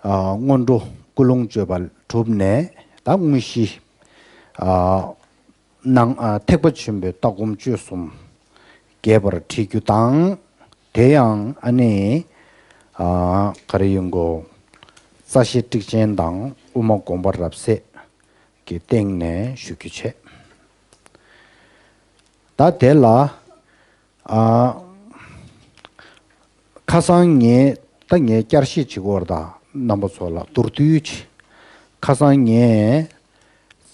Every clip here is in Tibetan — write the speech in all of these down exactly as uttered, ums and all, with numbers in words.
ཨ་སྔོན་འགྲོ་ཀུན་སློང་བཅོས་པ་གྲུབ་ནས་ད་དངོས་གཞི་ཨ་ནང་ཨ་ཐེག་པ་ཆེན་པོའི་ལྟ་སྒོམ་སྤྱོད་གསུམ་རྒྱས་པར་ཁྲིད་རྒྱུ་དང་། དེ་ཡང་ཨ་ནི་ཨ་ག་རེ་ཡིན་གོ། རྩ་ཤེ་ཊཱིཀ་ཆེན་དང་དབུ་མ་དགོངས་པ་རབ་གསལ་གྱི་སྟེང་ནས་ཞུ་རྒྱུ་བྱས། ད་དེ་ལ་ཨ་ཁ་སང་ངས་ད་ངས་བསྐྱར་བཤད་བྱེད་དགོས་རེད་ད། རྣམ་པ་ཚོ་ལ་མདོར་བསྡུས་བྱས། ཁ་སང་ངས་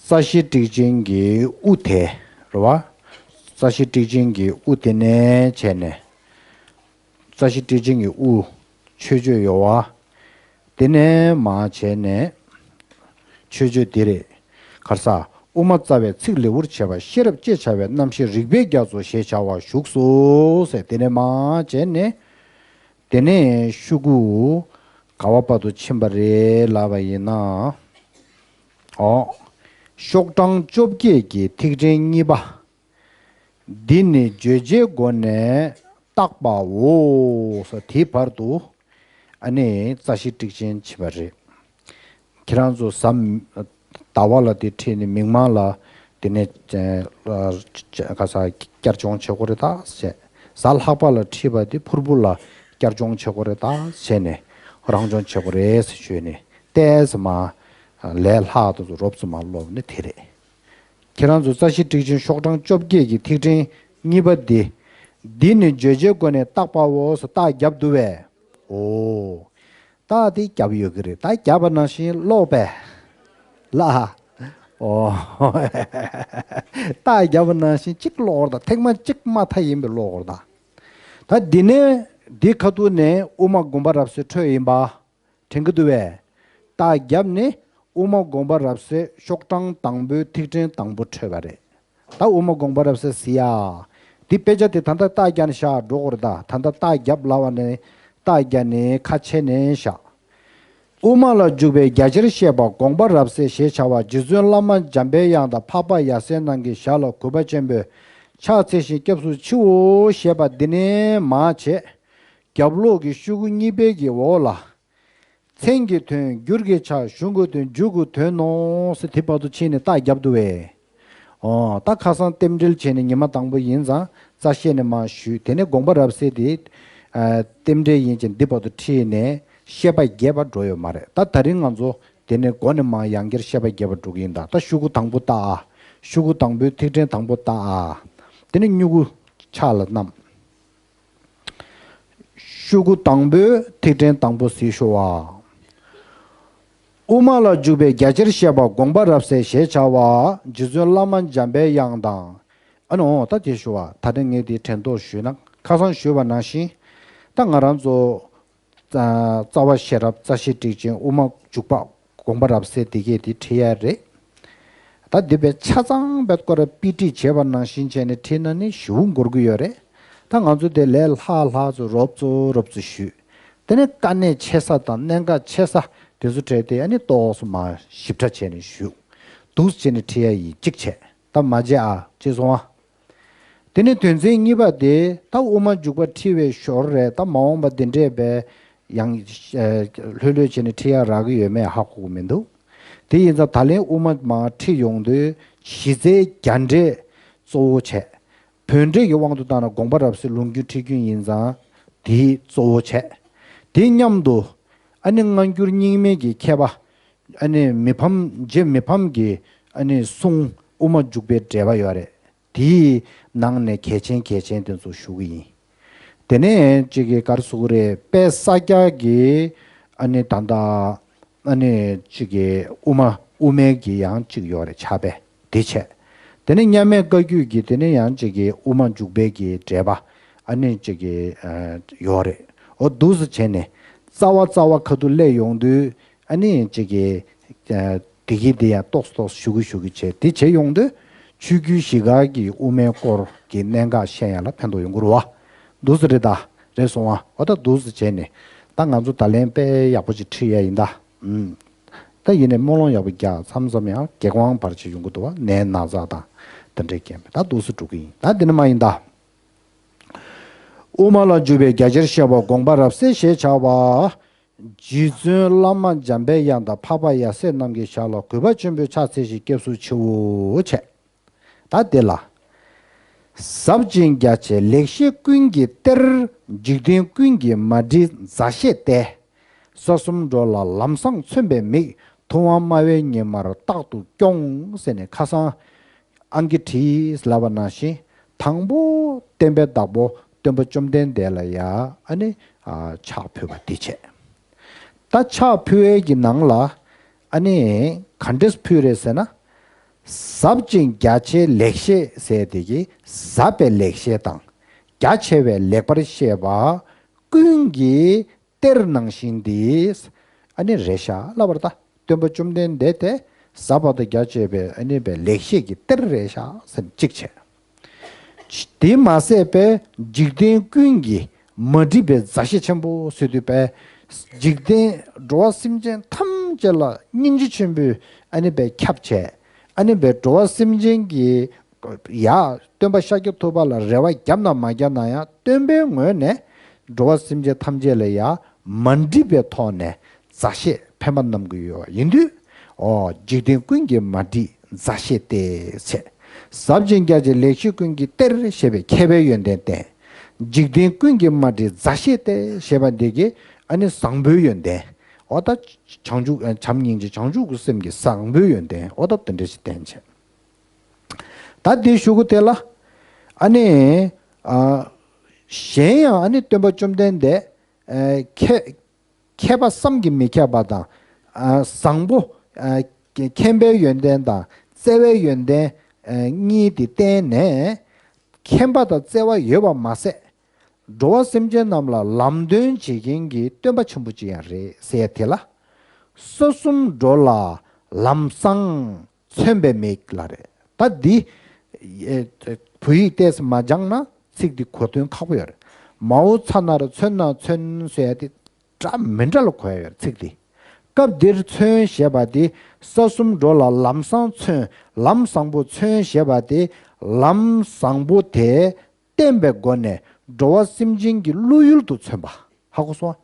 རྩ་ཤེ་ཊཱིཀ་ཆེན་གྱི་དབུ་དེ་རེད་བ། རྩ་ཤེ་ཊཱིཀ་ཆེན་གྱི་དབུ་དེ་ནས་བྱས་ནས། རྩ་ཤེ་ཊཱིཀ་ཆེན་གྱི་དབུ་མཆོད་བརྗོད་ཡོད་བ། དེ་ནས་མར་བྱས་ནས་མཆོད་བརྗོད་འདི་རེད། ག་རེ་ཟ། དབུ་མ་རྩ་བའི་ཚིག་ལེའུར་བྱས་པ་ཤེས་རབ་ཅེས་བྱ་བའི་རྣམ་བཤད་རིགས་པའི་རྒྱ་མཚོ་ཞེས་བྱ་བ་བཞུགས་སོ་ཟེར། དེ་ནས་མར་བྱས་ནས། དེ་ནས་ཤོག་གུ་ག་བ་བར་དུ་ཕྱིན་པ་རེད་ལབ་པ་ཡིན་ན། ཨོ། ཤོག་གྲངས་བཅོ་བརྒྱད་ཀྱི་ཐིག་ཕྲེང་གཉིས་པ། འདི་ནི་བརྗོད་བྱའི་སྒོ་ནས་བཏགས་པའོ། ཟེར་དེའི་བར་དུ་ཨ་ནི་རྩ་ཤེ་ཊཱིཀ་ཆེན་ཕྱིན་པ་རེད། ཁྱེད་རང་ཚོ་གཟའ་ཟླ་བ་ལ་དེ་ཁྲིད་ནས་མིག་དམར་ལ་དེ་ནས་ཨ་ག་ས་བསྐྱར་སྦྱོང་བྱེད་དགོས་རེད་ད་ཟེར། གཟའ་ལྷག་པ་ལ་ཁྲིད་པ་དེ་ཕུར་བུ་ལ་བསྐྱར་སྦྱོང་བྱེད་དགོས་རེད་ད་ཟེར་ནས་རང་སྦྱོང་བྱེད་དགོས་རེད་ཟེར་ཞུས་ནས་ཏོག་ཙམ་མར་ལས་སླ་དུ་རོབ་ཙམ་མར་སློབ་ནས་དེ་རེད། ཁྱེད་རང་ཚོ་རྩ་ཤེ་ཊཱིཀ་ཆེན་ཤོག་གྲངས་བཅོ་བརྒྱད་ཀྱི་ཐིག་ཕྲེང་གཉིས་པ་འདི། འདི་ནི་བརྗོད་བྱའི་སྒོ་ནས་བཏགས་པའོ་ཟེར་རྟགས་བརྒྱབ་འདུག་བས། ཨོ། རྟགས་འདི་བརྒྱབ་ཡོད་ཀྱི་རེད། རྟགས་བརྒྱབ་པ་ནང་བཞིན་ཀློག་པས། ལ། ཨོ། རྟགས་བརྒྱབ་པ་ནང་བཞིན་གཅིག་ཀློག་དགོས་རེད་ད། ཐེངས་མ་གཅིག་མ་མཐའ་ཡིན་པའི་ཀློག་དགོས་རེད་ད། ད་འདི་ནས་འདི་ཁ་ཐུག་ནས་དབུ་མ་དགོངས་པ་རབ་གསལ་འཕྲོས་ཡིན་པ། དྲན་གྱི་འདུག་བས། རྟགས་བརྒྱབ་ནས་དབུ་མ་དགོངས་པ་རབ་གསལ་ཤོག་གྲངས་དང་པོའི་ཐིག་ཕྲེང་དང་པོ་འཕྲོས་པ་རེད། ད་དབུ་མ་དགོངས་པ་རབ་གསལ་ཟེར་ཡ། འདི་དཔེ་ཆ་དེ་ད་ལྟ་རྟགས་བརྒྱབ་ནས་བཞག་འགྲོ་དགོས་རེད་ད། ད་ལྟ་རྟགས་བརྒྱབ་ལབ་པ་ནས་རྟགས་བརྒྱབ་ནས་ཁ་ཕྱེ་ནས་བཞག་དབུ་མ་ལ་འཇུག་པའི་རྒྱ་ཆེར་བཤད་པ་དགོངས་པ་རབ་གསལ་ཞེས་བྱ་བ་རྗེ་བཙུན་བླ་མ་འཇམ་པའི་དབྱངས་དང་འཕགས་པ་ཡབ་སྲས་རྣམས་ཀྱི་ཞལ་ལ་གུས་པ་ཆེན་པོས་ཕྱག་འཚལ་ཞིང་སྐྱབས་སུ་མཆིའོ་ཞེས་པ་འདི་ནས་མར་བྱས། རྒྱབ་ལོགས་ཀྱི་ཤོག་གུ་གཉིས་པའི་གི་འོག་ལ། མཚན་གྱི་དོན་འགྱུར་གྱི་ཆ། གཞུང་གི་དོན་མཇུག་གི་དོན་ནོ་ཟེར་དེ་བར་དུ་ཕྱིན་ནས་རྟགས་བརྒྱབ་འདུག་བས། ཨོ། ད་ཁ་སང་རྟེན་འབྲེལ་བྱས་ནས་ཉི་མ་དང་པོ་ཡིན་ཙང་རྩ་ཤེ་ནས་མར་ཞུས། དེ་ནས་དགོངས་པ་རབ་གསལ་དེ་ཨ་རྟེན་འབྲེལ་ཡིན་ཅིང་འདི་བར་དུ་ཁྲིད་ནས་བཤད་པ་རྒྱས་པ་འགྲོ་ཡོད་མ་རེད། ད་ད་རིང་ང་ཚོ་དེ་ནས་མགོ་ནས་མར་ཡང་བསྐྱར་བཤད་པ་རྒྱས་པ་འགྲོ་གི་ཡིན། ད་ད་ཤོག་གུ་དང་པོ་བཏགས་ཨ། ཤོག་གུ་དང་པོའི་ཐིག་ཕྲེང་དང་པོ་བཏགས་ཨ། དེ་ནས་སྨྱུ་གུ་ཕྱག་ལ་བསྣམས། ཤོག་གུ་དང་པོའི་ཐིག་ཕྲེང་དང་པོ་གཟིགས་ཤོག་ཨ། དབུ་མ་ལ་འཇུག་པའི་རྒྱ་ཆེར་བཤད་པ་དགོངས་པ་རབ་གསལ་ཞེས་བྱ་བ་རྗེ་བཙུན་བླ་མ་འཇམ་པའི་དབྱངས་དང་། ཨ་ནི་འོ་ད་དེ་ཞུ་བ་ད་ནི་ངས་དེ་དྲན་ཐོག་ཞུས་ན་ཁ་སང་ཞུས་པ་ནང་བཞིན་ད་ང་རང་ཚོ་རྩ་བ་ཤེས་རབ་རྩ་ཤེ་ཊཱིཀ་ཆེན་དབུ་མ་འཇུག་པ་དགོངས་པ་རབ་གསལ་དེ་གས་དེ་ཁྲིད་ཡ་རེད། ད་འདི་པའི་ཆ་ཚང་པའི་སྐོར་དཔེ་ཁྲིད་བྱས་པ་ནང་བཞིན་བྱས་ནས་ཁྲིད་ན་ནི་ཞེ་པོ་འགོར་གི་ཡོད་རེད། ད་ང་ཚོ་དེ་ལས་ལྷག་ལྷག་ཚོ་རོབ་ཚོ་རོབ་ཚོ་ཞུས། དེ་ནས་དཀའ་གནད་ཆེ་ས་དང་གནད་འགག་ཆེ་ས་དེ་ཚོ་གྲས་དེ་ཨ་ནི་ཏོག་ཙམ་མར་ཞིབ་ཕྲ་བྱས་ནས་ཞུས། འདུག་སེ་བྱས་ནས་ཁྲིད་ཡ་ཡིན། གཅིག་བྱས། ད་མ་བརྗེད་ཨ། གཅིག་སོང་ཨ། དེ་ནས་དོན་ཚན་གཉིས་པ་དེ་ད་དབུ་མ་འཇུག་པ་ཁྲིད་པའི་ཞོར་རེད། ད་མ་འོངས་པ་འདི་འདྲས་པའི་ཡང་ལྷོད་ལྷོད་བྱས་ནས་ཁྲིད་ཡ་རག་གི་ཡོད་མེད་ཧ་གོ་གི་མི་འདུག་དེ་ཡིན་ཙང་ད་ལན་དབུ་མ་མར་ཁྲིད་ཡོང་དུས་གཞི་རྩའི་རྒྱ་འགྲེལ་གཙོ་བོ་བྱས། བོད་འགྲེལ་གྱི་དབང་དུ་བཏང་ན་དགོངས་པ་རབ་གསལ་ལུང་རྒྱུན་ཁྲིད་རྒྱུན་ཡིན་ཙང་དེ་གཙོ་བོ་བྱས། དེ་མཉམ་དུ་ཨ་ནི་སྔ་འགྱུར་རྙིང་མའི་གི་མཁས་པ་ཨ་ནི་མི་ཕམ་རྗེ་མི་ཕམ་གྱི་ཨ་ནི་གསུང་དབུ་མ་འཇུག་པའི་འགྲེལ་པ་ཡོད་རེད། དེའི་ནང་ནས་གལ་ཆེན་གལ་ཆེན་དེ་ཚོ་ཞུ་གི་ཡིན། དེ་ནས་གཅིག་གི་ག་རེ་ཟེར་དགོས་རེད། དཔལ་ས་སྐྱ་གི་ཨ་ནི་ད་ལྟ་ཨ་ནི་གཅིག་གི་དབུ་མ་དབུ་མའི་གི་ཡང་གཅིག་ཡོད་རེད། ཕྱག་དཔེ་དེ་བྱས། དེ་ནས་མཉམ་མེད་བཀའ་བརྒྱུད་ཀྱི་དེ་ནས་ཡང་གཅིག་གི་དབུ་མ་འཇུག་པའི་གི་འགྲེལ་པ་ཨ་ནི་གཅིག་གི་ཨ་ཡོད་རེད། འོ་འདུག་སེ་བྱས་ནས་རྩ་བ་རྩ་བ་ཁ་ཐུག་སླེབས་ཡོང་དུས། ཨ་ནི་ཅིག་གི་ཨ་དེ་གི་དེ་ཡང་ཏོག་ཙམ་ཏོག་ཙམ་ཞུ་གི་ཞུ་གི་བྱས། དེ་བྱས་ཡོང་དུས་ཆོས་བརྒྱུད་བཞི་ཀ་གི་དབུ་མའི་སྐོར་གྱི་གནད་འགག་ཤེས་ཡ་ལ་ཕན་ཐོགས་ཡོང་གི་རེད་བ། འདུག་སེ་རེད་ད། རེད་སོང་བ། འོ་ད་འདུག་སེ་བྱས་ནས་ད་ང་ཚོ་ད་ལན་དཔེ་ཡག་པོ་ཅིག་ཁྲིད་ཡ་ཡིན་ད། ཨུམ། ད་ཡིན་ནའི་སྨོན་ལམ་ཡག་པོ་རྒྱག་མཚམས་མཚམས་ཡང་གེགས་དབང་བར་ཆད་ཡོང་གི་འདུག་བ། ནད་ན་ཚ་དང་དེ་འདྲའི་རྐྱེན་པས་ད་འདུག་སེ་འགྲོ་གི་ཡིན། ད་འདི་ནི་མ་ཡིན་ད། དབུ་མ་ལ་འཇུག་པའི་རྒྱ་ཆེར་བཤད་པ་དགོངས་པ་རབ་གསལ་ཞེས་བྱ་བ། རྗེ་བཙུན་བླ་མ་འཇམ་པའི་དབྱངས་དང་འཕགས་པ་ཡབ་སྲས་རྣམས་ཀྱི་ཞབས་ལ་གུས་པ་ཆེན་པོས་ཕྱག་འཚལ་ཞིང་སྐྱབས་སུ་མཆིའོ་བྱས། ད་དེ་ལ། ཟབ་ཅིང་རྒྱ་ཆེ་ལེགས་བཤད་ཀུན་གྱི་གཏེར། འཇིག་རྟེན་ཀུན་གྱི་མ་འདྲིས་མཛའ་བཤེས་ཏེ། ས་གསུམ་འགྲོ་ལ་ལམ་བཟང་མཚོན་པའི་མིག། ཐུབ་དབང་སྨྲ་བའི་ཉི་མར་རྟག་ཏུ་སྐྱོངས་ཟེར་ནས་ཁ་སང་ཨང་ཀི་བྲིས་ལབ་པ་ནང་བཞིན། དང་པོ་བསྟན་པའི་བདག་པོ་སྟོན་པ་བཅོམ་ལྡན་འདས་ལ་ཡ་ཨ་ནི་ཕྱག་ཕུལ་བ་འདི་བྱས། ད་ཕྱག་ཕུལ་བའི་གི་ནང་ལ་ཨ་ནི་ག་འདྲས་ཕུལ་རེད་ཟེར་ན། ཟབ་ཅིང་རྒྱ་ཆེའི་ལེགས་བཤད་ཟེར་དེ་གི་ཟབ་པའི་ལེགས་བཤད་དང་། རྒྱ་ཆེ་བའི་ལེགས་པར་བཤད་པ་ཀུན་གྱི་གཏེར་ནང་བཞིན་འདི་ཨ་ནི་རེད་ཤག་ལབ་པ་རེད་ད། སྟོན་པ་བཅོམ་ལྡན་འདས་དེ་ཟབ་པ་དང་རྒྱ་ཆེ་བའི་ཨ་ནི་པའི་ལེགས་བཤད་ཀྱི་གཏེར་རེད་ཤག་ཟེར་གཅིག་བྱས། དེ་མ་ཟད་པའི་འཇིག་རྟེན་ཀུན་གྱི་མ་འདྲིས་པའི་མཛའ་བཤེས་ཆེན་པོ་ཟེར་དུས་པའི་འཇིག་རྟེན་འགྲོ་བ་སེམས་ཅན་ཐམས་ཅད་ལ་སྙིང་རྗེ་ཆེན་པོས་ཨ་ནི་པའི་ཁྱབ་བྱས། ཨ་ནི་པའི་འགྲོ་བ་སེམས་ཅན་གྱི་ཡ་སྟོན་པ་ཤཱཀྱ་ཐུབ་པ་ལ་རེ་བ་བརྒྱབ་ན་མ་བརྒྱབ་ན་ཡང་སྟོན་པའི་ངོས་ནས་འགྲོ་བ་སེམས་ཅན་ཐམས་ཅད་ལ་ཡ་མ་འདྲིས་པའི་ཐོག་ནས་མཛའ་བཤེས་ཕན་པ་གནང་གི་ཡོད་པ་ཡིན་དུས། འོ་འཇིག་རྟེན་ཀུན་གྱི་མ་འདྲིས་མཛའ་བཤེས་ཏེ་བྱས། ཟབ་ཅིང་རྒྱ་ཆེ་ལེགས་བཤད་ཀུན་གྱི་གཏེར་ཞེས་པའི་མཁས་པའི་ཡོན་ཏན་བསྟན། འཇིག་རྟེན་ཀུན་གྱི་མ་འདྲིས་མཛའ་བཤེས་ཏེ་ཞེས་པ་འདི་གིས་ཨ་ནི་བཟང་པོའི་ཡོན་ཏན། འོ་ད་བྱང་ཆུབ་བྱམས་སྙིང་རྗེ་བྱང་ཆུབ་ཀྱི་སེམས་ཀྱི་བཟང་པོའི་ཡོན་ཏན་འོ་ད་དེ་འདྲ་ཞིག་བསྟན་བྱས། ད་དེའི་གཞུག་གུ་དེ་ལ་ཨ་ནི་ཨ་གཞན་ཡང་ཨ་ནི་སྟོན་པ་བཅོམ་ལྡན་འདས་ཨ་མཁས་མཁས་པ་བསམ་གྱིས་མི་ཁྱབ་པ་དང་ཨ་བཟང་པོ་ཨ་མཁྱེན་པའི་ཡོན་ཏན་དང་བརྩེ་བའི་ཡོན་ཏན་ཨ་གཉིས་དེ་བསྟན་ནས་མཁྱེན་པ་དང་བརྩེ་བ་ཡོད་པ་མ་ཟད། འགྲོ་བ་སེམས་ཅན་རྣམས་ལ་ལམ་སྟོན་བྱེད་མཁན་གྱི་སྟོན་པ་ཆེན་པོ་ཅིག་ཡང་རེད་ཟེར་ཡ་དེ་ལ། ས་གསུམ་འགྲོ་ལ་ལམ་བཟང་མཚོན་པའི་མིག་ལ་རེད། ད་འདི་ཨེ་བོད་ཡིག་ཏོག་ཙམ་མ་སྦྱངས་ན་ཚིག་འདི་གོ་དོན་ཁག་པོ་ཡོད་རེད། མའོ་ཚ་ན་རོ་མཚོན་ན་མཚོན་ཟེར་ཡ་དེ་འདྲ་མི་འདྲ་ལ་གོ་ཡ་ཡོད་རེད་ཚིག་འདི། སྐབས་འདིར་མཚོན་ཞེས་པ་དེ་ས་གསུམ་འགྲོ་ལ་ལམ་བཟང་མཚོན། ལམ་བཟང་པོ་མཚོན་ཞེས་པ་དེ་ལམ་བཟང་པོ་དེ་བསྟན་པའི་སྒོ་ནས་འགྲོ་བ་སེམས་ཅན་གྱི་བློ་ཡུལ་དུ་མཚོན་པ། ཧ་གོ་སོང་ང་།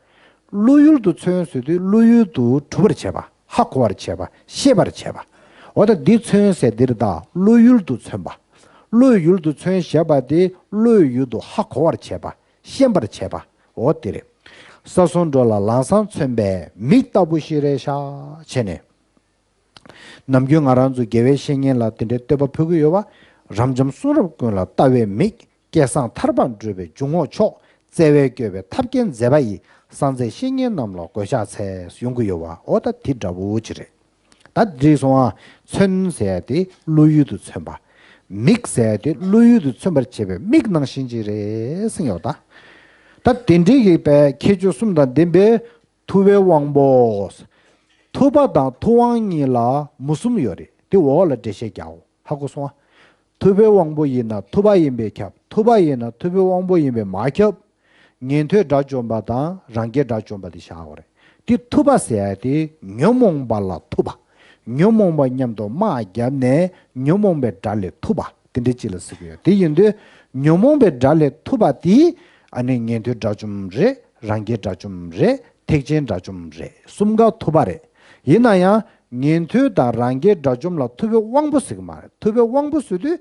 བློ་ཡུལ་དུ་མཚོན་ཟེར་དུས་བློ་ཡུལ་དུ་གྲུབ་པར་བྱེད་པ། ཧ་གོ་བར་བྱེད་པ། ཤེས་པར་བྱེད་པ། འོ་ད་འདི་མཚོན་ཟེར་འདིར་ད་བློ་ཡུལ་དུ་མཚོན་པ། བློའི་ཡུལ་དུ་མཚོན་ཞེས་པ་དེ་བློའི་ཡུལ་དུ་ཧ་གོ་བར་བྱེད་པ། ཤེས་པར་བྱེད་པ། འོ་དེ་རེད། ས་གསུམ་འགྲོ་ལ་ལམ་བཟང་མཚོན་པའི་མིག་ལྟ་བུ་ཞིག་རེད་ཤག་བྱས་ནས། ནམ་རྒྱུན་ང་རང་ཚོ་དགེ་བའི་བཤེས་གཉེན་ལ་དེ་འདྲའི་བསྟོད་པ་ཕུལ་གྱི་ཡོད་པ། རབ་འབྱམས་གསུང་རབ་ཀུན་ལ་ལྟ་བའི་མིག། སྐལ་བཟང་ཐར་པར་འགྲོ་བའི་འཇུག་ངོགས་མཆོག། བརྩེ་བས་བསྐྱོད་པའི་ཐབས་མཁས་མཛད་པ་ཡི། གསང་མཛད་བཤེས་གཉེན་རྣམས་ལ་གུས་ཕྱག་འཚལ་ཡོང་གི་ཡོད་པ། འོ་ད་དེ་འདྲ་བོ་ཅིག་རེད། ད་འགྲིག་སོང་ཨ། མཚོན་ཟེར་ཡ་དེ་བློ་ཡུལ་དུ་མཚོན་པ། མིག་ཟེར་ཡ་དེ་བློ་ཡུལ་དུ་མཚོན་པར་བྱེད་པའི་མིག་ནང་བཞིན་ཅིག་རེད་ཟེར་ཡོད་ད། ད་དེ་འདྲའི་གི་པའི་ཁྱད་ཆོས་གསུམ་དང་ལྡན་པའི་ཐུབ་པའི་དབང་པོ། ཐུབ་པ་དང་ཐུབ་དབང་གཉིས་ལ་མུ་གསུམ་ཡོད་རེད། དེ་འོག་ལ་འགྲེལ་བཤད་རྒྱག་འོ། ཧ་གོ་སོང་ཨ། ཐུབ་པའི་དབང་པོ་ཡིན་ན་ཐུབ་པ་ཡིན་པས་ཁྱབ། ཐུབ་པ་ཡིན་ན་ཐུབ་པའི་དབང་པོ་ཡིན་པས་མ་ཁྱབ། ཉན་ཐོས་དགྲ་བཅོམ་པ་དང་རང་རྒྱལ་དགྲ་བཅོམ་པ་དེ་བཞག་པ་རེད། དེ་ཐུབ་པ་ཟེར་ཡ་དེ་ཉོན་མོངས་པ་ལ་ཐུབ་པ། ཉོན་མོངས་པ་མཉམ་དུ་དམག་བརྒྱབ་ནས་ཉོན་མོངས་པའི་དགྲ་ལས་ཐུབ་པ་དེ་འདྲ་ཅིག་ལ་ཟེར་གྱི་ཡོད། དེ་ཡིན་དུས་ཉོན་མོངས་པའི་དགྲ་ལས་ཐུབ་པ་དེ་ཨ་ནི་ཉན་ཐོས་དགྲ་བཅོམ་རེད། རང་རྒྱལ་དགྲ་བཅོམ་རེད། ཐེག་ཆེན་དགྲ་བཅོམ་རེད། གསུམ་ཀ་ཐུབ་པ་རེད། ཡིན་ན་ཡང་ཉན་ཐོས་དང་རང་རྒྱལ་དགྲ་བཅོམ་ལ་ཐུབ་པའི་དབང་པོ་ཟེར་གྱི་མ་རེད། ཐུབ་པའི་དབང་པོ་ཟེར་དུས་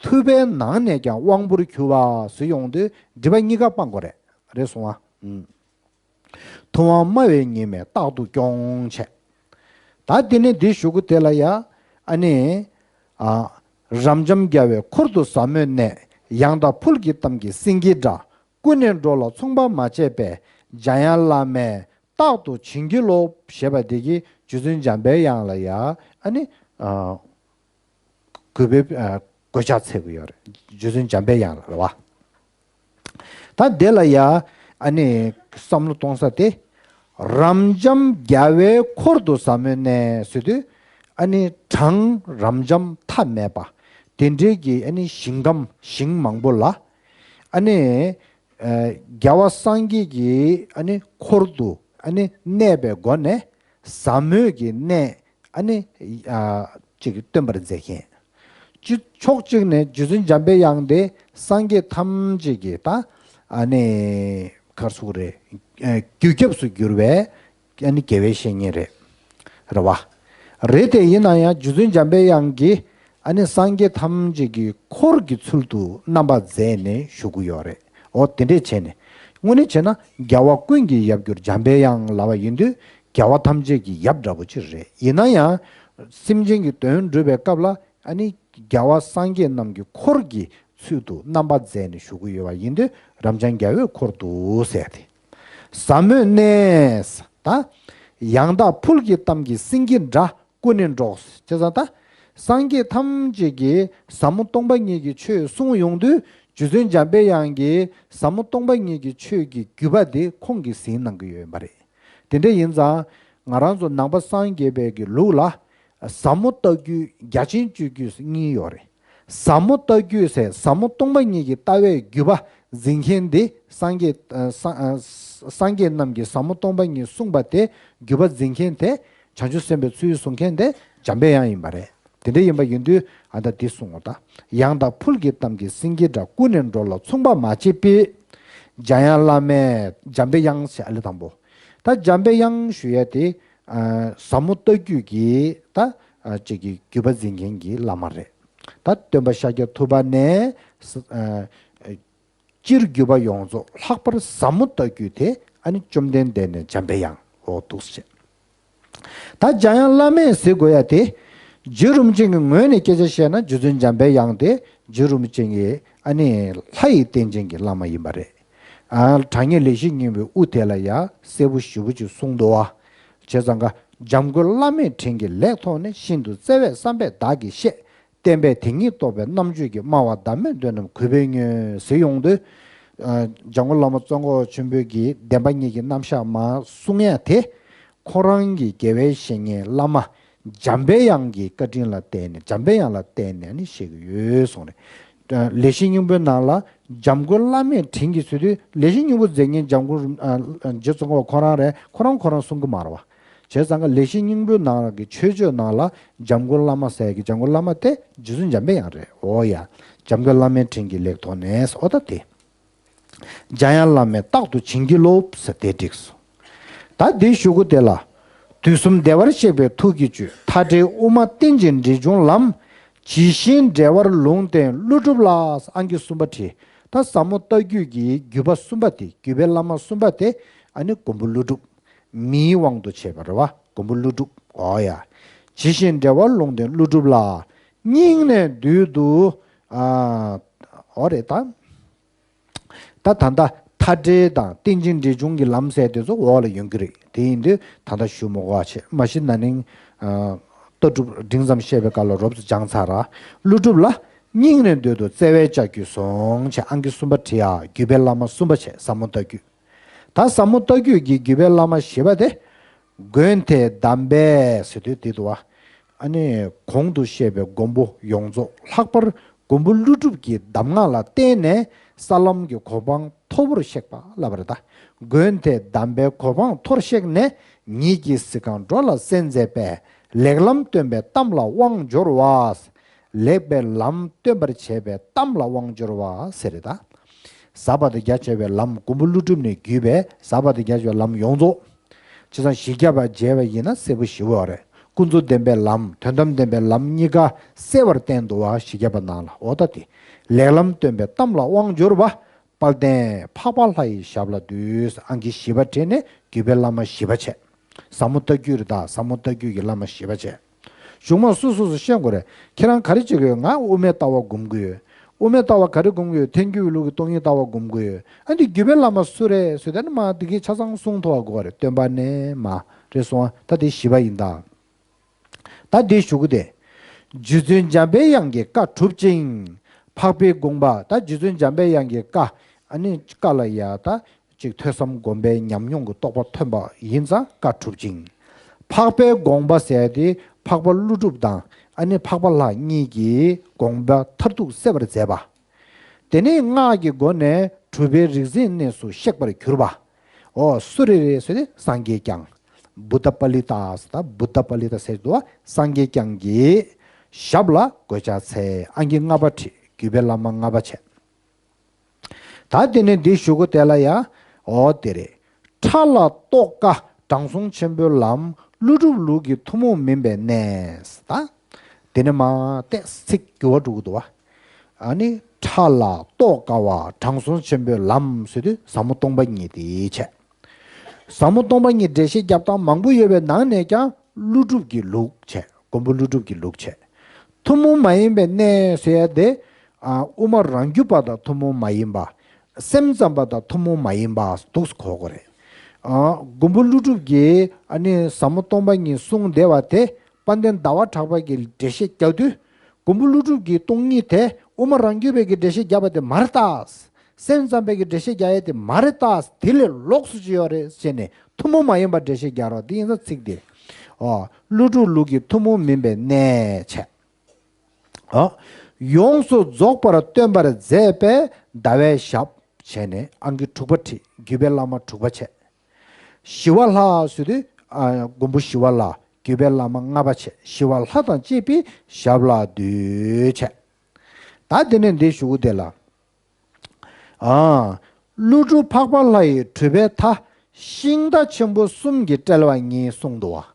ཐུབ་པའི་ནང་ནས་ཀྱང་དབང་པོར་གྱུར་པ་ཟེར་ཡོང་དུས་སྒྲིབ་པ་གཉིས་ཀ་སྤང་དགོས་རེད། རེད་སོང་ཨ། ཨུམ། ཐུབ་དབང་སྨྲ་བའི་ཉི་མས་རྟག་ཏུ་སྐྱོང་བྱས། ད་དེ་ནས་འདི་གཞུག་གུ་དེ་ལ་ཡ། ཨ་ནི། ཨ། རབ་འབྱམས་རྒྱལ་བའི་འཁོར་དུ་ཟབ་མོའི་གནས། ཡང་དག་ཕུལ་གྱི་གཏམ་གྱི་སེང་གེའི་སྒྲ། ཀུན་ནས་འགྲོ་ལ་མཚུངས་པ་མ་བྱས་པས། འཇམ་དབྱངས་བླ་མས་རྟག་ཏུ་བྱིན་གྱིས་རློབས་ཞེས་པ་འདི་གིས་རྗེ་བཙུན་འཇམ་པའི་དབྱངས་ལ་ཡ། ཨ་ནི། ཨ། གུས་པའི་ཨ་གུས་ཕྱག་འཚལ་གྱི་ཡོད་རེད། རྗེ་བཙུན་འཇམ་པའི་དབྱངས་ལ་རེད་བ། ད་དེ་ལ་ཡ་ཨ་ནི་བསམ་བློ་གཏོང་ས་དེ། རབ་འབྱམས་རྒྱལ་བའི་འཁོར་དུ་ཟབ་མོའི་གནས་ཟེར་དུས། ཨ་ནི་གྲངས་རབ་འབྱམས་མཐའ་མེད་པ། དེ་འདྲའི་གི་ཨ་ནི་ཞིང་ཁམས་ཞིང་མང་པོ་ལ། ཨ་ནི། ཨ་རྒྱལ་བ་སངས་རྒྱས་ཀྱི་ཨ་ནི་འཁོར་དུ་ཨ་ནི་གནས་པའི་སྒོ་ནས་ཟབ་མོའི་གི་གནས་ཨ་ནི་ཨ་ཅིག་སྟོན་པར་མཛད་མཁན། སྤྱི་ཕྱོགས་གཅིག་ནས་རྗེ་བཙུན་འཇམ་པའི་དབྱངས་དེ་སངས་རྒྱས་ཐམས་ཅད་ཀྱི་ད་ཨ་ནི་ག་རེ་ཟེར་དགོས་རེད། ཨ་རྒྱུ་སྐྱབས་སུ་གྱུར་པའི་ ཨ་ནི་དགེ་བའི་བཤེས་གཉེན་རེད། རེད་བ། རེད་དེ་ཡིན་ན་ཡང་རྗེ་བཙུན་འཇམ་པའི་དབྱངས་ཀྱིས་ཨ་ནི་སངས་རྒྱས་ཐམས་ཅད་ཀྱི་འཁོར་གྱི་ཚུལ་དུ་རྣམ་པར་མཛད་ནས་བཞུགས་ཀྱི་ཡོད་རེད། འོ་དེ་འདྲས་བྱས་ནས་དངོས་གནས་བྱས་ན་རྒྱལ་བ་ཀུན་གྱི་ཡབ་གྱུར་འཇམ་པའི་དབྱངས་ལབ་པ་ཡིན་དུས་རྒྱལ་བ་ཐམས་ཅད་ཀྱི་ཡབ་འདྲ་པོ་ཅིག་རེད། ཡིན་ན་ཡང་སེམས་ཅན་གྱི་དོན་སྒྲུབ་པའི་སྐབས་ལ་ཨ་ནི་རྒྱལ་བ་སངས་རྒྱས་རྣམས་ཀྱི་འཁོར་གྱི་ཚུལ་དུ་རྣམ་པར་མཛད་ནས་བཞུགས་ཀྱི་ཡོད་པ་ཡིན་དུས་རབ་འབྱམས་རྒྱལ་བའི་འཁོར་དུ་ཟེར་ཏེ། ཟབ་མོའི་གནས་ད། ཡང་དག་ཕུལ་གྱི་གཏམ་གྱི་སེང་གེ་འདྲ་ཀུན་ནས་སྒྲོགས། བྱས་ཙང་ད། སངས་རྒྱས་ཐམས་ཅད་ཀྱིས་ཟབ་མོ་སྟོང་པ་ཉིད་ཀྱི་ཆོས་གསུངས་ཡོང་དུས་རྗེ་བཙུན་འཇམ་པའི་དབྱངས་ཀྱིས་ཟབ་མོ་སྟོང་པ་ཉིད་ཀྱི་ཆོས་ཀྱི་བརྒྱུད་པ་དེ་ཁོང་གིས་ཟིན་གནང་གི་ཡོད་པ་རེད། དེ་འདྲ་ཡིན་ཙང་ང་རང་ཚོ་ནང་པ་སངས་རྒྱས་པའི་གི་ལུགས་ལ། ཟབ་མོ་ལྟ་བརྒྱུད་རྒྱ་ཆེན་སྤྱོད་བརྒྱུད་གཉིས་ཡོད་རེད། ཟབ་མོ་ལྟ་བརྒྱུད་ཟེར་ཟབ་མོ་སྟོང་པ་ཉིད་ཀྱི་ལྟ་བའི་བརྒྱུད་པ་འཛིན་མཁན་དེ་སངས་རྒྱས་ཨ་སངས་ཨ་སངས་རྒྱས་རྣམས་ཀྱིས་ཟབ་མོ་སྟོང་པ་ཉིད་གསུངས་པ་དེ་བརྒྱུད་པ་འཛིན་མཁན་དེ་བྱང་ཆུབ་སེམས་དཔའི་ཚུལ་གསུང་མཁན་དེ་འཇམ་པའི་དབྱངས་ཡིན་པ་རེད། དེ་འདྲ་ཡིན་པ་ཡིན་དུས་ཨ་ད་འདི་གསུངས་པ་ད། ཡང་དག་ཕུལ་གྱི་གཏམ་གྱི་སེང་གེ་འདྲ་ཀུན་ནས་སྒྲོགས་ལ་མཚུངས་པ་མ་མཆིས་པའི། འཇམ་དབྱངས་བླ་མས་འཇམ་པའི་དབྱངས་ཞེས་ཨ་ལེ་དང་པོ། ད་འཇམ་པའི་དབྱངས་ཞུ་ཡ་དེ། ཨ་ཟབ་མོ་ལྟ་བརྒྱུད་ཀྱི་ད་ཨ་ཅིག་གི་བརྒྱུད་པ་འཛིན་མཁན་གྱི་བླ་མ་རེད། ད་སྟོན་པ་ཤཱཀྱ་ཐུབ་པ་ནས་ཨ་སྤྱིར་བརྒྱུད་པ་ཡོངས་རྫོགས་ལྷག་པར་ཟབ་མོ་ལྟ་བརྒྱུད་དེ་ཨ་ནི་བཅོམ་ལྡན་འདས་ནས་འཇམ་པའི་དབྱངས་འོ་འདུག་ཟེར། ད་འཇམ་དབྱངས་བླ་མས་ཟེར་དགོས་ཡ་དེ། རྗེ་རིན་པོ་ཆེ་གི་ངོས་ནས་སྐད་ཆ་བཤད་ན་རྗེ་བཙུན་འཇམ་པའི་དབྱངས་དེ་རྗེ་རིན་པོ་ཆེ་གི་ཨ་ནི་ལྷ་ཡི་རྟེན་ཅན་གྱི་བླ་མ་ཡིན་པ་རེད། ཨ་དྲང་ངེས་ལེགས་བཤད་སྙིང་པོའི་དབུ་དེ་ལ་ཡ་གསལ་པོ་ཞེ་པོ་ཅིག་གསུངས་འདུག་བ། བྱས་ཙང་ཀ་འཇམ་མགོན་བླ་མའི་དྲིན་གྱིས་ལེགས་ཐོགས་ནས། ཤིན་ཏུ་བརྩེ་བས་བསམ་པས་བདག་གིས་བཤད། བསྟན་པས་དེ་ཉིད་རྟོགས་པའི་རྣམ་དཔྱོད་ཀྱིས། སྨྲ་བ་ཟླ་མེད་འདོད་རྣམས་གུས་པས་ཉོན། ཟེར་ཡོང་དུས། ཨ་འཇམ་མགོན་བླ་མ་ཙོང་ཁ་པ་ཆེན་པོའི་གི་བདེན་པ་གཉིས་ཀྱི་རྣམ་གཞག་མར་གསུང་ཡ་དེ། ཁོ་རང་གི་དགེ་བའི་བཤེས་གཉེན་བླ་མ་འཇམ་པའི་དབྱངས་ཀྱི་བཀའ་དྲིན་ལ་བརྟེན་ནས་འཇམ་པའི་དབྱངས་ལ་བརྟེན་ནས་ནི་བཤད་ཀྱི་ཡོད་གསུངས་རེད། ལེགས་བཤད་སྙིང་པོའི་ནང་ལ་འཇམ་མགོན་བླ་མའི་དྲིན་གྱིས་ཟེར་དུས་ལེགས་བཤད་སྙིང་པོ་མཛད་མཁན་འཇམ་མགོན་རིན་ཨ་རྗེ་ཙོང་ཁ་པ་ཁོ་རང་རེད། ཁོ་རང་ཁོ་རང་གསུང་གི་མ་རེད་བ། བྱས་ཙང་ཀ་ལེགས་བཤད་སྙིང་པོའི་ནང་གི་མཆོད་བརྗོད་ནང་ལ་འཇམ་མགོན་བླ་མ་ཟེར་གི་འཇམ་མགོན་བླ་མ་དེ་རྗེ་བཙུན་འཇམ་པའི་དབྱངས་རེད། འོ་ཡ། འཇམ་མགོན་བླ་མའི་དྲིན་གྱིས་ལེགས་ཐོགས་ནས་ཨོ་ད་དེ། འཇམ་དབྱངས་བླ་མས་རྟག་ཏུ་བྱིན་གྱིས་རློབས་ཟེར་དེ་འགྲིགས་སོ། ད་འདིའི་གཞུག་གུ་དེ་ལ། དུས་གསུམ་བདེ་བར་གཤེགས་པའི་ཐུགས་ཀྱི་བཅུད། མཐའ་བྲལ་དབུ་མ་རྟེན་ཅིང་འབྲེལ་འབྱུང་ལམ། ཇི་བཞིན་འགྲེལ་བར་ལུང་བསྟན་ཀླུ་སྒྲུབ་ལ། ཨང་ཀི་གསུམ་པ་བྲིས། ད་ཟབ་མོ་ལྟ་བརྒྱུད་ཀྱི་བརྒྱུད་པ་གསུམ་པ་དེ་བརྒྱུད་པའི་བླ་མ་གསུམ་པ་དེ་ཨ་ནི་མགོན་པོ་ཀླུ་སྒྲུབ། མིའི་དབང་དུ་བྱས་པ་རེད་བ། མགོན་པོ་ཀླུ་སྒྲུབ། འོ་ཡ། ཇི་བཞིན་འགྲེལ་བར་ལུང་བསྟན་ཀླུ་སྒྲུབ་ལ། སྙིང་ནས་འདུད་དུ། ཨ། འོ་རེད་ད། ད་ད་ལྟ་མཐའ་བྲལ་དང་རྟེན་ཅིང་འབྲེལ་འབྱུང་གི་ལམ་ཟེར་དེ་ཚོ་འོག་ལ་ཡོང་གི་རེད། དེ་ཡིན་དུས་ད་ལྟ་ཞུ་མི་དགོས་པ་བྱས། མ་གཞི་ན་ནིང་། ཨ། ལྟ་གྲུབ་འབྲིང་ཙམ་བཤད་པའི་སྐབས་ལ་རོབ་ཙམ་སྦྱངས་ཚར་ར། ཀླུ་སྒྲུབ་ལ། སྙིང་ནས་འདུད་དུ་བརྩེ་བའི་ལྕགས་ཀྱུས་ཟུངས། བྱས་ཨང་ཀི་གསུམ་པ་བྲིས་ཡ། བརྒྱུད་པའི་བླ་མ་གསུམ་པ་བྱས་ཟབ་མོ་ལྟ་བརྒྱུད། ད་ཟབ་མོ་ལྟ་བརྒྱུད་ཀྱི་བརྒྱུད་པའི་བླ་མ་བཞི་པ་དེ། མགོན་དེས་གདམས་པས་ཟེར་དུས་དེ་འདུག་བ། ཨ་ནི་གོང་དུ་བཤད་པའི་མགོན་པོ་ཡོངས་རྫོགས་ལྷག་པར་མགོན་པོ་ཀླུ་སྒྲུབ་ཀྱི་གདམས་ངག་ལ་བརྟེན་ནས་ས་ལམ་གྱི་གོ་འཕང་མཐོ་པོར་གཤེགས་པ་ལབ་པ་རེད་ད། མགོན་དེས་གདམས་པའི་གོ་འཕང་མཐོར་གཤེགས་ནས། ཉིད་ཀྱི་གཟི་རྐང་འགྲོ་ལ་གསན་མཛད་པས། ལེགས་ལམ་སྟོན་པའི་གཏམ་ལ་དབང་འབྱོར་བ། ལེགས་པའི་ལམ་སྟོན་པར་བྱེད་པའི་གཏམ་ལ་དབང་འབྱོར་བ་ཟེར་རེད་ད། ཟབ་པ་དང་རྒྱ་ཆེ་བའི་ལམ་མགོན་པོ་ཀླུ་སྒྲུབ་ནས་བརྒྱུད་པའི་ཟབ་པ་དང་རྒྱ་ཆེ་བའི་ལམ་ཡོངས་རྫོགས། བྱས་ཙང་བཞི་བརྒྱ་པ་མཇལ་བ་ཡིན་ན་གསལ་པོ་ཞེ་པོ་ཡོད་རེད། ཀུན་རྫོབ་བདེན་པའི་ལམ་དོན་དམ་བདེན་པའི་ལམ་གཉིས་ཀ་གསལ་བར་བསྟན་འདུག་བ། བཞི་བརྒྱ་པ་ནང་ལ་འོ་ད་དེ། ལེགས་ལམ་སྟོན་པའི་གཏམ་ལ་དབང་འབྱོར་བ། དཔལ་ལྡན་འཕགས་པ་ལྷ་ཡི་ཞབས་ལ་འདུད། ཨང་ཀི་བཞི་པ་བྲིས་ནས་བརྒྱུད་པའི་བླ་མ་བཞི་པ་བྱས། ཟབ་མོ་ལྟ་བརྒྱུད་རེད་ད། ཟབ་མོ་ལྟ་བརྒྱུད་ཀྱི་བླ་མ་བཞི་པ་བྱས། གཞུང་མ་སོ་སོ་སོ་ཤེས་དགོས་རེད། ཁྱེད་རང་ག་རེ་བྱེད་དགོས་ཡོད། ང་དབུ་མའི་ལྟ་བ་སྒོམ་གྱི་ཡོད། དབུ་མའི་ལྟ་བ་ག་རེ་སྒོམ་གྱི་ཡོད། ཐལ་འགྱུར་བའི་ལུགས་ཀྱི་སྟོང་ཉིད་ལྟ་བ་སྒོམ་གྱི་ཡོད། ཨ་འདི་བརྒྱུད་པའི་བླ་མ་སུ་རེད་ཟེར་ད་ནི་མ་འདི་གི་ཆ་ཚང་གསུང་ཐུབ་པ་དགོས་རེད། སྟོན་པ་ནས་མ་རེད་སོང་ཨ། ད་དེ་བཞི་པ་ཡིན་ད། ད་དེའི་གཞུག་གུ་དེ། རྗེ་བཙུན་འཇམ་པའི་དབྱངས་ཀྱི་བཀའ་གྲུབ་ཅིང་། འཕགས་པའི་དགོངས་པ་ད་རྗེ་བཙུན་འཇམ་པའི་དབྱངས་ཀྱི་བཀའ། ཨ་ནི་བཀའ་ལ་ཡ་ད་ཅིག་ཐོས་བསམ་སྒོམ་པའི་ཉམས་མྱོང་གི་རྟོགས་པ་ཐོན་པ་ཡིན་ཙང་བཀའ་གྲུབ་ཅིང་། འཕགས་པའི་དགོངས་པ་ཟེར་ཏེ་འཕགས་པ་ཀླུ་སྒྲུབ་དང་ཨ་ནི་འཕགས་པ་ལྷ་གཉིས་ཀྱིས་དགོངས་པ་མཐར་ཐུག་གསལ་བར་མཛད་པ། དེ་ནས་སྔགས་ཀྱི་སྒོ་ནས་གྲུབ་པའི་རིག་འཛིན་གནས་སུ་གཤེགས་པར་གྱུར་པ། འོ་སུ་རེ་རེ་ཟེར་ཏེ་སངས་རྒྱས་བསྐྱངས། བུདྡྷ་པཱ་ལི་ཏ་ཟེར་ད་བུདྡྷ་པཱ་ལི་ཏ་ཟེར་དུ་བ་སངས་རྒྱས་བསྐྱངས་ཀྱི་ཞབས་ལ་གོས་ཆག་འཚལ། ཨང་ཀི་ལྔ་པ་བྲིས། བརྒྱུད་པའི་བླ་མ་ལྔ་པ་བྱས། ད་དེ་ནས་འདི་གཞུག་གུ་དེ་ལ་ཡ། འོ་དེ་རེད། ཕྲ་ལ་རྟོགས་དཀའ་ དྲང་སྲོང་ཆེན་པོའི་ལམ། ཀླུ་སྒྲུབ་ལུགས་ཀྱི་ཐུན་མོང་མིན་པའི་གནས། ད་དེ་ནས་མ་ཏེ་ཚིག་འགྱུར་བ་འགྲོ་གི་འདུག་བ། ཨ་ནི་ཕྲ་ལ་རྟོགས་དཀའ་བ་དྲང་སྲོང་ཆེན་པོའི་ལམ་ཟེར་དུས་ཟབ་མོ་སྟོང་པ་ཉིད་དེ་བྱས། ཟབ་མོ་སྟོང་པ་ཉིད་འགྲེལ་བཤད་རྒྱབ་སྟངས་མང་པོ་ཡོད་པའི་ནང་ནས་ཀྱང་ཀླུ་སྒྲུབ་ཀྱི་ལུགས་བྱས། མགོན་པོ་ཀླུ་སྒྲུབ་ཀྱི་ལུགས་བྱས། ཐུན་མོང་མ་ཡིན་པའི་གནས་ཟེར་ཡ་དེ། ཨ་དབུ་མ་རང་རྒྱུད་པ་དང་ཐུན་མོང་མ་ཡིན་པ། སེམས་ཙམ་པ་དང་ཐུན་མོང་མ་ཡིན་པ་འདུག་སེ་གོ་དགོས་རེད། ཨ་མགོན་པོ་ཀླུ་སྒྲུབ་ཀྱིས་ཨ་ནི་ཟབ་མོ་སྟོང་པ་ཉིད་གསུངས་བསྡད་པ་དེ། དཔལ་ལྡན་ཟླ་བ་གྲགས་པ་གིས་འགྲེལ་བཤད་རྒྱག་དུས། མགོན་པོ་ཀླུ་སྒྲུབ་ཀྱིས་སྟོང་ཉིད་དེ་དབུ་མ་རང་རྒྱུད་པའི་གི་འགྲེལ་བཤད་བརྒྱབ་པ་དེ་མ་རེད་ད། སེམས་ཙམ་པའི་གི་འགྲེལ་བཤད་རྒྱག་ཡས་དེ་མ་རེད་ད། དེ་ལས་ལོགས་སུ་ཅི་ཡོད་རེད་ཟེར་ནས་ཐུན་མོང་མ་ཡིན་པ་འགྲེལ་བཤད་རྒྱག་རོགས་དེ་ཡིན་ཙང་ཚིག་དེ། ཨོ། ཀླུ་སྒྲུབ་ལུགས་ཀྱི་ཐུན་མོང་མིན་པའི་གནས་བྱས། ཨོ། ཡོངས་སུ་རྫོགས་པར་སྟོན་པར་མཛད་པའི་ཟླ་བའི་ཞབས་བྱས་ནས་ཨང་ཀི་དྲུག་པ་བྲིས། བརྒྱུད་པའི་བླ་མ་དྲུག་པ་བྱས། ཞི་བ་ལྷ་ཟེར་དུས། ཨ་མགོན་པོ་ཞི་བ་ལྷ། བརྒྱུད་པའི་བླ་མ་ལྔ་པ་བྱས། ཞི་བ་ལྷ་དང་བཅས་པའི་ཞབས་ལ་འདུད་བྱས། ད་དེ་ནས་འདི་ཞུ་གི་དེ་ལ། ཨ། ཀླུ་སྒྲུབ་འཕགས་པ་ལྷ་ཡི་གྲུབ་པའི་མཐའ། ཤིང་རྟ་ཆེན་པོ་གསུམ་གྱིས་སྤྲེལ་བ་གཉིས་གསུངས་འདུག་བ།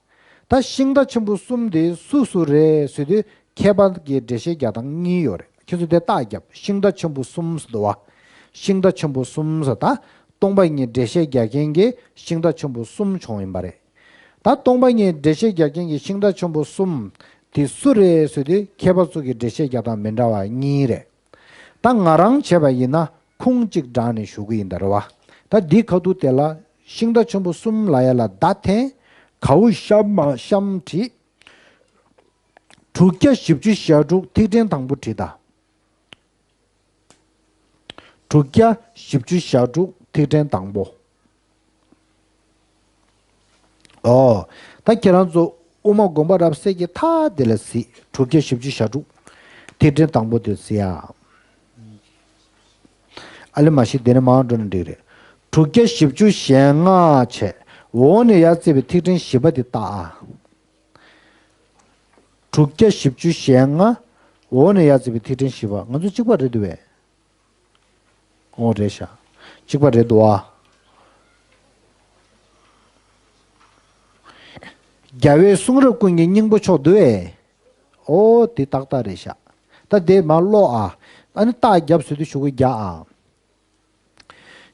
ད་ཤིང་རྟ་ཆེན་པོ་གསུམ་དེ་སུ་སུ་རེད་ཟེར་དུས་མཁས་པ་གི་འགྲེལ་བཤད་རྒྱག་སྟངས་གཉིས་ཡོད་རེད། ཁྱེད་ཚོ་དེ་རྟགས་རྒྱབ། ཤིང་རྟ་ཆེན་པོ་གསུམ་ཟེར་འདུག་བ། ཤིང་རྟ་ཆེན་པོ་གསུམ་ཟེར་ད། སྟོང་པ་ཉིད་འགྲེལ་བཤད་རྒྱག་མཁན་གྱི་ཤིང་རྟ་ཆེན་པོ་གསུམ་བྱུང་ཡིན་པ་རེད། ད་སྟོང་པ་ཉིད་འགྲེལ་བཤད་རྒྱག་མཁན་གྱི་ཤིང་རྟ་ཆེན་པོ་གསུམ་དེ་སུ་རེད་ཟེར་དུས་མཁས་པ་ཚོ་གི་འགྲེལ་བཤད་རྒྱག་སྟངས་མི་འདྲ་བ་གཉིས་རེད། ད་ང་རང་བྱས་པ་ཡིན་ན་ཁུངས་གཅིག་དྲངས་ནས་ཞུ་གི་ཡིན་ད་རེད་བ། ད་འདིའི་ཁ་ཐུག་དེ་ལ་ཤིང་རྟ་ཆེན་པོ་གསུམ་ལབ་ཡ་ལ་ཟླ་འཐེན། གའུ་ཤམ་མ་ཤམ་བྲིས། དྲུག་བརྒྱ་བཞི་བཅུ་ཞེ་དྲུག་ཐིག་ཕྲེང་དང་པོ་བྲིས་ད། དྲུག་བརྒྱ་བཞི་བཅུ་ཞེ་དྲུག་ཐིག་ཕྲེང་དང་པོ། ཨོ། ད་ཁྱེད་རང་ཚོ་དབུ་མ་དགོངས་པ་རབ་གསལ་གྱི་མཐའ་དེ་ལ་གཟིགས། དྲུག་བརྒྱ་བཞི་བཅུ་ཞེ་དྲུག་ཐིག་ཕྲེང་དང་པོ་དེ་གཟིགས་ཨ། ཨ་ལེ་མ་གཞི་དེ་ནས་མར་འགྲོ་ན་འགྲིག་རེད། དྲུག་བརྒྱ་བཞི་བཅུ་ཞེ་ལྔ་བྱས། འོག་ནས་ཡར་བརྩིས་པའི་ཐིག་ཕྲེང་བཞི་པ་དེ་བལྟ་ཨ། དྲུག་བརྒྱ་བཞི་བཅུ་ཞེ་ལྔ། འོག་ནས་ཡར་བརྩིས་པའི་ཐིག་ཕྲེང་བཞི་པ། ང་ཚོ་གཅིག་པ་རེད་འདུག་བས། འོ་རེད་ཤག་གཅིག་པ་རེད་འདུག་ཨ། རྒྱལ་བའི་གསུང་རབ་ཀུན་གྱི་སྙིང་པོ་མཆོག་འདུག་བས། འོ་དེ་ཏག་ཏག་རེད་ཤག་ད་དེ་མར་ཀློག་ཨ། ཨ་ནི་རྟགས་རྒྱབ་ཟེར་དུས་ཞུ་གུ་རྒྱག་ཨ།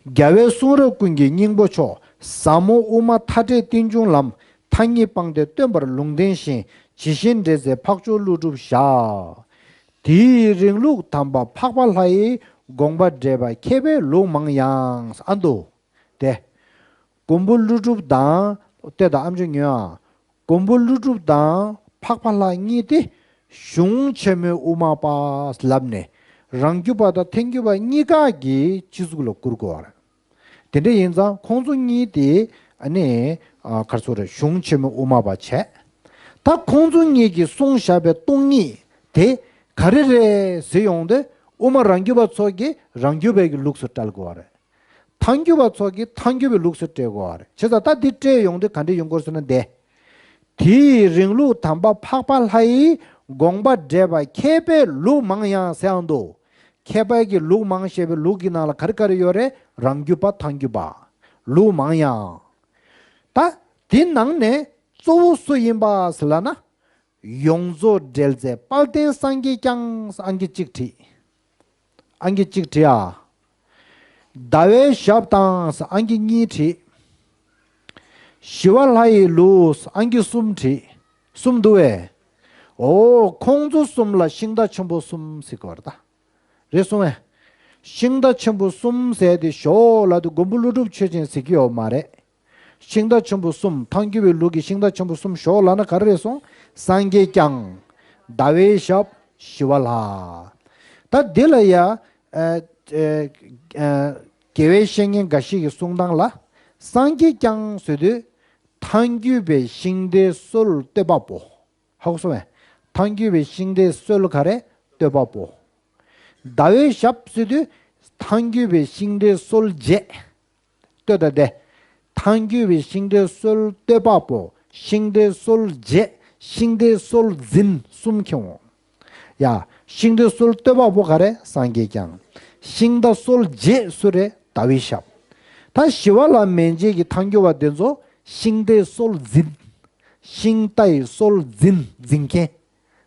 རྒྱལ་བའི་གསུང་རབ་ཀུན་གྱི་སྙིང་པོ་མཆོག་ཟབ་མོ་དབུ་མ་མཐའ་བྲལ་རྟེན་འབྱུང་ལམ། མཐའ་གཉིས་སྤངས་ཏེ་སྟོན་པར་ལུང་བསྟན་ཞིང་། ཇི་བཞིན་འགྲེལ་མཛད་འཕགས་མཆོག་ཀླུ་སྒྲུབ་ཞབས། དེའི་རིང་ལུགས་དམ་པ་འཕགས་པ་ལྷ་ཡི། དགོངས་པ་འགྲེལ་པ་མཁས་པའི་ལུགས་མང་ཡང་། ཨ་འདུག་སྟེ། མགོན་པོ་ཀླུ་སྒྲུབ་དང་། ལྟོས་དང་ཨ་མཆོག་ཉོན་ཨ། མགོན་པོ་ཀླུ་སྒྲུབ་དང་འཕགས་པ་ལྷ་གཉིས་དེ་གཞུང་ཆེན་མོའི་དབུ་མ་པ་ལབ་ནས། རང་རྒྱུད་པ་དང་ཐལ་འགྱུར་བ་གཉིས་ཀ་གི་སྤྱི་གཙུག་ལ་བཀུར་དགོས་པ་རེད། དེ་འདྲ་ཡིན་ཙང་ཁོང་ཚོ་གཉིས་དེ་ཨ་ནི་ཨ་ག་རེ་ཟེར་དགོས་རེད། གཞུང་ཆེན་མོའི་དབུ་མ་པ་བྱས། ད་ཁོང་ཚོ་གཉིས་ཀྱིས་གསུངས་བཞག་པའི་སྟོང་ཉིད་དེ་ག་རེ་རེད་ཟེར་ཡོང་དུས། དབུ་མ་རང་རྒྱུད་པ་ཚོ་གིས་རང་རྒྱུད་པའི་གི་ལུགས་སུ་བཀྲལ་དགོས་པ་རེད། ཐལ་འགྱུར་བ་ཚོ་གིས་ཐལ་འགྱུར་བའི་ལུགས་སུ་བཀྲལ་དགོས་པ་རེད། བྱས་ཙང་ད་འདི་བཀྲལ་ཡོང་དུས་ག་འདྲ་ཡོང་དགོས་ཟེར་ན་འདི། དེའི་རིང་ལུགས་དམ་པ་འཕགས་པ་ལྷ་ཡི། དགོངས་པ་འགྲེལ་པ་མཁས་པའི་ལུགས་མང་ཡང་ཟེར་ཡང་འདུག་མཁས་པའི་གི་ལུགས་མང་ཞེས་པའི་ལུགས་ཀྱི་ནང་ལ་ག་རེ་ག་རེ་ཡོད་རེད། རང་རྒྱུད་པ་ཐལ་འགྱུར་བ། ལུགས་མང་ཡང་། ད་དེ་ནང་ནས་གཙོ་བོ་སུ་ཡིན་པ་ཟེར་ལབ་ན། ཡོངས་རྫོགས་འགྲེལ་མཛད་དཔལ་ལྡན་སངས་རྒྱས་བསྐྱངས། ཨང་ཀི་གཅིག་བྲིས། ཨང་ཀི་གཅིག་བྲིས་ཨ། ཟླ་བའི་ཞབས་དང་ཨང་ཀི་གཉིས་བྲིས། ཞི་བ་ལྷ་ཡི་ལུགས་ཨང་ཀི་གསུམ་བྲིས། གསུམ་འདུག་བས། འོ་ཁོང་ཚོ་གསུམ་ལ་ཤིང་རྟ་ཆེན་པོ་གསུམ་ཟེར་གི་ཡོད་རེད་ད། རེད་སོང་བས། ཤིང་རྟ་ཆེན་པོ་གསུམ་ཟེར་དེ་ཞོག་ལབ་དུས་མགོན་པོ་ཀླུ་སྒྲུབ་ཆོས་ཅན་ཟེར་གི་ཡོད་མ་རེད། ཤིང་རྟ་ཆེན་པོ་གསུམ་ཐལ་འགྱུར་བའི་ལུགས་ཀྱི་ཤིང་རྟ་ཆེན་པོ་གསུམ་ཞོག་ལབ་ན་ག་རེ་རེད་སོང་། སངས་རྒྱས་བསྐྱངས། ཟླ་བའི་ཞབས། ཞི་བ་ལྷ། ད་འདི་ལ་ཡ། ཨ་ཨ་ཨ་དགེ་བའི་བཤེས་གཉེན་འགའ་ཞིག་གི་གསུང་སྟངས་ལ། སངས་རྒྱས་བསྐྱངས་ཟེར་དུས། ཐལ་འགྱུར་བའི་ཤིང་རྟའི་སྲོལ་བཏོད་པ་པོ། ཧ་གོ་སོང་བས། ཐལ་འགྱུར་བའི་ཤིང་རྟའི་སྲོལ་ག་རེ་བཏོད་པ་པོ། ཟླ་བའི་ཞབས་ཟེར་དུས། ཐལ་འགྱུར་བའི་ཤིང་རྟའི་སྲོལ་འབྱེད། ལྟོས་དང་དེ། ཐལ་འགྱུར་བའི་ཤིང་རྟའི་སྲོལ་བཏོད་པ་པོ། ཤིང་རྟའི་སྲོལ་འབྱེད། ཤིང་རྟའི་སྲོལ་འཛིན་གསུམ་ཁྱེར་འོང་། ཡ། ཤིང་རྟའི་སྲོལ་བཏོད་པ་པོ་ག་རེ་སངས་རྒྱས་བསྐྱངས། ཤིང་རྟ་སྲོལ་འབྱེད་སུ་རེད་ཟླ་བའི་ཞབས། ད་ཞི་བ་ལྷ་མན་ཆད་ཀྱི་ཐལ་འགྱུར་བ་དེ་ཚོ། ཤིང་རྟའི་སྲོལ་འཛིན། ཤིང་རྟའི་སྲོལ་འཛིན། འཛིན་མཁན།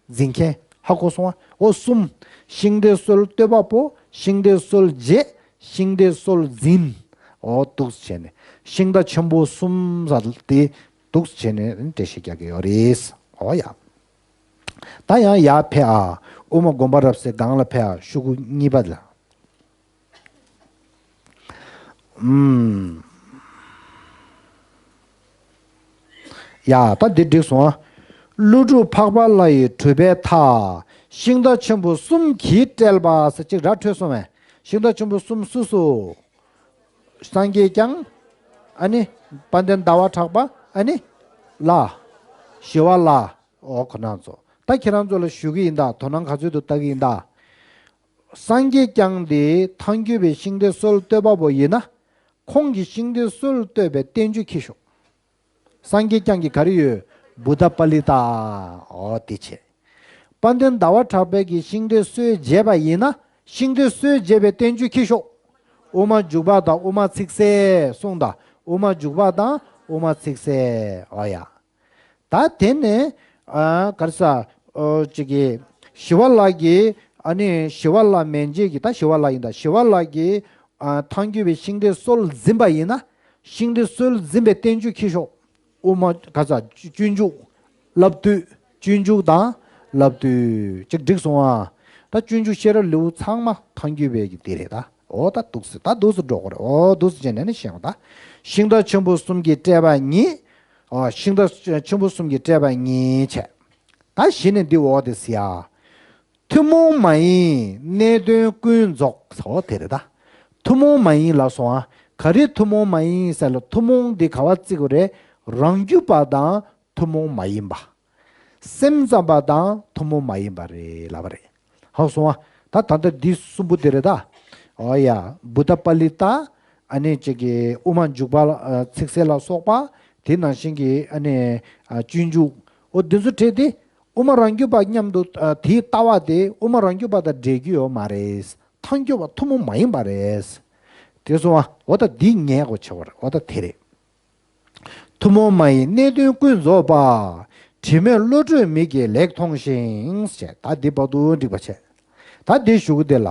འཛིན་མཁན། ཧ་གོ་སོང་ང་། འོ་གསུམ། ཤིང་རྟའི་སྲོལ་གཏོད་པ་པོ། ཤིང་རྟའི་སྲོལ་འབྱེད། ཤིང་རྟའི་སྲོལ་འཛིན། འོ་འདུག་སེ་བྱས་ནས། ཤིང་རྟ་ཆེན་པོ་གསུམ་ཟེར་དེ་འདུག་སེ་བྱས་ནས་འགྲེལ་བཤད་རྒྱག་གི་ཡོད་རེད། འོ་ཡ། ད་ཡང་ཡར་ཕེབས་ཨ། དབུ་མ་དགོངས་པ་རབ་གསལ་སྒང་ལ་ཕེབས་ཨ། ཤོག་གུ་གཉིས་པ་ལ། ཨུམ། ཡ། ད་འདི་འགྲིག་སོང་ཨ། ཀླུ་སྒྲུབ་འཕགས་པ་ལྷ་ཡི་གྲུབ་པའི་མཐའ། ཤིང་རྟ་ཆེན་པོ་གསུམ་གྱིས་སྤྲས་པ་ཟེར་གཅིག་ར་འཕྲོད་སོང་བས། ཤིང་རྟ་ཆེན་པོ་གསུམ་སུ་སུ། སངས་རྒྱས་བསྐྱངས། ཨ་ནི། དཔལ་ལྡན་ཟླ་བ་གྲགས་པ། ཨ་ནི། ལྷ། ཞི་བ་ལྷ། འོ་ཁོ་རང་ཚོ། ད་ཁྱེད་རང་ཚོ་ལ་ཞུ་གི་ཡིན་ད། དོ་སྣང་ག་ཚོད་དུ་ལྟ་གི་ཡིན་ད། སངས་རྒྱས་བསྐྱངས་ཏེ་ཐལ་འགྱུར་བའི་ཤིང་རྟའི་སྲོལ་གཏོད་པ་པོ་ཡིན་ན། ཁོང་གིས་ཤིང་རྟའི་སྲོལ་གཏོད་པའི་བསྟན་བཅོས་འཁྱེར་ཤོག། སངས་རྒྱས་བསྐྱངས་ཀྱི་ག་རེ་ཡོད། བུདྡྷ་པཱ་ལི་ཏ། འོ་དེ་བྱས། དཔལ་ལྡན་ཟླ་བ་གྲགས་པས་ཀྱི་ཤིང་རྟའི་སྲོལ་འབྱེད་པ་ཡིན་ན། ཤིང་རྟའི་སྲོལ་འབྱེད་པའི་བསྟན་བཅོས་འཁྱེར་ཤོག། དབུ་མ་འཇུག་པ་དང་དབུ་མ་ཚིག་གསལ་གསུངས་དང་། དབུ་མ་འཇུག་པ་དང་དབུ་མ་ཚིག་གསལ། འོ་ཡ། ད་དེ་ནས་ཨ་ག་རེ་ཟ། ཨོ་ཅིག་གི་ཞི་བ་ལྷ་གི། ཨ་ནི་ཞི་བ་ལྷ་མན་ཆད་ཀྱི། ད་ཞི་བ་ལྷ་ཡིན་ད། ཞི་བ་ལྷ་གི་ཨ་ཐལ་འགྱུར་བའི་ཤིང་རྟའི་སྲོལ་འཛིན་པ་ཡིན་ན། ཤིང་རྟའི་སྲོལ་འཛིན་པའི་བསྟན་བཅོས་འཁྱེར་ཤོག། དབུ་མ་ག་རེ་ཟ། སྤྱོད་འཇུག། བསླབ་བཏུས། སྤྱོད་འཇུག་དང་བསླབ་བཏུས། ཅིག་འགྲིག་སོང་ཨ། ད་སྤྱོད་འཇུག་ཤེས་རབ་ལེའུ་ཚང་མ་ཐལ་འགྱུར་བའི་གི་དེ་རེད་ད། འོ་ད་འདུག་སེ། ད་འདུག་སེ་འགྲོ་དགོས་རེད། འོ་འདུག་སེ་བྱས་ནས་ནི་ཤེས་དགོས་ད། ཤིང་རྟ་ཆེན་པོ་གསུམ་གྱིས་སྤྲས་པ་ཉིད། ཨ། ཤིང་རྟ་ཆེན་པོ་གསུམ་གྱིས་སྤྲས་པ་ཉིད་བྱས། ད་གཞི་ནས་འདི་འོག་དེ་ཟེར་ཡ། ཐུན་མོང་མ་ཡིན་གནས་དོན་ཀུན་རྫོགས། འོ་དེ་རེད་ད། ཐུན་མོང་མ་ཡིན་ལབ་སོང་ཨ། ག་རེ་ཐུན་མོང་མ་ཡིན་ཟེར་ལ། ཐུན་མོང་འདི་ག་བ་བརྩི་དགོས་རེད། རང་རྒྱུད་པ་དང་ཐུན་མོང་མ་ཡིན་པ། སེམས་ཙམ་པ་དང་ཐུན་མོང་མ་ཡིན་པ་རེད་ལབ་པ་རེད། ཧ་གོ་སོང་ཨ། ད་ད་ལྟ་འདི་གསུམ་པོ་དེ་རེད་ད། འོ་ཡ། བུདྡྷ་པཱ་ལི་ཏ། ཨ་ནི་ཅིག་གི་དབུ་མ་འཇུག་པ་ལ། ཨ། ཚིག་གསལ་ལ་སོགས་པ། དེ་ནང་བཞིན་གྱི་ཨ་ནི། ཨ། སྤྱོད་འཇུག། འོ་འདི་ཚོ་བྲིས་ཏེ། དབུ་མ་རང་རྒྱུད་པ་མཉམ་དུ། ཨ། དེའི་ལྟ་བ་དེ་དབུ་མ་རང་རྒྱུད་པ་དང་འབྲེལ་རྒྱུ་ཡོད་མ་རེད། ཐལ་འགྱུར་བ་ཐུན་མོང་མ་ཡིན་པ་རེད། དེ་སོང་བ། འོ་ད་འདི་ངེས་དགོས་ཆེ་བ་རེད། འོ་ད་དེ་རེད། ཐུན་མོང་མ་ཡིན་གནས་དོན་ཀུན་རྫོགས་པ། དྲི་མེད་བློ་གྲོས་མིག་གིས་ལེགས་མཐོང་ཞིང་། ཞེས་ད་འདི་བར་དུ་འགྲིག་པ་བྱས། ད་འདི་ཞུ་གི་དེ་ལ།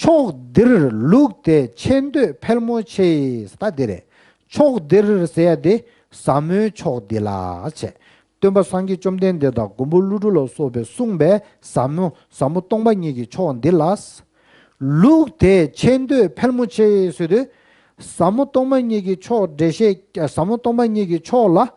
ཕྱོགས་འདིར་ལུགས་དེ་ཆེ་འདོད་ཕལ་མོ་ཆེ། ད་འདི་རེད། ཕྱོགས་འདིར་ཟེར་ཡ་དེ་ཟབ་མོའི་ཕྱོགས་འདི་ལ་བྱས། སྟོན་པ་སངས་རྒྱས་བཅོམ་ལྡན་འདས་དང་མགོན་པོ་ཀླུ་སྒྲུབ་ལ་སོགས་པས་གསུངས་པའི་ཟབ་མོ། ཟབ་མོ་སྟོང་པ་ཉིད་ཀྱི་ཕྱོགས་འདི་ལ། ལུགས་དེ་ཆེ་འདོད་ཕལ་མོ་ཆེ་ཟེར་དུས། ཟབ་མོ་སྟོང་པ་ཉིད་ཀྱི་ཕྱོགས་འགྲེལ་བཤད། ཟབ་མོ་སྟོང་པ་ཉིད་ཀྱི་ཕྱོགས་ལ།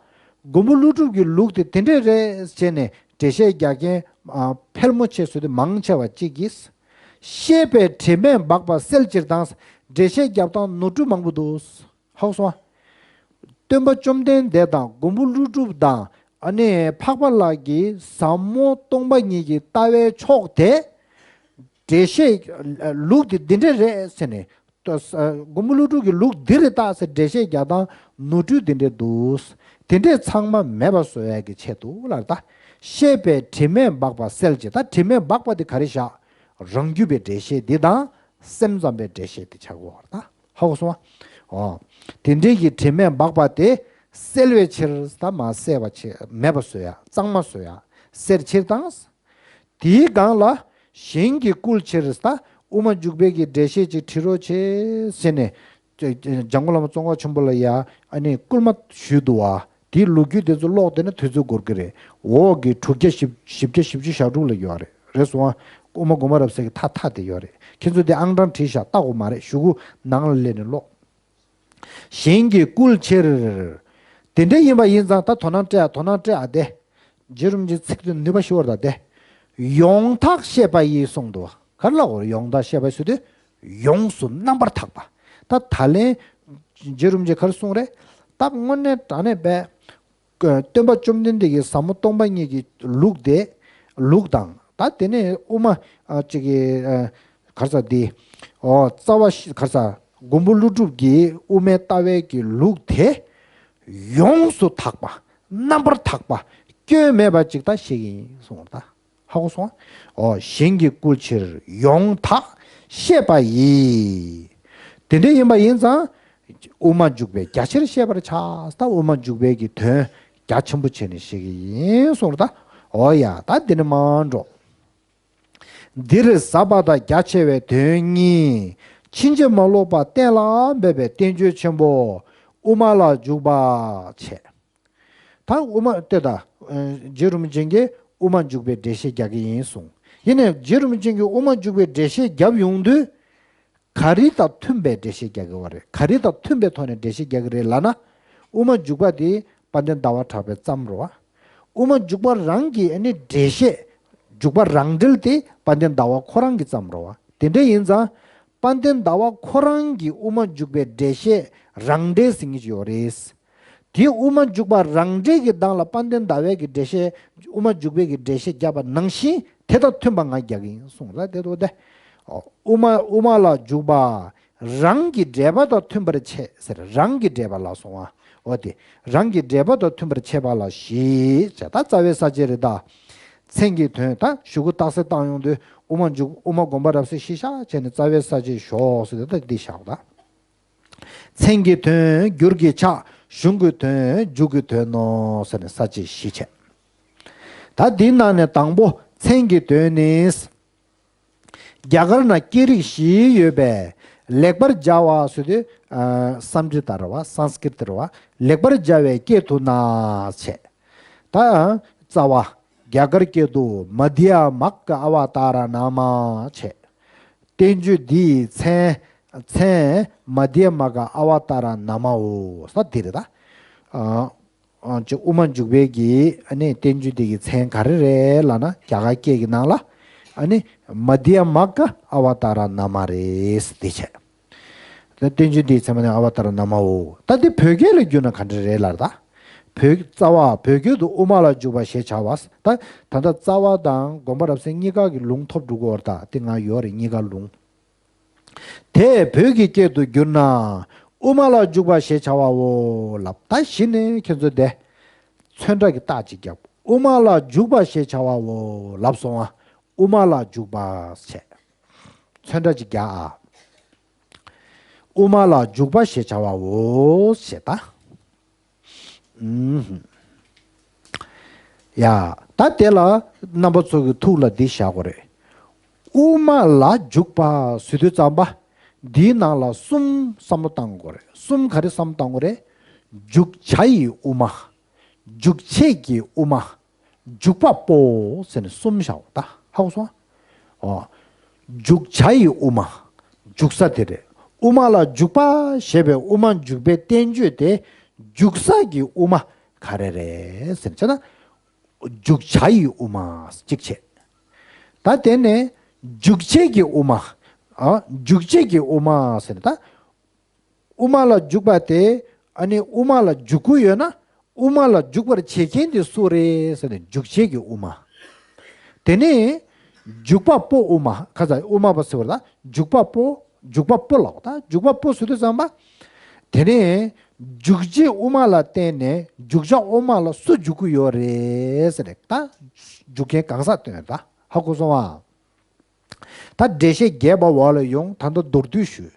མགོན་པོ་ཀླུ་སྒྲུབ་ཀྱི་ལུགས་དེ་དེ་འདྲས་རེད་ཟེར་ནས་འགྲེལ་བཤད་རྒྱག་མཁན། ཨ། ཕལ་མོ་ཆེ་ཟེར་དུས་མང་ཆེ་བ་གཅིག་གིས། བཤད་པའི་དྲི་མས་སྦགས་པ་སེལ་ཕྱིར་དང་། འགྲེལ་བཤད་རྒྱབ་སྟངས་ནོར་འཁྲུལ་མང་པོ་འདུག། ཧ་གོ་སོང་ཨ། སྟོན་པ་བཅོམ་ལྡན་འདས་དང་མགོན་པོ་ཀླུ་སྒྲུབ་དང་། ཨ་ནི་འཕགས་པ་ལྷ་གིས་ཟབ་མོ་སྟོང་པ་ཉིད་ཀྱི་ལྟ་བའི་ཕྱོགས་དེ། འགྲེལ་བཤད་ལུགས་དེ་འདི་འདྲས་རེད་ཟེར་ནས། མགོན་པོ་ཀླུ་སྒྲུབ་ཀྱི་ལུགས་འདི་རེད་ད་ཟེར་འགྲེལ་བཤད་རྒྱག་སྟངས་ནོར་འཁྲུལ་འདི་འདྲས་འདུག། དེ་འདྲས་ཚང་མ་མེད་པ་བཟོ་ཡ་གི་ཆེད་དུ་ལ་ད། བཤད་པའི་དྲི་མས་སྦགས་པ་སེལ་ཕྱིར། ད་དྲི་མས་སྦགས་པ་དེ་ག་རེ་བཞག། རང་རྒྱུད་པའི་འགྲེལ་བཤད་འདི་དང་། སེམས་ཙམ་པའི་འགྲེལ་བཤད་དེ་ཆགས་ཡོད་རེད་ད། ཧ་གོ་སོང་ཨ། འོ། དེ་འདྲའི་གི་དྲི་མས་སྦགས་པ་དེ་སེལ་བའི་ཕྱིར། ད་མ་བསལ་བ་ཕྱིར། མེད་པ་བཟོ་ཡ། གཙང་མ་བཟོ་ཡ། སེལ་ཕྱིར་དང་། དེའི་སྒང་ལ་གཞན་གྱིས་བསྐུལ་ཕྱིར། ད་དབུ་མ་འཇུག་པའི་གི་འགྲེལ་བཤད་ཅིག་བྲིས་རོགས་བྱེད་ཟེར་ནས། འཇམ་མགོན་བླ་མ་ཙོང་ཁ་ཆེན་པོ་ལ་ཡ། ཨ་ནི་སྐུལ་མ་ཞུས་འདུག་བ། དེའི་ལོ་རྒྱུས་དེ་ཚོ་ཀློག་བསྡད་ན་དུས་ཚོད་འགོར་གི་རེད། འོག་གི་དྲུག་བརྒྱ་བཞི་བཅུ་ཞེ་དྲུག་ལ་ཡོད་རེད། རེད་སོང་ཨ། དབུ་མ་དགོངས་པ་རབ་གསལ་གྱི་མཐའ་མཐའ་དེ་ཡོད་རེད། ཁྱེད་ཚོ་དེ་ཨང་གྲངས་བྲིས་བཞག་ལྟ་དགོས་མ་རེད། གཞུག་གུ་ནང་ལ་སླེབས་ནས་ཀློག། གཞན་གྱིས་བསྐུལ་ཕྱིར། དེ་འདྲ་ཡིན་པ་ཡིན་ཙང་ད་དོ་སྣང་སྤྲད་ཨ། དོ་སྣང་སྤྲད་ཨ་དེ། རྗེ་རིན་པོ་ཆེའི་ཚིག་དེ་ནུས་པ་ཞེ་པོ་རེད་ད་དེ། ཡོངས་དག་ཤེས་པ་ཡིས་གསུངས་འདུག། ག་རེ་ལབ་དགོས་རེད། ཡོངས་དག་ཤེས་པ་ཟེར་དུས་ཡོངས་སུ་རྣམ་པར་དག་པ། ད་ད་ལན་རྗེ་རིན་པོ་ཆེས་ག་རེ་གསུངས་རེད། ད་དངོས་གནས་དྲང་གནས་པས། སྟོན་པ་བཅོམ་ལྡན་འདས་ཀྱི་ཟབ་མོ་སྟོང་པ་ཉིད་ཀྱི་ལུགས་དེ། ལུགས་དང་། ད་དེ་ནས་དབུ་མ། ཨ། ཅིག་གི། ཨ། ག་རེ་ཟ་འདི། ཨོ། རྩ་བ་ཤེས། ག་རེ་ཟ། མགོན་པོ་ཀླུ་སྒྲུབ་ཀྱི་དབུ་མའི་ལྟ་བའི་གི་ལུགས་དེ། ཡོངས་སུ་དག་པ། རྣམ་པར་དག་པ། སྐྱོན་མེད་པ་ཅིག་ད་བཤད་ཀྱི་ཡིན་གསུངས་པ་རེད་ད། ཧ་གོ་སོང་ཨ། ཨོ། གཞན་གྱིས་བསྐུལ་ཕྱིར་ཡོངས་དག་ཤེས་པ་ཡིས། དེ་འདྲ་ཡིན་པ་ཡིན་ཙང་ དབུ་མ་འཇུག་པའི་རྒྱ་ཆེར་བཤད་པར་བྱ། ད་དབུ་མ་འཇུག་པའི་གི་དོན་རྒྱ་ཆེན་པོ་བྱས་ནས་བཤད་ཀྱི་ཡིན་གསུངས་རེད་ད། འོ་ཡ། ད་འདི་ནས་མར་འགྲོ། འདིར་ཟབ་པ་དང་རྒྱ་ཆེ་བའི་དོན་གཉིས་ཕྱིན་ཅི་མ་ལོག་པ་གཏན་ལ་འབེབས་པའི་བསྟན་བཅོས་ཆེན་པོ་དབུ་མ་ལ་འཇུག་པ་བྱས། ད་དབུ་མ་དེ་ད་རྗེ་རིན་པོ་ཆེ་གིས་དབུ་མ་འཇུག་པའི་འགྲེལ་བཤད་རྒྱག་གི་ཡིན་གསུངས། ཡིན་ནའི་རྗེ་རིན་པོ་ཆེ་གིས་དབུ་མ་འཇུག་པའི་འགྲེལ་བཤད་བརྒྱབ་ཡོང་དུས། ག་རེ་དང་མཐུན་པའི་འགྲེལ་བཤད་རྒྱག་གི་ཡོད་རེད། ག་རེ་དང་མཐུན་པའི་ཐོག་ནས་འགྲེལ་བཤད་རྒྱག་གི་རེད་ལབ་ན། དབུ་མ་འཇུག་པ་དེ་དཔལ་ལྡན་ཟླ་བ་གྲགས་པས་བརྩམས་རེད་བ། དབུ་མ་འཇུག་པ་རང་གི་ཨ་ནི་འགྲེལ་བཤད། འཇུག་པ་རང་འགྲེལ་དེ་དཔལ་ལྡན་ཟླ་བ་ཁོ་རང་གིས་བརྩམས་རེད་བ། དེ་འདྲ་ཡིན་ཙང་། དཔལ་ལྡན་ཟླ་བ་ཁོ་རང་གིས་དབུ་མ་འཇུག་པའི་འགྲེལ་བཤད་རང་འགྲེལ་ཟེར་མཁན་ཅིག་ཡོད་རེད། དེའི་དབུ་མ་འཇུག་པ་རང་འགྲེལ་གྱི་གདངས་ལ་དཔལ་ལྡན་ཟླ་བས་ཀྱི་འགྲེལ་བཤད། དབུ་མ་འཇུག་པའི་གི་འགྲེལ་བཤད་བརྒྱབ་པ་ནང་བཞིན་དེ་དང་མཐུན་པ་ང་རྒྱག་གི་ཡིན་གསུངས་ལ། དེ་དོ་དེ། དབུ་མ་དབུ་མ་ལ་འཇུག་པ་རང་གི་འགྲེལ་པ་དང་མཐུན་པར་འཆད་ཟེར། རང་གི་འགྲེལ་པ་ལ་སོང་བ། འོ་དེ། རང་གི་འགྲེལ་པ་དང་མཐུན་པར་འཆད་པ་ལ་བཞི་བྱས། ད་རྩ་བའི་ས་བཅད་རེད་ད། མཚན་གྱི་དོན་ད་གཞུག་གུ་རྟགས་གསལ་བཏང་ཡོང་དུས་དབུ་མ་འཇུག་དབུ་མ་དགོངས་པ་རབ་གསལ་བཞི་བཞག་བྱས་ནས་རྩ་བའི་ས་བཅད་ཞོག་ཟེར་དུས་ད་འདི་བཞག་ད། མཚན་གྱི་དོན་འགྱུར་གྱི་ཕྱག་གཞུང་གི་དོན་མཇུག་གི་དོན་ནོ་ཟེར་ནས་ས་བཅད་བཞི་བྱས། ད་འདིའི་ནང་ནས་དང་པོ་མཚན་གྱི་དོན་ནི། རྒྱ་གར་ན་སྐད་རིགས་བཞི་ཡོད་པས་ལེགས་པར་སྦྱར་བ་ཟེར་དུས། ཨ། སཾ་སྐྲྀ་ཏ་རེད་བ། སཾ་སྐྲྀ་ཏ་རེད་བ། ལེགས་པར་སྦྱར་བའི་སྐད་དུ་ན་བྱས། ད་རྩ་བ། རྒྱ་གར་སྐད་དུ་མ་དྷྱ་མ་ཀ་ཨ་བ་ཏཱ་ར་ན་མ་བྱས། བསྟན་བཅོས་འདི་ཡི་མཚན། མཚན་མ་དྷྱ་མ་ཀ་ཨ་བ་ཏཱ་ར་ན་མའོ། ས་འདི་རེད་ད། ཨ། ཨ། ཅེ་དབུ་མ་འཇུག་པའི་གི་ཨ་ནི་བསྟན་བཅོས་འདི་གི་མཚན་ག་རེ་རེད་ལབ་ན། རྒྱ་གར་སྐད་ཀྱི་ནང་ལ་ཨ་ནི་མ་དྷྱ་མ་ཀ་ཨ་བ་ཏཱ་ར་ན་མ་རེད་ཟེར་འདི་བྱས། ད་བསྟན་བཅོས་འདིའི་མཚན་མ་ནི་ཨ་བ་ཏཱ་ར་ན་མའོ། ད་འདི་བོད་སྐད་ལ་བསྒྱུར་ན་ག་འདྲ་རེད་ལབ་ད། བོད་རྩ་བ་བོད་སྐད་དུ་དབུ་མ་ལ་འཇུག་པ་ཞེས་བྱ་བ། ད་ད་ལྟ་རྩ་བ་དང་དགོངས་པ་རབ་གསལ་གཉིས་ཀ་གི་ལུང་ཐོབ་འགྲོ་གི་ཡོད་རེད་ད། དེ་ང་ཡོད་རེད་གཉིས་ཀ་ལུང་། དེ་བོད་ཀྱི་སྐད་དུ་བསྒྱུར་ན། དབུ་མ་ལ་འཇུག་པ་ཞེས་བྱ་བའོ་ལབ། ད་གཞི་ནས་ཁྱེད་ཚོ་དེ་ཚོན་ཁྲ་གི་རྟགས་ཅིག་བརྒྱབ། དབུ་མ་ལ་འཇུག་པ་ཞེས་བྱ་བའོ་ལབ་སོང་ང་། དབུ་མ་ལ་འཇུག་པ་བྱས། ཚོན་ཁྲ་ཅིག་རྒྱག་ཨ། དབུ་མ་ལ་འཇུག་པ་ཞེས་བྱ་བའོ་ཞེས་ད། ཨུམ། ཡ། ད་དེ་ལ་རྣམ་པ་ཚོ་གི་ཐུགས་ལ་འདི་བཞག་དགོས་རེད། དབུ་མ་ལ་འཇུག་པ་ཟེར་དུས་ཙམ་པ། འདིའི་ནང་ལ་གསུམ་བསམ་བློ་བཏང་དགོས་རེད། གསུམ་ག་རེ་བསམ་བློ་བཏང་དགོས་རེད། འཇུག་བྱ་ཡི་དབུ་མ། འཇུག་བྱེད་ཀྱི་དབུ་མ། འཇུག་པ་པོ་ཟེར་ནས་གསུམ་བཞག་ད། ཧ་གོ་སོང་ཨ། འོ། འཇུག་བྱ་ཡི་དབུ་མ། འཇུག་ས་དེ་རེད། དབུ་མ་ལ་འཇུག་པ་ཞེས་པའི་དབུ་མ་འཇུག་པའི་བསྟན་བཅོས་དེ། འཇུག་ས་གི་དབུ་མ་ག་རེ་རེད་ཟེར་བྱས་ན། འཇུག་བྱ་ཡི་དབུ་མ་གཅིག་བྱས། ད་དེ་ནས་འཇུག་བྱེད་ཀྱི་དབུ་མ། ཨ། འཇུག་བྱེད་ཀྱི་དབུ་མ་ཟེར་ད། དབུ་མ་ལ་འཇུག་པ་དེ། ཨ་ནི་དབུ་མ་ལ་འཇུག་གི་ཡོད་ན། དབུ་མ་ལ་འཇུག་པར་བྱེད་མཁན་དེ་སུ་རེད་ཟེར་ནས་འཇུག་བྱེད་ཀྱི་དབུ་མ། དེ་ནས་འཇུག་པ་པོ་དབུ་མ། ཁ་ཚ་དབུ་མ་པ་ཟེར་བ་ལ་འཇུག་པ་པོ། འཇུག་པ་པོ་ལབ་ད། འཇུག་པ་པོ་ཟེར་དུས་ཙམ་པ། དེ་ནས་འཇུག་བྱེད་དབུ་མ་ལ་བརྟེན་ནས་འཇུག་བྱ་དབུ་མ་ལ་སུ་འཇུག་གི་ཡོད་རེད་ཟེར་ནས་ད། འཇུག་མཁན་གང་ཟག་སྟོན་ད། ཧ་གོ་སོང་ཨ། ད་འགྲེལ་བཤད་རྒྱས་པ་འོག་ལ་ཡོང་། ད་ལྟ་མདོར་བསྡུས་ཞུ།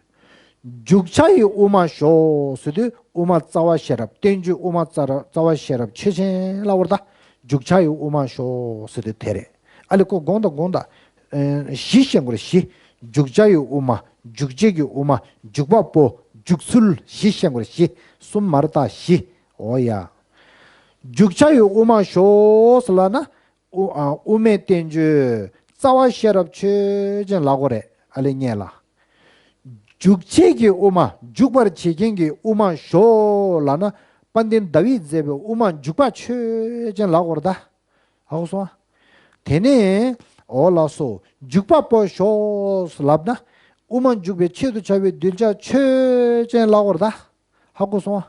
འཇུག་བྱ་ཡི་དབུ་མ་ཞོག་ཟེར་དུས་དབུ་མ་རྩ་བ་ཤེས་རབ། བསྟན་བཅོས་དབུ་མ་རྩ་ར་རྩ་བ་ཤེས་རབ་ཆོས་ཅན་ལབ་པ་རེད་ད། འཇུག་བྱ་ཡི་དབུ་མ་ཞོག་ཟེར་དུས་དེ་རེད། ཨ་ལེ་ཁོ་དགོངས་དག་དགོངས་དག་ཨེ། བཞི་བཤད་དགོས་རེད་བཞི། འཇུག་བྱ་ཡི་དབུ་མ། འཇུག་བྱེད་ཀྱི་དབུ་མ། འཇུག་པ་པོ། འཇུག་ཚུལ། བཞི་བཤད་དགོས་རེད་བཞི། གསུམ་མ་རེད་ད་བཞི། འོ་ཡ། འཇུག་བྱ་ཡི་དབུ་མ་ཞོག་ཟེར་ལབ་ན། དབུ། ཨ། དབུ་མའི་བསྟན་བཅོས་རྩ་བ་ཤེས་རབ་ཆོས་ཅན་ལབ་དགོས་རེད། ཨ་ལེ་རྙེད་ལ། འཇུག་བྱེད་ཀྱི་དབུ་མ། འཇུག་པར་བྱེད་མཁན་གྱི་དབུ་མ་ཞོག་ལབ་ན། དཔལ་ལྡན་ཟླ་བས་མཛད་པའི་དབུ་མ་འཇུག་པ་ཆོས་ཅན་ལབ་དགོས་རེད་ད། ཧ་གོ་སོང་ཨ། དེ་ནས་འོ་ལགས་སོ། འཇུག་པ་པོ་ཞོག་ལབ་ན། དབུ་མ་འཇུག་པའི་ཆེད་དུ་བྱ་བའི་གདུལ་བྱ་ཆོས་ཅན་ལབ་དགོས་རེད་ད། ཧ་གོ་སོང་ཨ།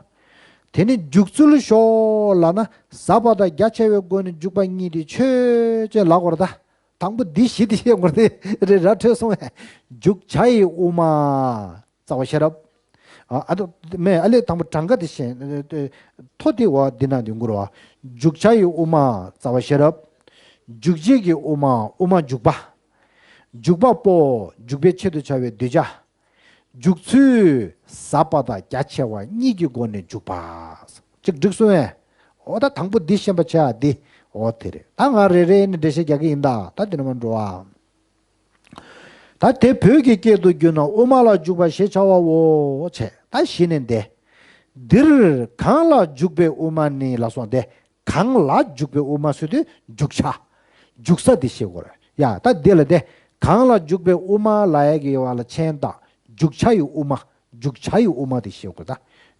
དེ་ནས་འཇུག་ཚུལ་ཞོག་ལབ་ན། ཟབ་པ་དང་རྒྱ་ཆེ་བའི་སྒོ་ནས་འཇུག་པ་གཉིས་དེ་ཆོས་ཅན་ལབ་དགོས་རེད་ད། དང་པོ་འདི་བཞི་དེ་བཤད་དགོས་རེད་དེ་རེད་ར། འཕྲོས་སོང་ཨ། འཇུག་བྱ་ཡི་དབུ་མ་རྩ་བ་ཤེས་རབ། ཨ། ཨ་དོ་མེ་ཨ་ལེ་དང་པོ་གྲངས་ཀ་དེ་བཤད། ཐོ་དེ་བ་འདི་ན་འདི་འགུར་བ། འཇུག་བྱ་ཡི་དབུ་མ་རྩ་བ་ཤེས་རབ། འཇུག་བྱེད་ཀྱི་དབུ་མ་དབུ་མ་འཇུག་པ། འཇུག་པ་པོ་འཇུག་པའི་ཆེད་དུ་བྱ་བའི་གདུལ་བྱ། འཇུག་ཚུལ་ཟབ་པ་དང་རྒྱ་ཆེ་བ་གཉིས་ཀྱི་སྒོ་ནས་འཇུག་པ། གཅིག་འགྲིག་སོང་ངས། འོ་ད་དང་པོ་འདི་ཤེས་པ་བྱ་འདི། འོ་དེ་རེད། ད་ང་རེ་རེ་ནས་འགྲེལ་བཤད་རྒྱག་གི་ཡིན་ད། ད་འདི་ནས་མར་འགྲོ་ཨ། ད་དེ་བོད་ཀྱི་སྐད་དུ་བསྒྱུར་ན་དབུ་མ་ལ་འཇུག་པ་ཞེས་བྱ་བའོ་བྱས། ད་གཞི་ནས་འདི། འདིར་གང་ལ་འཇུག་པའི་དབུ་མ་ནི་ལ་སོགས་ཏེ། གང་ལ་འཇུག་པའི་དབུ་མ་ཟེར་དུས་འཇུག་བྱ། འཇུག་ས་འདི་ཤེས་དགོས་རེད་ཡ། ད་འདི་ལ་དེ། གང་ལ་འཇུག་པའི་དབུ་མ་ལ་ཡ་གི་ཡོ་བ་ལ་ཆེན་དང་། འཇུག་བྱ་ཡི་དབུ་མ། འཇུག་བྱ་ཡི་དབུ་མ་དེ་ཤེས་དགོས་ད།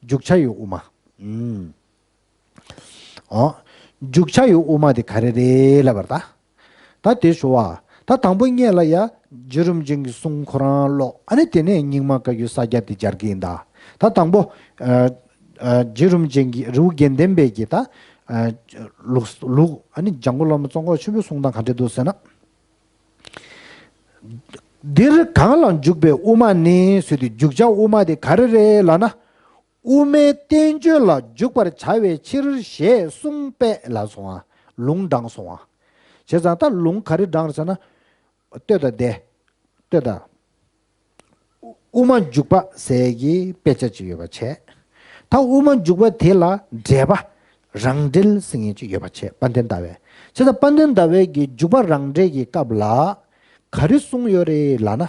འཇུག་བྱ་ཡི་དབུ་མ། ཨུམ། ཨོ། འཇུག་བྱ་ཡི་དབུ་མ་དེ་ག་རེ་རེད་ལབ་པར་ད། ད་དེ་ཞུ་བ། ད་དང་པོ་སྔོན་ལ་ཡ། རྗེ་རིན་པོ་ཆེ་གི་གསུང་ཁོ་རང་ཀློག་ཨ་ནི་དེ་ནས་རྙིང་མ་བཀའ་བརྒྱུད་ས་སྐྱ་དེ་སྦྱར་གི་ཡིན་ད། ད་དང་པོ། ཨ། ཨ། རྗེ་རིན་པོ་ཆེ་གི་རི་བོ་དགེ་ལྡན་པའི་གི་ད། ཨ། ལུགས་ལུགས་ཨ་ནི་འཇམ་མགོན་བླ་མ་ཙོང་ཁ་པ་ཆེན་པོའི་གསུང་སྟངས་ག་འདྲ་འདུག་ཟེར་ན། འདིར་གང་ལ་འཇུག་པའི་དབུ་མ་ནི་ཟེར་དུས་འཇུག་བྱ་དབུ་མ་དེ་ག་རེ་རེད་ལབ་ན། དབུ་མའི་བསྟན་བཅོས་ལ་འཇུག་པར་བྱ་བའི་ཕྱིར་ཞེས་གསུངས་པས་ལབ་སོང་ང་། ལུང་དྲངས་སོང་ང་། བྱས་ཙང་ད་ལུང་ག་རེ་དྲངས་ཟེར་ན། ལྟོས་དང་དེ། ལྟོས་དང་། དབུ་མ་འཇུག་པ་ཟེར་གྱི་དཔེ་ཆ་ཅིག་ཡོད་པ་བྱས། ད་དབུ་མ་འཇུག་པ་དེ་ལ་འགྲེལ་པ། རང་འགྲེལ་ཟེར་མཁན་ཅིག་ཡོད་པ་བྱས། དཔལ་ལྡན་ཟླ་བའི། བྱས་ཙང་དཔལ་ལྡན་ཟླ་བའི་གི་འཇུག་པ་རང་འགྲེལ་གྱི་སྐབས་ལ། ག་རེ་གསུངས་ཡོད་རེད་ལབ་ན།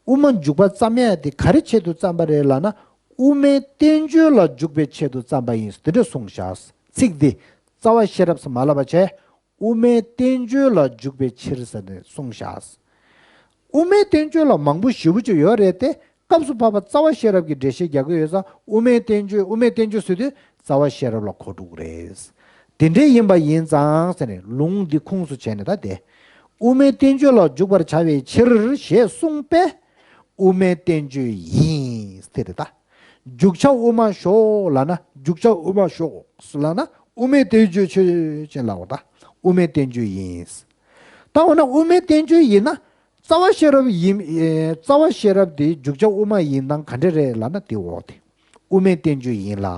དབུ་མ་འཇུག་པ་ཙམ་ཡང་དེ་ག་རེ་ཆེད་དུ་བརྩམས་པ་རེད་ལབ་ན། དབུ་མའི་བསྟན་བཅོས་ལ་འཇུག་པའི་ཆེད་དུ་བརྩམས་པ་ཡིན་དེ་འདྲ་གསུངས་བཞག་ཚིག་འདི་རྩ་བ་ཤེས་རབ་ཟེར་མ་ལབ་པ་བྱས། དབུ་མའི་བསྟན་བཅོས་ལ་འཇུག་པའི་ཕྱིར་ཟེར་ནས་གསུངས་བཞག་དབུ་མའི་བསྟན་བཅོས་ལ་མང་པོ་ཞེ་པོ་ཅིག་ཡོད་རེད་དེ། སྐབས་སུ་བབ་པ་རྩ་བ་ཤེས་རབ་ཀྱི་འགྲེལ་བཤད་རྒྱག་གི་ཡོད་ཙང་དབུ་མའི་བསྟན་བཅོས། དབུ་མའི་བསྟན་བཅོས་ཟེར་དུས་རྩ་བ་ཤེས་རབ་ལ་གོ་འགྲོ་གི་རེད། དེ་འདྲའི་ཡིན་པ་ཡིན་ཙང་ཟེར་ནས་ལུང་འདི་ཁུངས་སུ་བྱས་ནས་ད་དེ། དབུ་མའི་བསྟན་བཅོས་ལ་འཇུག་པར་བྱ་བའི་ཕྱིར་ཞེས་གསུངས་པས། དབུ་མའི་བསྟན་བཅོས་ཡིན་ཟེར་དེ་རེད་ད། འཇུག་བྱ་དབུ་མ་ཞོག་ལབ་ན། འཇུག་བྱ་དབུ་མ་ཞོག་ལབ་ན་དབུ་མའི་བསྟན་བཅོས་ཆོས་ཅན་ལབ་པ་ད། དབུ་མའི་བསྟན་བཅོས་ཡིན། ད་འོ་ན་དབུ་མའི་བསྟན་བཅོས་ཡིན་ན། རྩ་བ་ཤེས་རབ་ཡིན། ཨེ། རྩ་བ་ཤེས་རབ་དེ་འཇུག་བྱ་དབུ་མ་ཡིན་སྟངས་ག་འདྲ་རེད་ལབ་ན་དེ་འོ་དེ། དབུ་མའི་བསྟན་བཅོས་ཡིན་ལ།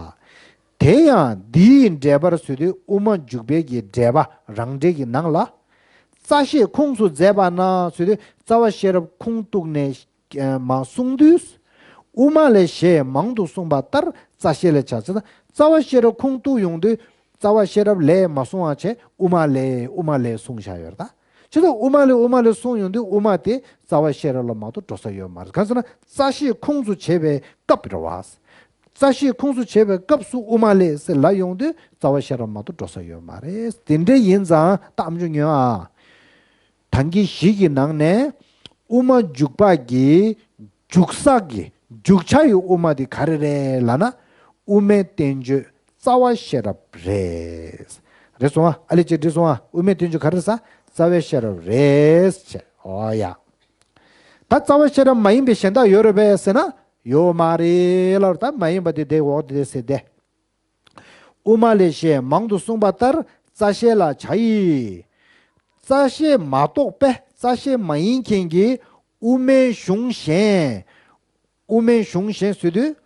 དེ་ཡང་འདིའི་འགྲེལ་པར་ཟེར་དུས་དབུ་མ་འཇུག་པའི་གི་འགྲེལ་པ་རང་འགྲེལ་གྱི་ནང་ལ། རྩ་ཤེས་ཁུངས་སུ་མཛད་པ་ན་ཟེར་དུས་རྩ་བ་ཤེས་རབ་ཁུངས་གཏུགས་ནས། མ་གསུངས་དུས། དབུ་མ་ལས་ཞེས་མང་དུ་གསུངས་པ་ལྟར་རྩ་ཤེས་ལས་བྱ་ཟེར་ན། རྩ་བ་ཤེས་རབ་ཁུངས་གཏུགས་ཡོང་དུས། རྩ་བ་ཤེས་རབ་ལས་མ་གསུངས་པ་བྱས་དབུ་མ་ལས། དབུ་མ་ལས་གསུངས་བཞག་ཡོད་རེད་ད། བྱས་ཙང་དབུ་མ་ལས། དབུ་མ་ལས་གསུངས་ཡོང་དུས་དབུ་མ་དེ་རྩ་བ་ཤེས་རབ་ལ་མ་གཏོགས་འགྲོ་ས་ཡོད་མ་རེད། གང་ཟེར་ན་རྩ་ཤེས་ཁུངས་སུ་བྱས་པའི་སྐབས་རེད་བ། རྩ་ཤེས་ཁུངས་སུ་བྱས་པའི་སྐབས་སུ་དབུ་མ་ལས་ཟེར་ལབ་ཡོང་དུས་རྩ་བ་ཤེས་རབ་མ་གཏོགས་འགྲོ་ས་ཡོད་མ་རེད། དེ་འདྲ་ཡིན་ཙང་ད་ཨམ་ཅོག་ཉོན་ཨ། དང་གི་བཞི་གི་ནང་ནས་དབུ་མ་འཇུག་པ་གི་འཇུག་ས་གི་འཇུག་བྱ་ཡི་དབུ་མ་དེ་ག་རེ་རེད་ལབ་ན། དབུ་མའི་བསྟན་བཅོས་རྩ་བ་ཤེས་རབ་རེད། རེད་སོང་ཨ། ཨ་ལེ་ཅིག་འགྲིག་སོང་ཨ། དབུ་མའི་བསྟན་བཅོས་ག་རེ་རེད་ཟེར། རྩ་བའི་ཤེས་རབ་རེད་ཟེར། ཨོ་ཡ། ད་རྩ་བ་ཤེས་རབ་མ་ཡིན་པའི་གཞན་དག་ཡོད་རེད་པས་ཟེར་ན། ཡོད་མ་རེད་ལབ། ད་མ་ཡིན་པ་དེ་དེ་འོག་དེ་ཟེར་དེ། དབུ་མ་ལས་ཞེས་མང་དུ་གསུངས་པ་ལྟར་རྩ་ཤེས་ལ་བྱ་ཡི། རྩ་ཤེས་མ་གཏོགས་པའི་རྩ་ཤེས་མ་ཡིན་མཁན་གྱི་དབུ་མའི་གཞུང་གཞན། དབུ་མའི་གཞུང་གཞན་ཟེར་དུས།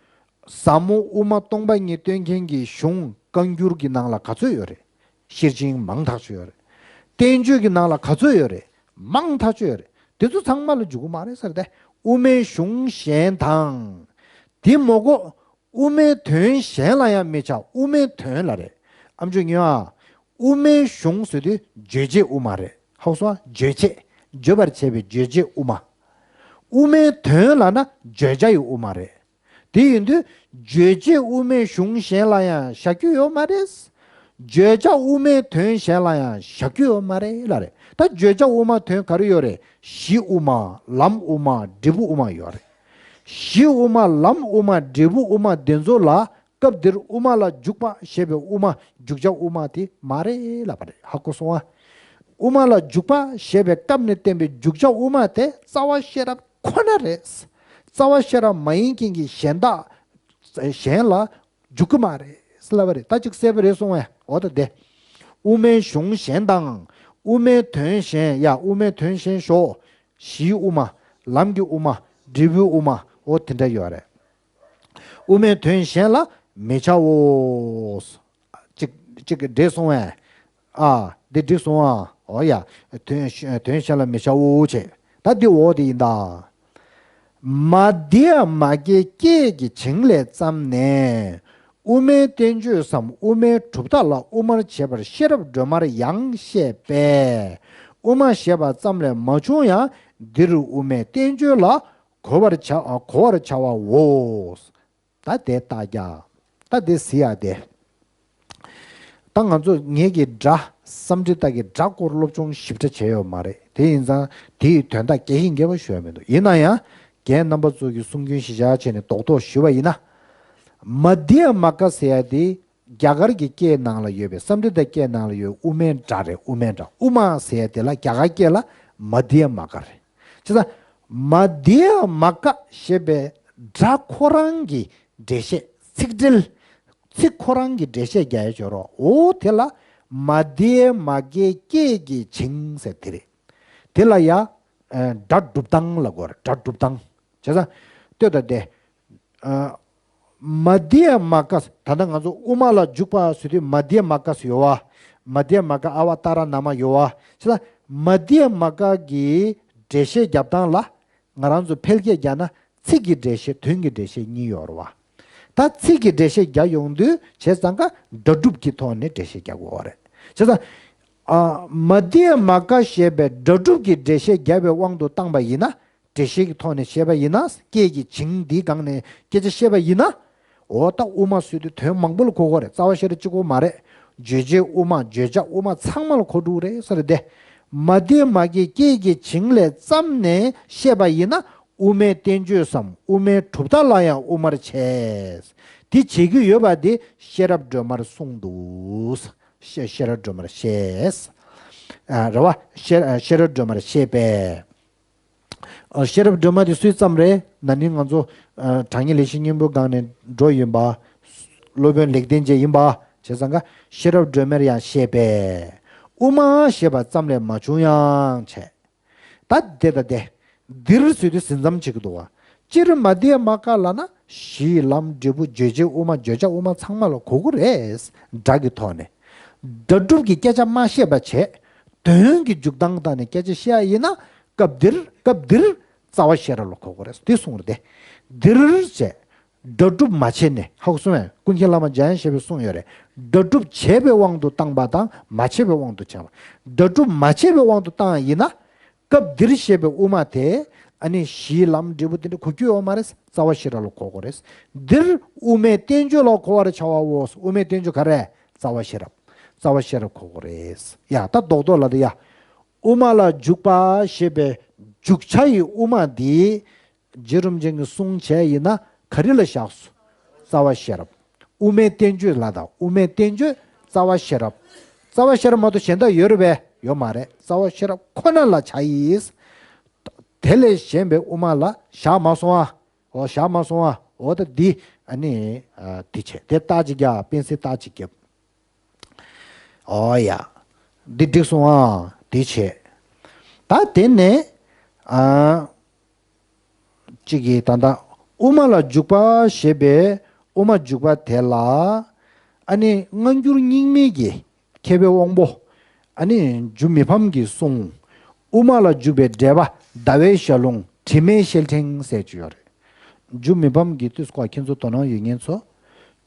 ཟབ་མོ་དབུ་མ་སྟོང་པ་ཉིད་སྟོན་མཁན་གྱི་གཞུང་བཀའ་འགྱུར་གྱི་ནང་ལ་ག་ཚོད་ཡོད་རེད། ཤེར་ཕྱིན་མང་ཐག་ཆོད་ཡོད་རེད། བསྟན་བཅོས་ཀྱི་ནང་ལ་ག་ཚོད་ཡོད་རེད། མང་ཐག་ཆོད་ཡོད་རེད། དེ་ཚོ་ཚང་མ་ལ་འཇུག་གི་མ་རེད་ཟེར་ཏེ། དབུ་མའི་གཞུང་གཞན་དང་། དེ་མ་གཏོགས། དབུ་མའི་དོན་གཞན་ལ་ཡང་མི་བྱ། དབུ་མའི་དོན་ལ་རེད། ཨམ་ཅོག་ཉོན་ཨ། དབུ་མའི་གཞུང་ཟེར་དུས་རྗོད་བྱེད་དབུ་མ་རེད། ཧ་གོ་སོང་ཨ། རྗོད་བྱེད། བརྗོད་པར་བྱེད་པའི་རྗོད་བྱེད་དབུ་མ། དབུ་མའི་དོན་ལབ་ན་བརྗོད་བྱ་ཡི་དབུ་མ་རེད། དེ་ཡིན་དུས་རྗོད་བྱེད་དབུ་མའི་གཞུང་གཞན་ལ་ཡང་བཞག་རྒྱུ་ཡོད་མ་རེད། བརྗོད་བྱ་དབུ་མའི་དོན་གཞན་ལ་ཡང་བཞག་རྒྱུ་ཡོད་མ་རེད་ལབ་རེད། ད་བརྗོད་བྱ་དབུ་མ་དོན་ག་རེ་ཡོད་རེད། གཞི་དབུ་མ། ལམ་དབུ་མ། འབྲས་བུ་དབུ་མ་ཡོད་རེད། གཞི་དབུ་མ། ལམ་དབུ་མ། འབྲས་བུ་དབུ་མ་འདི་ཚོ་ལ་སྐབས་འདིར་དབུ་མ་ལ་འཇུག་པ་ཞེས་པའི་དབུ་མ་འཇུག་བྱ་དབུ་མ་དེ་མ་རེད་ལབ་པ་རེད། ཧ་གོ་སོང་ཨ། དབུ་མ་ལ་འཇུག་པ་ཞེས་པའི་སྐབས་ནས་བསྟན་པའི་འཇུག་བྱ་དབུ་མ་དེ་རྩ་བ་ཤེས་རབ་ཁོ་ན་རེད། རྩ་བ་ཤེས་རབ་མ་ཡིན་མཁན་གྱི་གཞན་དག་གཞན་ལ་འཇུག་གི་མ་རེད་ལབ་པ་རེད། ད་ཅིག་གསལ་པོ་རེད་སོང་བས། འོ་ད་དེ། དབུ་མའི་གཞུང་གཞན་དང་། དབུ་མའི་དོན་གཞན། ཡ། དབུ་མའི་དོན་གཞན་ཞོག་གཞིའི་དབུ་མ། ལམ་གྱི་དབུ་མ། འབྲས་བུའི་དབུ་མ། འོ་དེ་འདྲ་ཡོད་རེད། དབུ་མའི་དོན་གཞན་ལ་མི་བྱའོ། ཅིག་ཅིག་འགྲིག་སོང་བས། ཨ། འདི་འགྲིག་སོང་ཨ། འོ་ཡ། དོན་དོན་གཞན་ལ་མི་བྱའོ་བྱས། ད་འདི་འོ་དེ་ཡིན་ད། མ་དེའ་མ་སྐྱེས་སྐྱེས་ཀྱི་བྱིངས་ལས་བརྩམས་ནས། དབུ་མའི་བསྟན་བཅོས་སམ་དབུ་མའི་གྲུབ་མཐའ་ལ་དབུ་མར་བྱེད་པར་ཤེས་རབ་སྒྲོན་མར་ཡང་བཤད་པས། དབུ་མ་ཞེས་པ་ཙམ་ལས་མ་བྱུང་ཡང་། འདིར་དབུ་མའི་བསྟན་བཅོས་ལ་གོ་བར་བྱ་གོ་བར་བྱ་བའོ། ད་དེ་རྟགས་རྒྱག་ད་དེ་གཟིགས་ཡ་དེ། ད་ང་ཚོ་ངེད་ཀྱི་སྒྲ་བསམ་འགྲིབ་རྟགས་ཀྱི་སྒྲ་སྐོར་སློབ་སྦྱོང་ཞིབ་ཕྲ་བྱས་ཡོད་མ་རེད། དེ་ཡིན་ཙང་དེའི་དོན་དག་རྒྱས་ཤིང་རྒྱས་པ་ཞུ་ཡ་མི་འདུག་ཡིན་ན་ཡང་རྒན་རྣམ་པ་ཚོ་གི་གསུང་རྒྱུན་གཞི་བཞག་བྱས་ནས་རྡོག་རྡོག་ཞུ་བ་ཡིན་ན། མ་དེའ་མ་ཀ་ཟེར་ཡ་དེ་རྒྱ་གར་གྱི་སྐད་ནང་ལ་ཡོད་པའི་བསམ་འགྲིབ་རྟགས་སྐད་ནང་ལ་ཡོད་དབུ་མའི་སྒྲ་རེད། དབུ་མའི་སྒྲ། དབུ་མ་ཟེར་ཡ་དེ་ལ་རྒྱ་གར་སྐད་ལ་མ་དེའ་མ་ཀ་རེད། བྱས་ཙང་མ་དེའ་མ་ཀ་ཞེས་པའི་སྒྲ་ཁོ་རང་གི་འགྲེལ་བཤད། ཚིག་འགྲེལ། ཚིག་ཁོ་རང་གི་འགྲེལ་བཤད་རྒྱག་ཡ་ཅིག་ཡོད་རེད། འོ་དེ་ལ་མ་དེའ་མ་སྐྱེས་སྐྱེས་ཀྱི་བྱིངས་ཟེར་དེ་རེད། དེ་ལ་ཡ་ཨ་སྒྲ་སྒྲུབ་སྟངས་ལབ་དགོས་རེད། སྒྲ་སྒྲུབ་སྟངས། བྱས་ཙང་ལྟོས་དང་དེ། ཨ་མ་དེའ་མ་ཀ། ད་ལྟ་ང་ཚོ་དབུ་མ་ལ་འཇུག་པ་ཟེར་དུས་མ་དེའ་མ་ཀ་ཟེར་ཡོད་བ། མ་དེའ་མ་ཀ་ཨ་བ་ཏཱ་ར་ན་མ་ཡོད་བ། བྱས་ཙང་མ་དེའ་མ་ཀ་གི་འགྲེལ་བཤད་རྒྱབ་སྟངས་ལ་ང་རང་ཚོ་ཕལ་སྐད་རྒྱག་ན་ཚིག་གི་འགྲེལ་བཤད་དོན་གྱི་འགྲེལ་བཤད་གཉིས་ཡོད་རེད་བ། ད་ཚིག་གི་འགྲེལ་བཤད་རྒྱག་ཡོང་དུས་བྱས་ཙང་ཀ་སྒྲ་སྒྲུབ་ཀྱི་ཐོག་ནས་འགྲེལ་བཤད་རྒྱག་དགོས་བ་རེད། བྱས་ཙང་ཨ་མ་དེའ་མ་ཀ་ཞེས་པའི་སྒྲ་སྒྲུབ་ཀྱི་འགྲེལ་བཤད་རྒྱབ་པའི་དབང་དུ་བཏང་པ་ཡིན་ན། འགྲེལ་བཤད་ཀྱི་ཐོག་ནས་བཤད་པ་ཡིན་ན། སྐད་ཀྱི་བྱིངས་འདིའི་སྒང་ནས་སྐད་ཆ་བཤད་པ་ཡིན་ན། འོ་ད་དབུ་མ་ཟེར་དུས་དོན་མང་པོ་ལ་གོ་དགོས་རེད། རྩ་བ་ཤེས་རབ་གཅིག་པོ་མ་རེད། བརྗོད་བྱའི་དབུ་མ། བརྗོད་བྱ་དབུ་མ་ཚང་མ་ལ་གོ་འགྲོ་གི་རེད་ཟེར་ཏེ། མ་དེའ་མ་སྐྱེས་སྐྱེས་ཀྱི་བྱིངས་ལས་བརྩམས་ནས་བཤད་པ་ཡིན་ན། དབུ་མའི་བསྟན་བཅོས་སམ་དབུ་མའི་གྲུབ་མཐའ་ལ་ཡང་དབུ་མར་བྱས། དེ་བྱེད་ཀྱི་ཡོད་པ་དེ་ཤེས་རབ་སྒྲོན་མར་གསུངས་འདུག་ཤེས་ཤེས་རབ་སྒྲོན་མར་བཤད། ཨ་རེད་བ། ཤེས་ཨ་ཤེས་རབ་སྒྲོན་མར་བཤད་པས། ཨ་ཤེས་རབ་སྒྲོན་མ་དེ་སུའི་བརྩམས་རེད། ན་ནིང་ང་ཚོ་ཨ་དྲང་ངེས་ལེགས་བཤད་སྙིང་པོའི་སྒང་ནས་འགྲོ་ཡིན་པ། སློབ་དཔོན་ལེགས་ལྡན་འབྱེད་ཡིན་པ། བྱས་ཙང་ཀ་ཤེས་རབ་སྒྲོན་མར་ཡང་བཤད་པས། དབུ་མ་ཞེས་པ་ཙམ་ལས་མ་བྱུང་ཡང་བྱས། ད་དེ་ད་དེ། འདིར་ཟེར་དུས་ཟིན་མཚམས་བྱེད་ཀྱི་འདུག་བ། སྤྱིར་མ་དེའ་མ་ཀ་ལབ་ན་གཞི་ལམ་འབྲས་བུ་བརྗོད་བྱའི་དབུ་མ་བརྗོད་བྱ་དབུ་མ་ཚང་མ་ལ་གོ་གི་རེད། སྒྲ་གི་ཐོག་ནས། སྒྲ་སྒྲུབ་ཀྱི་སྐད་ཆ་མ་བཤད་པ་བྱས། དོན་གྱི་འཇུག་སྟངས་དག་ནས་སྐད་ཆ་བཤད་ཡ་ཡིན་ན། སྐབས་འདིར་སྐབས་འདིར་རྩ་བ་ཤེས་རབ་ལ་གོ་དགོས་རེད། དེ་གསུངས་རེད་དེ། འདིར་བྱས། སྒྲ་སྒྲུབ་མ་བྱས་ནས། ཧ་གོ་སོང་ངས། ཀུན་མཁྱེན་བླ་མ་འཇམ་དབྱངས་བཞད་པས་གསུངས་ཡོད་རེད། སྒྲ་སྒྲུབ་བྱས་པའི་དབང་དུ་བཏང་པ་དང་མ་བྱས་པའི་དབང་དུ་བྱས་པ། སྒྲ་སྒྲུབ་མ་བྱས་པའི་དབང་དུ་བཏང་ཡིན་ན། སྐབས་འདིར་བཤད་པའི་དབུ་མ་དེ་ཨ་ནི་གཞི་ལམ་འབྲས་བུ་དེ་འདྲ་གོ་རྒྱུ་ཡོད་མ་རེད། རྩ་བ་ཤེས་རབ་ལ་གོ་དགོས་རེད། འདིར་དབུ་མའི་བསྟན་བཅོས་ལ་གོ་བར་བྱ་བའོ། དབུ་མའི་བསྟན་བཅོས་ག་རེ། རྩ་བ་ཤེས་རབ། རྩ་བ་ཤེས་རབ་གོ་དགོས་རེད། ཡ་ད་རྡོག་རྡོག་ལ་དེ་ཡ། དབུ་མ་ལ་འཇུག་པ་ཞེས་པའི་འཇུག་བྱ་ཡི་དབུ་མ་འདི། རྗེ་རིན་པོ་ཆེ་གིས་གསུངས་བྱས་ཡིན་ན་ག་རེ་ལ་བཞག་སོ། རྩ་བ་ཤེས་རབ། དབུ་མའི་བསྟན་བཅོས་ལ་དང་དབུ་མའི་བསྟན་བཅོས་རྩ་བ་ཤེས་རབ། རྩ་བ་ཤེས་རབ་མ་གཏོགས་གཞན་དག་ཡོད་རེད་པས། ཡོད་མ་རེད། རྩ་བ་ཤེས་རབ་ཁོ་ན་ལ་བྱ་ཡིས། དེ་ལས་གཞན་པའི་དབུ་མ་ལ་བཞག་མ་སོང་ཨ། འོ་བཞག་མ་སོང་ཨ། འོ་ད་འདི་ཨ་ནི་ཨ་དེ་བྱས་དེ་རྟགས་ཅིག་རྒྱག་པེན་སིལ་རྟགས་ཅིག་རྒྱབ། འོ་ཡ། འདི་འགྲིག་སོང་ཨ། འདི་བྱས། ད་དེ་ནས་ཨ་གཅིག་གིས་ད་ལྟ་དབུ་མ་ལ་འཇུག་པ་ཞེས་པའི་དབུ་མ་འཇུག་པ་དེ་ལ་ཨ་ནི་སྔ་འགྱུར་རྙིང་མའི་གི་མཁས་པའི་དབང་པོ་ཨ་ནི་འཇུ་མི་ཕམ་གྱིས་གསུངས། དབུ་མ་ལ་འཇུག་པའི་འགྲེལ་པ་ཟླ་བའི་ཞལ་ལུང་དྲི་མེད་ཤེལ་ཕྲེང་ཟེར་གྱི་ཡོད་རེད། འཇུ་མི་ཕམ་གྱི་དུས་སྐོར་ཁྱེད་ཚོ་དོ་སྣང་ཡོད་མཁན་ཚོ།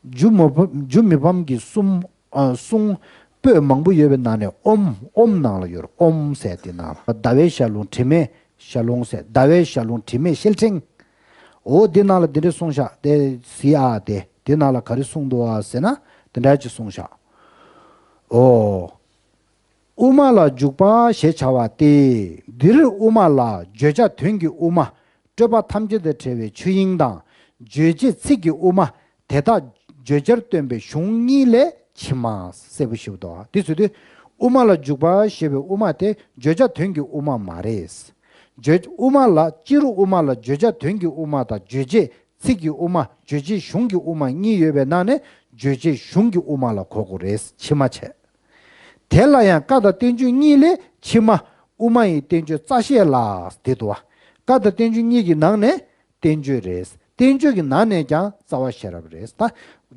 འཇུ་མི་ཕམ་འཇུ་མི་ཕམ་གྱི་གསུང་ཨ་གསུང་པོད་མང་པོ་ཡོད་པའི་ནང་ནས་ཨོཾ་ཨོཾ་ནང་ལ་ཡོད་རེད། ཨོཾ་ཟེར་དེ་ནང་ལ་ཟླ་བའི་ཞལ་ལུང་དྲི་མེད་ཞལ་ལུང་ཟེར། ཟླ་བའི་ཞལ་ལུང་དྲི་མེད་ཤེལ་ཕྲེང་། འོ་དེ་ནང་ལ་དེ་འདྲ་གསུངས་ཤག་དེ་གཟིགས་ཨ། དེ་དེ་ནང་ལ་ག་རེ་གསུངས་འདུག་ཨ་ཟེར་ན་དེ་འདྲ་ཅིག་གསུངས་ཤག་འོ། དབུ་མ་ལ་འཇུག་པ་ཞེས་བྱ་བ་སྟེ། འདིར་དབུ་མ་ལ་བརྗོད་བྱ་དོན་གྱི་དབུ་མ། སྤྲོས་པ་ཐམས་ཅད་དང་བྲལ་བའི་ཆོས་དབྱིངས་དང་། རྗོད་བྱེད་ཚིག་གི་དབུ་མ། དེ་དག་བརྗོད་བྱར་སྟོན་པའི་གཞུང་གཉིས་ལས་ཕྱི་མ། གསལ་པོ་ཞིག་འདུག་དེ་ཚོ་དུས་དབུ་མ་ལ་འཇུག་པ་ཞེས་པའི་དབུ་མ་དེ་བརྗོད་བྱ་དོན་གྱི་དབུ་མ་མ་རེད། བརྗོད་དབུ་མ་ལ་སྤྱིར་དབུ་མ་ལ་བརྗོད་བྱ་དོན་གྱི་དབུ་མ་དང་རྗོད་བྱེད་ཚིག་གི་དབུ་མ། རྗོད་བྱེད་གཞུང་གི་དབུ་མ་གཉིས་ཡོད་པའི་ནང་ནས་རྗོད་བྱེད་གཞུང་གི་དབུ་མ་ལ་གོ་དགོས་རེད། ཕྱི་མ་བྱས། དེ་ལ་ཡང་བཀའ་དང་བསྟན་བཅོས་གཉིས་ལས་ཕྱི་མ་དབུ་མ་ཡི་བསྟན་བཅོས་རྩ་ཤེས་ལ་དེ་འདུག་བ། བཀའ་དང་བསྟན་བཅོས་གཉིས་ཀྱི་ནང་ནས་བསྟན་བཅོས་རེད། བསྟན་བཅོས་ཀྱི་ནང་ནས་ཀྱང་རྩ་བ་ཤེས་རབ་རེད། ད་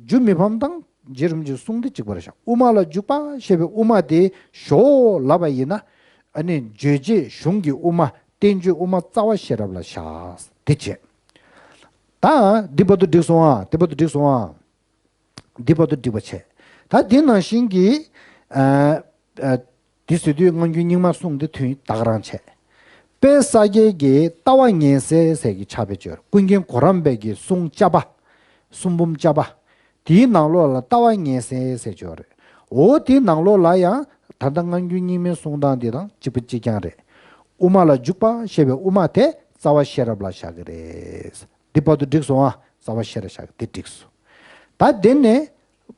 འཇུ་མི་ཕམ་དང་རྗེ་རིན་པོ་ཆེའི་གསུང་དེ་གཅིག་པ་རེད་ཤག་དབུ་མ་ལ་འཇུག་པ་ཞེས་པའི་དབུ་མ་དེ་ཞོག་ལབ་པ་ཡིན་ན། ཨ་ནི་རྗོད་བྱེད་གཞུང་གི་དབུ་མ། བསྟན་བཅོས་དབུ་མ་རྩ་བ་ཤེས་རབ་ལ་བཞག་དེ་བྱས། ད་འདི་བར་དུ་འགྲིག་སོང་ཨ། འདི་བར་དུ་འགྲིག་སོང་ཨ། འདི་བར་དུ་འགྲིག་པ་བྱས། ད་འདི་ནང་བཞིན་གྱི་ཨ་ཨ་འདི་ཟེར་དུས་སྔ་འགྱུར་རྙིང་མ་གསུང་འདི་དོན་ད་ག་རང་བྱས། དཔལ་ས་སྐྱའི་གི་ལྟ་བ་ཉན་གསན་ཟེར་གྱི་ཕྱག་དཔེ་བཅོལ། ཀུན་མཁྱེན་གོ་རམས་པའི་གི་གསུང་བཅའ་བ། གསུང་འབུམ་བཅའ་བ། དེའི་ནང་ལོགས་ལ་ལྟ་བ་ཉན་གསན་ཟེར་བཅོལ་རེད། འོ་དེའི་ནང་ལོགས་ལ་ཡང་ད་ལྟ་སྔ་འགྱུར་རྙིང་མའི་གསུང་སྟངས་འདི་དང་གཅིག་པ་གཅིག་རྐྱང་རེད། དབུ་མ་ལ་འཇུག་པ་ཞེས་པའི་དབུ་མ་དེ་རྩ་བ་ཤེས་རབ་ལ་བཞག་གི་རེད། འདི་བར་དུ་འགྲིག་སོང་ཨ། རྩ་བ་ཤེས་རབ་བཞག་གི་འདི་འགྲིག་སོང་། ད་དེ་ནས་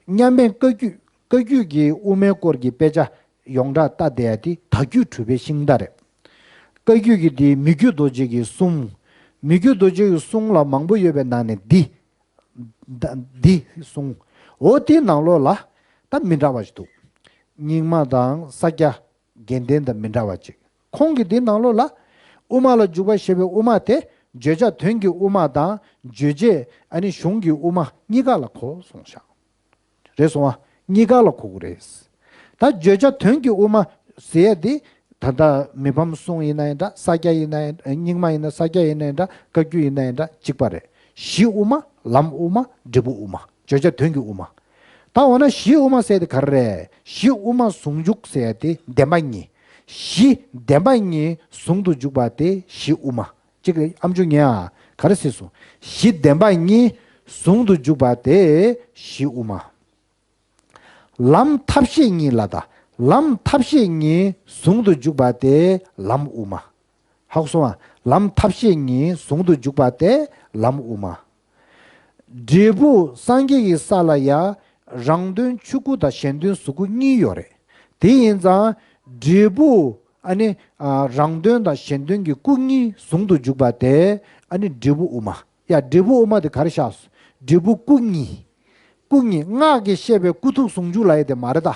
མཉམ་མེད་བཀའ་བརྒྱུད། བཀའ་བརྒྱུད་ཀྱི་དབུ་མའི་སྐོར་གྱི་དཔེ་ཆ་ཡོངས་གྲགས་ལྟ་བསྡད་ཡ་དེ་དྭགས་བརྒྱུད་གྲུབ་པའི་ཤིང་རྟ་རེད། བཀའ་བརྒྱུད་ཀྱི་དེ་མི་བསྐྱོད་རྡོ་རྗེ་གི་གསུང་། མི་བསྐྱོད་རྡོ་རྗེ་གི་གསུང་ལ་མང་པོ་ཡོད་པའི་ནང་ནས་འདི། ད་འདི་གསུང་། འོ་དེའི་ནང་ལོགས་ལ་ད་མི་འདྲ་བ་ཞིག་འདུག་རྙིང་མ་དང་ས་སྐྱ་དགེ་ལྡན་དང་མི་འདྲ་བ་ཅིག་ཁོང་གིས་འདི་ནང་ལོགས་ལ་དབུ་མ་ལ་འཇུག་པ་ཞེས་པའི་དབུ་མ་དེ་བརྗོད་བྱ་དོན་གྱི་དབུ་མ་དང་བརྗོད་བྱེད་ཨ་ནི་གཞུང་གི་དབུ་མ་གཉིས་ཀ་ལ་གོ་གསུངས་ཤག་རེད་སོང་ཨ། གཉིས་ཀ་ལ་གོ་གི་རེད། ད་བརྗོད་བྱ་དོན་གྱི་དབུ་མ་ཟེར་ཡ་དེ་ད་ལྟ་མི་ཕམ་གསུང་ཡིན་ན་ཡང་འདྲ། ས་སྐྱ་ཡིན་ན་ཡང་། རྙིང་མ་ཡིན་ན། ས་སྐྱ་ཡིན་ན་ཡང་འདྲ། བཀའ་བརྒྱུད་ཡིན་ན་ཡང་འདྲ། གཅིག་པ་རེད། གཞི་དབུ་མ། ལམ་དབུ་མ། འབྲས་བུ་དབུ་མ། བརྗོད་བྱ་དོན་གྱི་དབུ་མ། ད་འོ་ན་གཞི་དབུ་མ་ཟེར་དེ་ག་རེ་རེད། གཞི་དབུ་མ་ཟུང་འཇུག་ཟེར་ཡ་དེ་བདེན་པ་གཉིས། གཞི་བདེན་པ་གཉིས་ཟུང་དུ་འཇུག་པ་དེ་གཞི་དབུ་མ། གཅིག་རེད། ཨམ་ཅོག་ཉན་ཨ། ག་རེ་ཟེར་སོང་། གཞི་བདེན་པ་གཉིས་ཟུང་དུ་འཇུག་པ་དེ་གཞི་དབུ་མ། ལམ་ཐབས་ཤེས་གཉིས་ལ། ད་ལམ་ཐབས་ཤེས་གཉིས་ཟུང་དུ་འཇུག་པ་དེ་ལམ་དབུ་མ། ཧ་གོ་སོང་ཨ། ལམ་ཐབས་ཤེས་གཉིས་ཟུང་དུ་འཇུག་པ་དེ་ལམ་དབུ་མ། འབྲས་བུ་སངས་རྒྱས་ཀྱི་ས་ལ་ཡ་རང་དོན་ཆོས་སྐུ་དང་གཞན་དོན་གཟུགས་སྐུ་གཉིས་ཡོད་རེད། དེ་ཡིན་ཙང་འབྲས་བུ་ཨ་ནི་ཨ་རང་དོན་དང་གཞན་དོན་གྱི་སྐུ་གཉིས་ཟུང་དུ་འཇུག་པ་དེ་ཨ་ནི་འབྲས་བུ་དབུ་མ། ཡ། འབྲས་བུ་དབུ་མ་དེ་ག་རེ་བཞག་སོང་། འབྲས་བུ་སྐུ་གཉིས། སྐུ་གཉིས། སྔགས་ཀྱིས་བཤད་པའི་སྐུ་ཐུགས་ཟུང་འཇུག་ལབ་ཡ་དེ་མ་རེད་ད།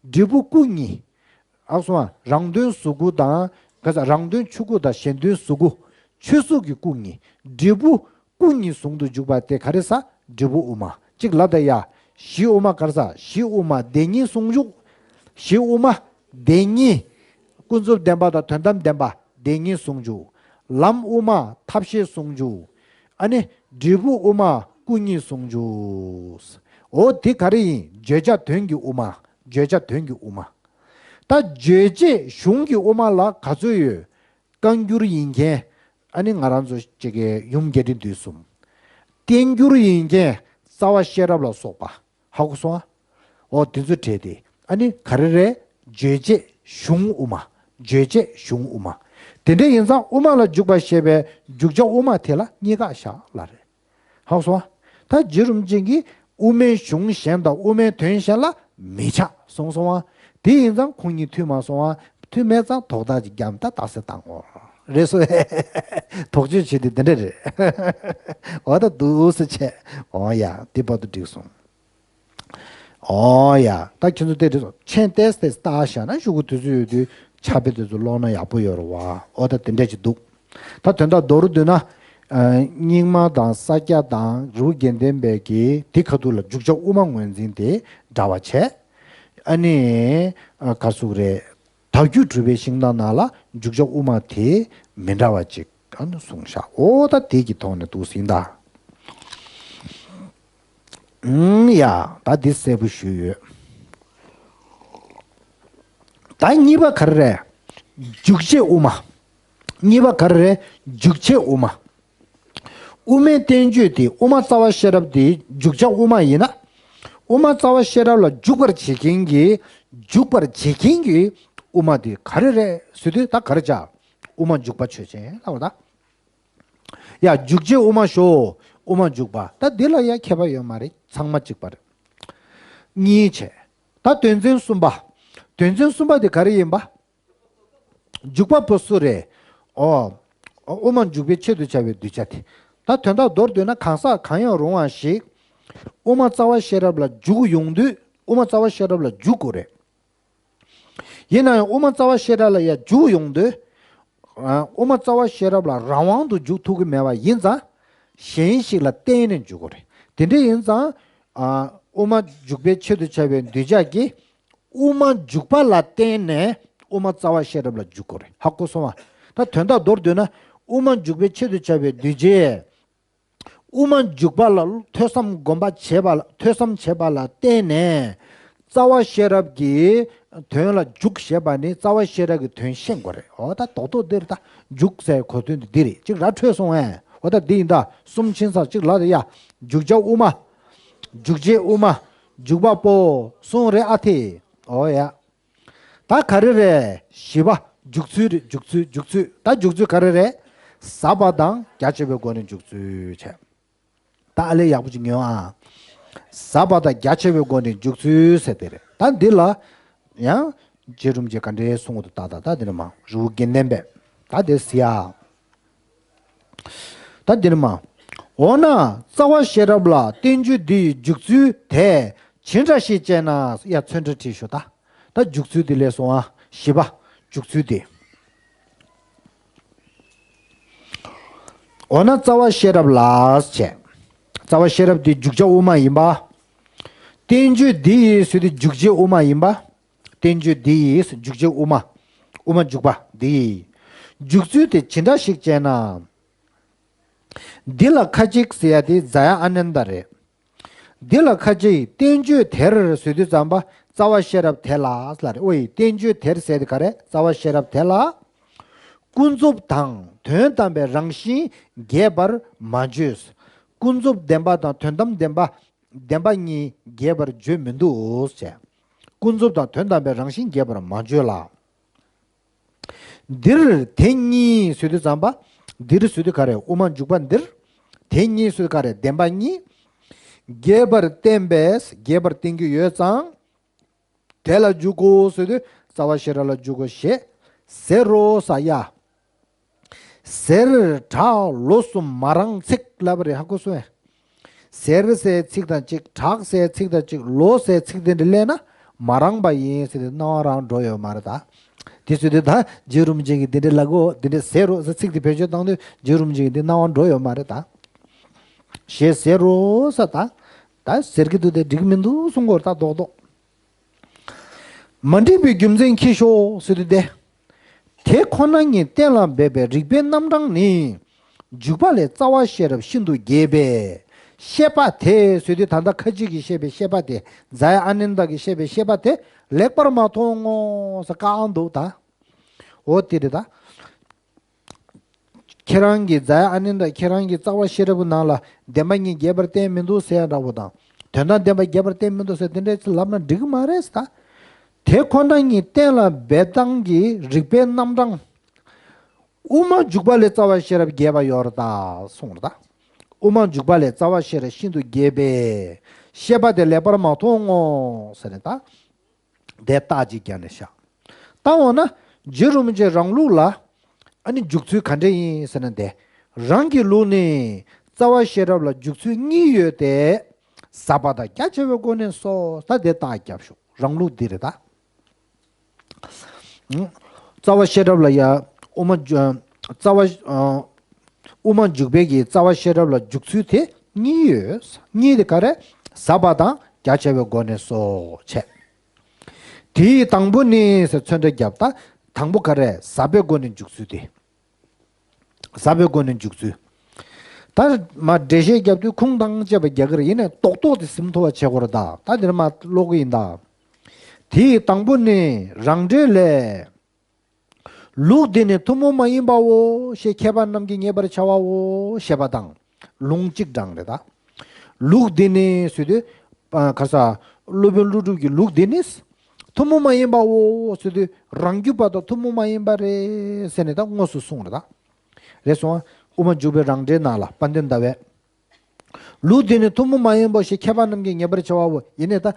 འབྲས་བུ་སྐུ་གཉིས། ཨ་སོང་ཨ། རང་དོན་གཟུགས་སྐུ་དང་། ག་ས། རང་དོན་ཆོས་སྐུ་དང་གཞན་དོན་གཟུགས་སྐུ། ཆོས་གཟུགས་ཀྱི་སྐུ་གཉིས། འབྲས་བུ་སྐུ་གཉིས་ཟུང་དུ་འཇུག་པ་དེ་ག་རེ་ཟེར། འབྲས་བུ་དབུ་མ། གཅིག་ལབ་ད་ཡ། གཞི་དབུ་མ་ག་རེ་ཟེར། གཞི་དབུ་མ་བདེན་གཉིས་ཟུང་འཇུག་གཞི་དབུ་མ་བདེན་གཉིས། ཀུན་རྫོབ་བདེན་པ་དང་དོན་དམ་བདེན་པ་བདེན་གཉིས་ཟུང་འཇུག་ལམ་དབུ་མ་ཐབས་ཤེས་ཟུང་འཇུག་ཨ་ནི་འབྲས་བུ་དབུ་མ་སྐུ་གཉིས་ཟུང་འཇུག་འོ་དེ་ག་རེ་ཡིན། བརྗོད་བྱ་དོན་གྱི་དབུ་མ། བརྗོད་བྱ་དོན་གྱི་དབུ་མ། ད་རྗོད་བྱེད་གཞུང་གི་དབུ་མ་ལ་ག་ཚོད་ཡོད། བཀའ་འགྱུར་ཡིན་མཁན། ཨ་ནི་ང་རང་ཚོ་ཅིག་གི་ཡུམ་རྒྱས་འབྲིང་བསྡུས་གསུམ། བསྟན་འགྱུར་ཡིན་མཁན། རྩ་བ་ཤེས་རབ་ལ་སོགས་པ། ཧ་གོ་སོང་ཨ། འོ་དེ་ཚོ་བྲལ་ཏེ་ཨ་ནི་ག་རེ་རེད། རྗོད་བྱེད་གཞུང་དབུ་མ། རྗོད་བྱེད་གཞུང་དབུ་མ། དེ་འདྲ་ཡིན་ཙང་དབུ་མ་ལ་འཇུག་པ་ཞེས་པའི་འཇུག་བྱ་དབུ་མ་དེ་ལ་གཉིས་ཀ་བཞག་ལབ་རེད། ཧ་གོ་སོང་ཨ། ད་རྗེ་རིན་པོ་ཆེ་གིས་དབུ་མའི་གཞུང་གཞན་དང་དབུ་མའི་དོན་གཞན་ལ་མི་ཆགས་གསུངས་སོང་ཨ། དེ་ཡིན་ཙང་ཁོང་གཉིས་མཐུན་མ་སོང་ཨ། མཐུན་མེད་ཙང་དོགས་གཏམ་ཅིག་བརྒྱབ། ད་རྟགས་གསལ་བཏང་ངོ་། རེད་སོ། དོགས་གཅོད་བྱེད་དུས་འདི་འདྲ་རེད། འོ་ད་འདུག་སེ་བྱས། འོ་ཡ། འདི་བར་དུ་འགྲིག་སོང་། འོ་ཡ། ད་ཁྱེད་ཚོ་དེ་རེད་སོ། མཆན་ཏོག་ཙམ་ཏོག་ཙམ་བཏགས་བཞག་ན་གཞུག་གུ་དུས་ཚོད་ཡོད་དུས་ཕྱག་དཔེ་དེ་ཚོ་ཀློག་ན་ཡག་པོ་ཡོད་རེད་བ། འོ་ད་དེ་འདྲ་ཅིག་འདུག་ད་དོན་དག་མདོར་བསྡུས་ན། ཨ། རྙིང་མ་དང་ས་སྐྱ་དང་རི་བོ་དགེ་ལྡན་པའི་གི་དེ་ཁ་ཐུག་ལ་འཇུག་བྱ་དབུ་མ་ངོས་འཛིན་དེ་འདྲ་བ་བྱས། ཨ་ནི། ཨ། ག་ཟེར་དགོས་རེད། དྭགས་བརྒྱུད་གྲུབ་པའི་ཤིང་རྟ་ནང་ལ་འཇུག་བྱ་དབུ་མ་དེ་མི་འདྲ་བ་ཅིག་ཨ་ནི་གསུངས་ཤག་འོ་ད་དེ་གི་ཐོག་ནས་འདུག་ཟིན་ད། ཨུམ། ཡ། ད་འདི་གསལ་པོ་ཞུས་ཡོད། ད་གཉིས་པ་ག་རེ་རེད། འཇུག་བྱེད་དབུ་མ། གཉིས་པ་ག་རེ་རེད། འཇུག་བྱེད་དབུ་མ། དབུ་མའི་བསྟན་བཅོས་དེ་དབུ་མ་རྩ་བ་ཤེས་རབ་དེ་འཇུག་བྱ་དབུ་མ་ཡིན་ན། དབུ་མ་རྩ་བ་ཤེས་རབ་ལ་འཇུག་པར་བྱེད་མཁན་གྱི། འཇུག་པར་བྱེད་མཁན་གྱི་དབུ་མ་དེ་ག་རེ་རེད་ཟེར་དུས་ད་ག་རེ་བྱ། དབུ་མ་འཇུག་པ་ཆོས་ཅན་ལབ་པ་ད། ཡ། འཇུག་བྱེད་དབུ་མ་ཞོག་དབུ་མ་འཇུག་པ། ད་འདི་ལ་ཡ་ཁྱད་པར་ཡོད་མ་རེད། ཚང་མ་གཅིག་པ་རེད། གཉིས་བྱས། ད་དོན་ཚན་གསུམ་པ། དོན་ཚན་གསུམ་པ་དེ་ག་རེ་ཡིན་པ། འཇུག་པ་པོ་སུ་རེད། ཨོ། དབུ་མ་འཇུག་པའི་ཆེད་དུ་བྱ་བའི་གདུལ་བྱ་དེ། ད་དོན་དག་མདོར་བསྡུས་ན་གང་ཟག་གང་ཡང་རུང་བ་ཞིག་དབུ་མ་རྩ་བ་ཤེས་རབ་ལ་འཇུག་ཡོང་དུས། དབུ་མ་རྩ་བ་ཤེས་རབ་ལ་འཇུག་དགོས་རེད། ཡིན་ན་ཡང་དབུ་མ་རྩ་བ་ཤེས་རབ་ལ་ཡར་འཇུག་ཡོང་དུས། ཨ། དབུ་མ་རྩ་བ་ཤེས་རབ་ལ་རང་དབང་དུ་འཇུག་ཐུབ་ཀྱི་མེད་པ་ཡིན་ཙང་། གཞན་ཞིག་ལ་བརྟེན་ནས་འཇུག་དགོས་རེད། དེ་འདྲ་ཡིན་ཙང་། ཨ། དབུ་མ་འཇུག་པའི་ཆེད་དུ་བྱ་བའི་གདུལ་བྱ་གིས། དབུ་མ་འཇུག་པ་ལ་བརྟེན་ནས་དབུ་མ་རྩ་བ་ཤེས་རབ་ལ་འཇུག་དགོས་རེད། ཧ་གོ་སོང་བ། ད་དོན་དག་མདོར་བསྡུས་ན། དབུ་མ་འཇུག་པའི་ཆེད་དུ་བྱ་བའི་གདུལ་བྱས། དབུ་མ་འཇུག་པ་ལ་ཐོས་བསམ་སྒོམ་པ་བྱེད་པ་ལ་ཐོས་བསམ་བྱེད་པ་ལ་བརྟེན་ནས་རྩ་བ་ཤེས་རབ་ཀྱི་དོན་ལ་འཇུག་ཞེས་པ་ནི་རྩ་བ་ཤེས་རབ་ཀྱི་དོན་ཤེས་དགོས་རེད། འོ་ད་རྡོག་རྡོག་འདིར་ད་འཇུག་ཟེར་གོ་དོན་དེ་འདི་རེད། གཅིག་ར་འཕྲོད་སོང་ཨེ། འོ་ད་འདི་ཡིན་ད་གསུམ་ཕྱིན་ཚར། གཅིག་ལ་དེ་ཡ་འཇུག་བྱ་དབུ་མ། འཇུག་བྱེད་དབུ་མ། འཇུག་པ་པོ་གསུང་རེད་ཨ་ཐེ། འོ་ཡ། ད་ག་རེ་རེད། བཞི་པ། འཇུག་ཚུལ་རེད། འཇུག་ཚུལ། འཇུག་ཚུལ། ད་འཇུག་ཚུལ་ག་རེ་རེད། ཟབ་པ་དང་རྒྱ་ཆེ་བའི་སྒོ་ནས་འཇུག་ཚུལ་བྱས། ད་ཨ་ལས་ཡག་པོ་ཅིག་ཉོན་ཨ། ཟབ་པ་དང་རྒྱ་ཆེ་བའི་སྒོ་ནས་འཇུག་ཚུལ་ཟེར་དེ་རེད། ད་འདི་ལ་ཡང་རྗེ་རིན་པོ་ཆེ་ག་འདྲའི་གསུང་གི་འདུག་ད་ད་ད་འདི་ནི་མ་རི་བོ་དགེ་ལྡན་པས་ད་དེ་ཟེར་ཡ། ད་འདིར་མ། འོ་ན་རྩ་བ་ཤེས་རབ་ལ་བསྟན་བཅོས་འདི་ཡི་འཇུག་ཚུལ་དེ་ཇི་འདྲ་ཞིག་ཅེ་ན། ཡ་ཚོན་ཁྲ་བྲིས་ཤོག་ད་ད་འཇུག་ཚུལ་འདི་ལས་སོང་ཨ། བཞི་པ། འཇུག་ཚུལ་འདི། འོ་ན་རྩ་བ་ཤེས་རབ་ལ་བྱས། རྩ་བ་ཤེས་རབ་འདི་འཇུག་བྱ་དབུ་མ་ཡིན་པ། བསྟན་བཅོས་འདི་ཡི་ཟེར་དུས་འཇུག་བྱེད་དབུ་མ་ཡིན་པ། བསྟན་བཅོས་འདི་ཡི་འཇུག་བྱེད་དབུ་མ། དབུ་མ་འཇུག་པ་འདི་ཡི། འཇུག་ཚུལ་དེ་ཇི་འདྲ་ཞིག་ཅེ་ན། འདི་ལ་ཁ་ཅིག་ཟེར་ཡ་དེ་ཛ་ཡ་ཨ་ནནྡ་རེད། འདི་ལ་ཁ་ཅིག་བསྟན་བཅོས་དེར་ཟེར་དུས་ཙམ་པ་རྩ་བ་ཤེས་རབ་དེ་ལ་ལ་རེད། ཨོ་ཡི་བསྟན་བཅོས་དེར་ཟེར་དེ་ག་རེད། རྩ་བ་ཤེས་རབ་དེ་ལ། ཀུན་རྫོབ་དང་དོན་དམ་པའི་རང་བཞིན་རྒྱས་པར་མ་བརྗོད། ཀུན་རྫོབ་བདེན་པ་དང་དོན་དམ་བདེན་པ། བདེན་པ་གཉིས་རྒྱས་པར་བརྗོད་མི་འདུག་ཟེར། ཀུན་རྫོབ་དང་དོན་དམ་པའི་རང་བཞིན་རྒྱས་པར་མ་བརྗོད་ལ། འདིར་དེ་གཉིས་ཟེར་དུས་ཙམ་པ། འདིར་ཟེར་དུས་ག་རེ། དབུ་མ་འཇུག་པ་འདིར། དེ་གཉིས་ཟེར་དུས་ག་རེ། བདེན་པ་གཉིས། རྒྱས་པར་བསྟན་པས་རྒྱས་པར་བསྟན་གྱི་ཡོད་ཙང་། དེ་ལ་འཇུག་གོ་ཟེར་དུས་རྩ་བ་ཤེས་རབ་ལ་འཇུག་གོ་ཞེས་ཟེར་རོ་ས་ཡ། ཟེར་དྲག་ལོགས་སུ་མ་རང་ཚིག་ལབ་པ་རེད་ཧ་གོ་སོང་ངས། ཟེར་ཟེར་ཚིག་དང་གཅིག་དྲག་ཟེར་ཚིག་དང་གཅིག་ལོགས་ཟེར་ཚིག་དེ་འདྲ་སླེབས་ན་མ་རང་པ་ཡིན་ཟེར་ཏེ་སྣང་བ་རང་འགྲོ་ཡོད་མ་རེད་ད། དེ་ཚོ་དེ་ད་རྗེ་རིན་པོ་ཆེ་གིས་དེ་འདྲ་ལབ་གོ་དེ་འདྲ་ཟེར་རོ་ཟེར་ཚིག་དེ་བེད་སྤྱོད་བཏང་དུས་རྗེ་རིན་པོ་ཆེ་གིས་དེ་སྣང་བ་འགྲོ་ཡོད་མ་རེད་ད། ཞེས་ཟེར་རོ་ས་ད། ད་ཟེར་གི་འདུག་དེ་འགྲིག་མི་འདུག་གསུང་གོ་ད་རྡོག་རྡོག་མ་འགྲིག་པའི་རྒྱུ་མཚན་ཁྱི་ཤོག་ཟེར་དུས་ཏེ། དེ་ཁོ་ན་ཉིད་གཏན་ལ་འབེབས་པའི་རིགས་པའི་རྣམ་གྲངས་ནི། འཇུག་པ་ལས་རྩ་བ་ཤེས་རབ་ཤིན་ཏུ་རྒྱས་པས། བཤད་པ་དེ་ཟེར་དུས་ད་ལྟ་ཁ་ཅིག་གིས་བཤད་པའི་བཤད་པ་དེ་ཛ་ཡ་ཨ་ནནྡ་གིས་བཤད་པའི་བཤད་པ་དེ་ལེགས་པར་མ་མཐོང་ངོ་ཟེར་བཀའ་འདུག་ད། འོ་དེ་རེད་ད། ཁྱེད་རང་གིས་ཛ་ཡ་ཨ་ནནྡ་ཁྱེད་རང་གིས་རྩ་བ་ཤེས་རབ་ཀྱི་ནང་ལ་བདེན་པ་གཉིས་རྒྱས་པར་བསྟན་མི་འདུག་ཟེར་ཡ་འདྲ་བོ་དང་། དོན་དམ་བདེན་པ་རྒྱས་པར་བསྟན་མི་འདུག་ཟེར་དེ་འདྲའི་ཚིག་ལབ་ན་འགྲིག་གི་མ་རེད་ཟེར་ད། དེ་ཁོ་ན་ཉིད་གཏན་ལ་འབེབས་སྟངས་ཀྱི་རིགས་པའི་རྣམ་གྲངས། དབུ་མ་འཇུག་པ་ལས་རྩ་བ་ཤེས་རབ་རྒྱས་པ་ཡོད་རེད་ད་གསུངས་རེད་ད། དབུ་མ་འཇུག་པ་ལས་རྩ་བ་ཤེས་རབ་ཤིན་ཏུ་རྒྱས་པས། བཤད་པ་དེ་ལེགས་པར་མ་མཐོང་ངོ་ཟེར་ནས་ད། དེ་རྟགས་ཅིག་བརྒྱབ་ནས་བཞག་ད་འོ་ན་རྗེ་རིན་པོ་ཆེ་རང་ལུགས་ལ་ཨ་ནི་འཇུག་ཚུལ་ག་འདྲ་ཡིན་ཟེར་ན་དེ། རང་གི་ལུགས་ནི་རྩ་བ་ཤེས་རབ་ལ་འཇུག་ཚུལ་གཉིས་ཡོད་དེ། ཟབ་པ་དང་རྒྱ་ཆེ་བའི་སྒོ་ནས་སོ། ད་དེ་རྟགས་བརྒྱབ་ཤོག་རང་ལུགས་འདི་རེད་ད། རྩ་བ་ཤེས་རབ་ལ་ཡ། དབུ་མ་འཇུ་རྩ་བ། དབུ་མ་འཇུག་པའི་གི་རྩ་བ་ཤེས་རབ་ལ་འཇུག་ཚུལ་དེ་གཉིས་ཡོད། གཉིས་དེ་ག་རེ། ཟབ་པ་དང་རྒྱ་ཆེ་བའི་སྒོ་ནས་སོ་བྱས། དེའི་དང་པོ་ནི་ཟེར་ཚོན་ཁྲ་བརྒྱབ་ད། དང་པོ་ག་རེ། ཟབ་པའི་སྒོ་ནས་འཇུག་ཚུལ་དེ། ཟབ་པའི་སྒོ་ནས་འཇུག་ཚུལ། ད་མ་འགྲེལ་བཤད་བརྒྱབ་དུས་ཁུངས་དང་བཅས་པ་རྒྱག་གི་རེད། ཡིན་ནའི་རྡོག་རྡོག་དེ་ཟིན་ཐུབ་པ་བྱེད་དགོས་རེད་ད། ད་འདིར་མ་ཀློག་གི་ཡིན་ད། དེའི་དང་པོ་ནི་རང་འགྲེལ་ལས། ལུགས་འདི་ནི་ཐུན་མོང་མ་ཡིན་པའོ་ཞེས་མཁས་པ་རྣམས་ཀྱིས་ངེས་པར་བྱ་བའོ་ཞེས་པ་དང་། ལུང་གཅིག་དྲངས་རེད་ད། ལུགས་འདི་ནི་ཟེར་དུས། ཨ་ཁ་ས། སློབ་དཔོན་ཀླུ་སྒྲུབ་ཀྱི་ལུགས་འདི་ནི། ཐུན་མོང་མ་ཡིན་པའོ་ཟེར་དུས་རང་རྒྱུད་པ་དང་ཐུན་མོང་མ་ཡིན་པ་རེད་ཟེར་ནས་ད་དངོས་སུ་གསུངས་རེད་ད། རེད་སོང་ཨ། དབུ་མ་འཇུག་པའི་རང་འགྲེལ་ནང་ལ་དཔལ་ལྡན་ཟླ་བས། ལུགས་འདི་ནི་ཐུན་མོང་མ་ཡིན་པའོ་ཞེས་མཁས་པ་རྣམས་ཀྱིས་ངེས་པར་བྱ་བའོ། ཡིན་ནའི་ད།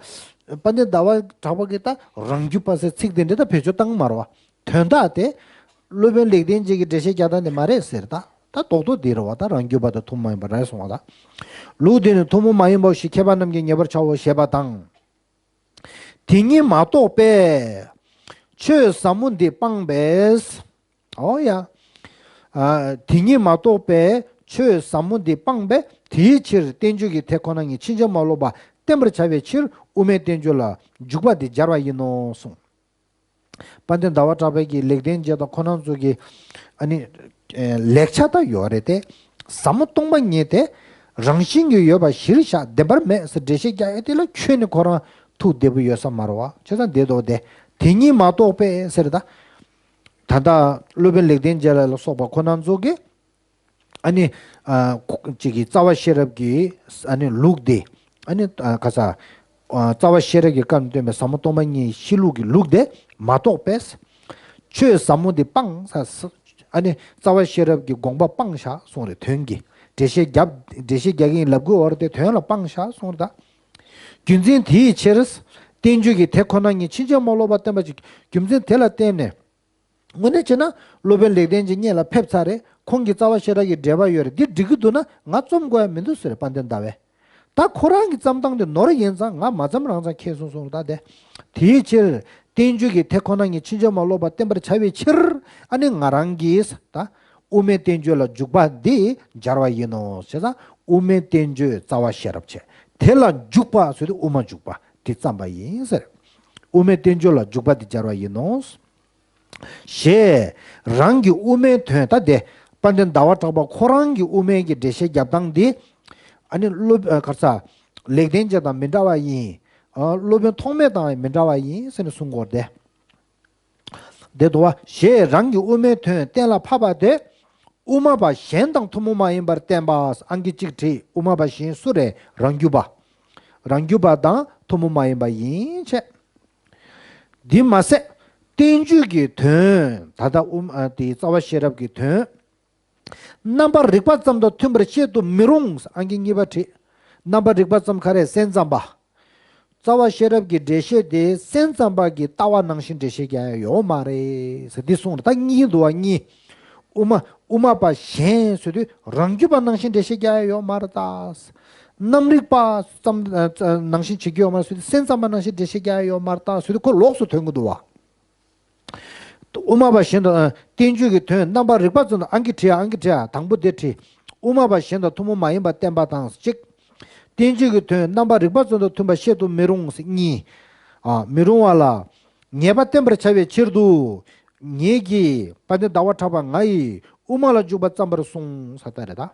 དཔལ་ལྡན་ཟླ་བ་གྲགས་པ་གིས་ད་རང་རྒྱུད་པ་ཟེར་ཚིག་དེ་འདྲ་ད་བེད་སྤྱོད་བཏང་མ་རེད་བ། དོན་དག་དེ། སློབ་དཔོན་ལེགས་ལྡན་འབྱེད་ཀྱི་འགྲེལ་བཤད་རྒྱག་སྟངས་དེ་མ་རེད་ཟེར་ད། ད་རྡོག་རྡོག་འདི་རེད་བ། ད་རང་རྒྱུད་པ་དང་ཐུན་མོང་མ་ཡིན་པ་རེད་སོང་བ་ད། ལུགས་འདི་ནི་ཐུན་མོང་མ་ཡིན་པའོ་ཞེས་མཁས་པ་རྣམས་ཀྱིས་ངེས་པར་བྱའོ་ཞེས་པ་དང་། དེ་ཉིད་མ་རྟོགས་པས། ཆོས་ཟབ་མོ་འདི་སྤངས་པས། ཨོ་ཡ། ཨ། དེ་ཉིད་མ་རྟོགས་པས་ཆོས་ཟབ་མོ་འདི་སྤངས་པས། དེའི་ཕྱིར་བསྟན་བཅོས་ཀྱི་དེ་ཁོ་ན་ཉིད་ཕྱིན་ཅི་མ་ལོག་པ་བསྟན་པར་བྱ་བའི་ཕྱིར་དབུ་མའི་བསྟན་བཅོས་ལ་འཇུག་པ་འདི་སྦྱར་བ་ཡིན་ནོ་གསུངས། དཔལ་ལྡན་ཟླ་བ་གྲགས་པའི་གི་ལེགས་ལྡན་འབྱེད་དང་ཁོ་རང་ཚོ་གི་ཨ་ནི་ལེགས་ཆ་ད་ཡོད་རེད་དེ། ཟབ་མོ་སྟོང་པ་ཉིད་དེ་ རང་བཞིན་གྱིས་ཡོད་པ་གཞིར་བཞག་བདེན་པར་མེད་ཟེར་འགྲེལ་བཤད་རྒྱག་ཡ་དེ་ལ་ཁྱོན་ནས་ཁོ་རང་ཐུགས་བདེ་པོ་ཡོད་ས་མ་རེད་བ། བྱས་ཙང་བདེ་མདོག་བདེ། དེ་ཉིད་མ་རྟོགས་པས་ཟེར་ད། ད་ལྟ་སློབ་དཔོན་ལེགས་ལྡན་འབྱེད་ལ་སོགས་པ་ཁོ་ན་ཚོ་གིས། ཨ་ནི། ཨ་ཁོ་གཅིག་གིས་རྩ་བ་ཤེས་རབ་ཀྱི་ཨ་ནི་ལུགས་དེ། ཨ་ནི་ཨ་ག་ས། ཨ་རྩ་བ་ཤེས་རབ་ཀྱི་སྐབས་ནས་སྟོན་པའི་ཟབ་མོ་སྟོང་པ་ཉིད་གཤིས་ལུགས་ཀྱི་ལུགས་དེ་མ་རྟོགས་པས། ཆོས་ཟབ་མོ་འདི་སྤངས་ས། ཨ་ནི་རྩ་བ་ཤེས་རབ་ཀྱི་དགོངས་པ་སྤངས་བཞག་གསུངས་རེད། དོན་གྱིས་འགྲེལ་བཤད་རྒྱབ། འགྲེལ་བཤད་རྒྱག་གི་ཡིན་ལབ་དགོས་བར་དེ་དོན་ལ་སྤངས་བཞག་གསུངས་རེད་ད། རྒྱུ་མཚན་དེའི་ཕྱིར། བསྟན་བཅོས་ཀྱི་དེ་ཁོ་ན་ཉིད་ཕྱིན་ཅི་མ་ལོག་པར་བསྟན་པ་ཅིག་རྒྱུ་མཚན་དེ་ལ་བརྟེན་ནས། དངོས་གནས་བྱས་ན་སློབ་དཔོན་ལེགས་ལྡན་གྱི་སྙན་ལ་ཕེབས་ཚར་རེད། ཁོང་གིས་རྩ་བ་ཤེས་རབ་ཀྱི་འགྲེལ་པ་ཡོད་རེད། འདི་འགྲིག་གི་འདུག་ན་ང་རྩོམ་དགོས་ཡ་མི་འདུག་ཟེར་དཔལ་ལྡན་ཟླ་བས། ད་ཁོ་རང་གི་རྩོམ་སྟངས་དེ་ནོར་ཡིན་ཙང་ང་མ་རྩོམ་རང་རྩོམ་ཁེལ་སོང་གསུངས་ད་དེ། དེའི་ཕྱིར་བསྟན་བཅོས་ཀྱི་དེ་ཁོ་ན་ཉིད་ཕྱིན་ཅི་མ་ལོག་པར་བསྟན་པར་བྱ་བའི་ཕྱིར། ཨ་ནི་ང་རང་གིས་ད་དབུ་མའི་བསྟན་བཅོས་ལ་འཇུག་པ་འདི་སྦྱར་བ་ཡིན་ནོ་ཞེས་ད། དབུ་མའི་བསྟན་བཅོས་རྩ་བ་ཤེས་རབ་བྱས། དེ་ལ་འཇུག་པ་ཟེར་དུས་དབུ་མ་འཇུག་པ་འདི་བརྩམས་པ་ཡིན་ཟེར། དབུ་མའི་བསྟན་བཅོས་ལ་འཇུག་པ་འདི་སྦྱར་བ་ཡིན་ནོ། ཞེས་རང་གི་དབུ་མའི་དོན་ད་དེ། དཔལ་ལྡན་ཟླ་བ་གྲགས་པ་ཁོ་རང་གི་དབུ་མའི་གི་འགྲེལ་བཤད་རྒྱབ་སྟངས་འདི། ཨ་ནི་སློབ་ཨ་ག་རེ་ཟ། ལེགས་ལྡན་འབྱེད་དང་མི་འདྲ་བ་ཡིན། ཨ་སློབ་དཔོན་ཐོགས་མེད་དང་མི་འདྲ་བ་ཡིན་ཟེར་ནས་གསུང་གི་ཡོད་རེད་དེ། དེ་འདུག་བ། ཞེས་རང་གི་དབུ་མའི་དོན་གཏན་ལ་ཕབ་པ་དེ། དབུ་མ་པ་གཞན་དང་ཐུན་མོང་མ་ཡིན་པར་བསྟན་པ་ཨང་ཀི་གཅིག་བྲིས། དབུ་མ་པ་གཞན་སུ་རེད། རང་རྒྱུད་པ། རང་རྒྱུད་པ་དང་ཐུན་མོང་མ་ཡིན་པ་ཡིན་བྱས། འདི་མ་ཟད། བསྟན་བཅོས་ཀྱི་དོན་ད་ལྟ་དབུ་མ་དེའི་རྩ་བ་ཤེས་རབ་ཀྱི་དོན། རྣམ་པར་རིག་པ་ཙམ་དང་མཐུན་པར་བཤད་དུ་མི་རུང་། ཨང་ཀི་གཉིས་པ་བྲིས། རྣམ་པར་རིག་པ་ཙམ་ག་རེ། སེམས་ཙམ་པ། རྩ་བ་ཤེས་རབ་ཀྱི་འགྲེལ་བཤད་དེ་སེམས་ཙམ་པ་གི་ལྟ་བ་ནང་བཞིན་འགྲེལ་བཤད་རྒྱག་ཡ་ཡོད་མ་རེད་ཟེར་འདི་གསུངས་རེད། ད་གཉིས་འདུག་བ་གཉིས། དབུ་མ་དབུ་མ་པ་གཞན་ཟེར་དུས་རང་རྒྱུད་པ་ནང་བཞིན་འགྲེལ་བཤད་རྒྱག་ཡ་ཡོད་མ་རེད་ད། རྣམ་རིག་པ་ཙམ་ནང་བཞིན་བྱེད་ཀྱི་ཡོད་མ་རེད་ཟེར་དུས་སེམས་ཙམ་པ་ནང་བཞིན་འགྲེལ་བཤད་རྒྱག་ཡ་ཡོད་མ་རེད་ད་ཟེར་དུས་ཁོ་ལོགས་སུ་ཐོན་གྱི་འདུག་བ། དབུ་མ་པ་གཞན་དང་བསྟན་བཅོས་ཀྱི་དོན་རྣམ་པར་རིག་པ་ཙམ་དུ། ཨང་ཀི་བྲིས་ཨང་ཀི་བྲིས། དང་པོ་དེ་བྲིས། དབུ་མ་པ་གཞན་དང་ཐུན་མོང་མ་ཡིན་པར་བསྟན་པ་དང་གཅིག་བསྟན་བཅོས་ཀྱི་དོན་རྣམ་པར་རིག་པ་ཙམ་དུ་མཐུན་པར་བཤད་དུ་མི་རུང་གཉིས། ཨ་མི་རུང་བ་ལ། ངེས་པ་བསྟན་པར་བྱ་བའི་ཕྱིར་དུ། ངེད་ཀྱིས་དཔལ་ལྡན་ཟླ་བ་གྲགས་པ་ང་ཡིས་དབུ་མ་ལ་འཇུག་པ་བརྩམས་པར་གསུངས་ས་ལྟར་རེད་ད།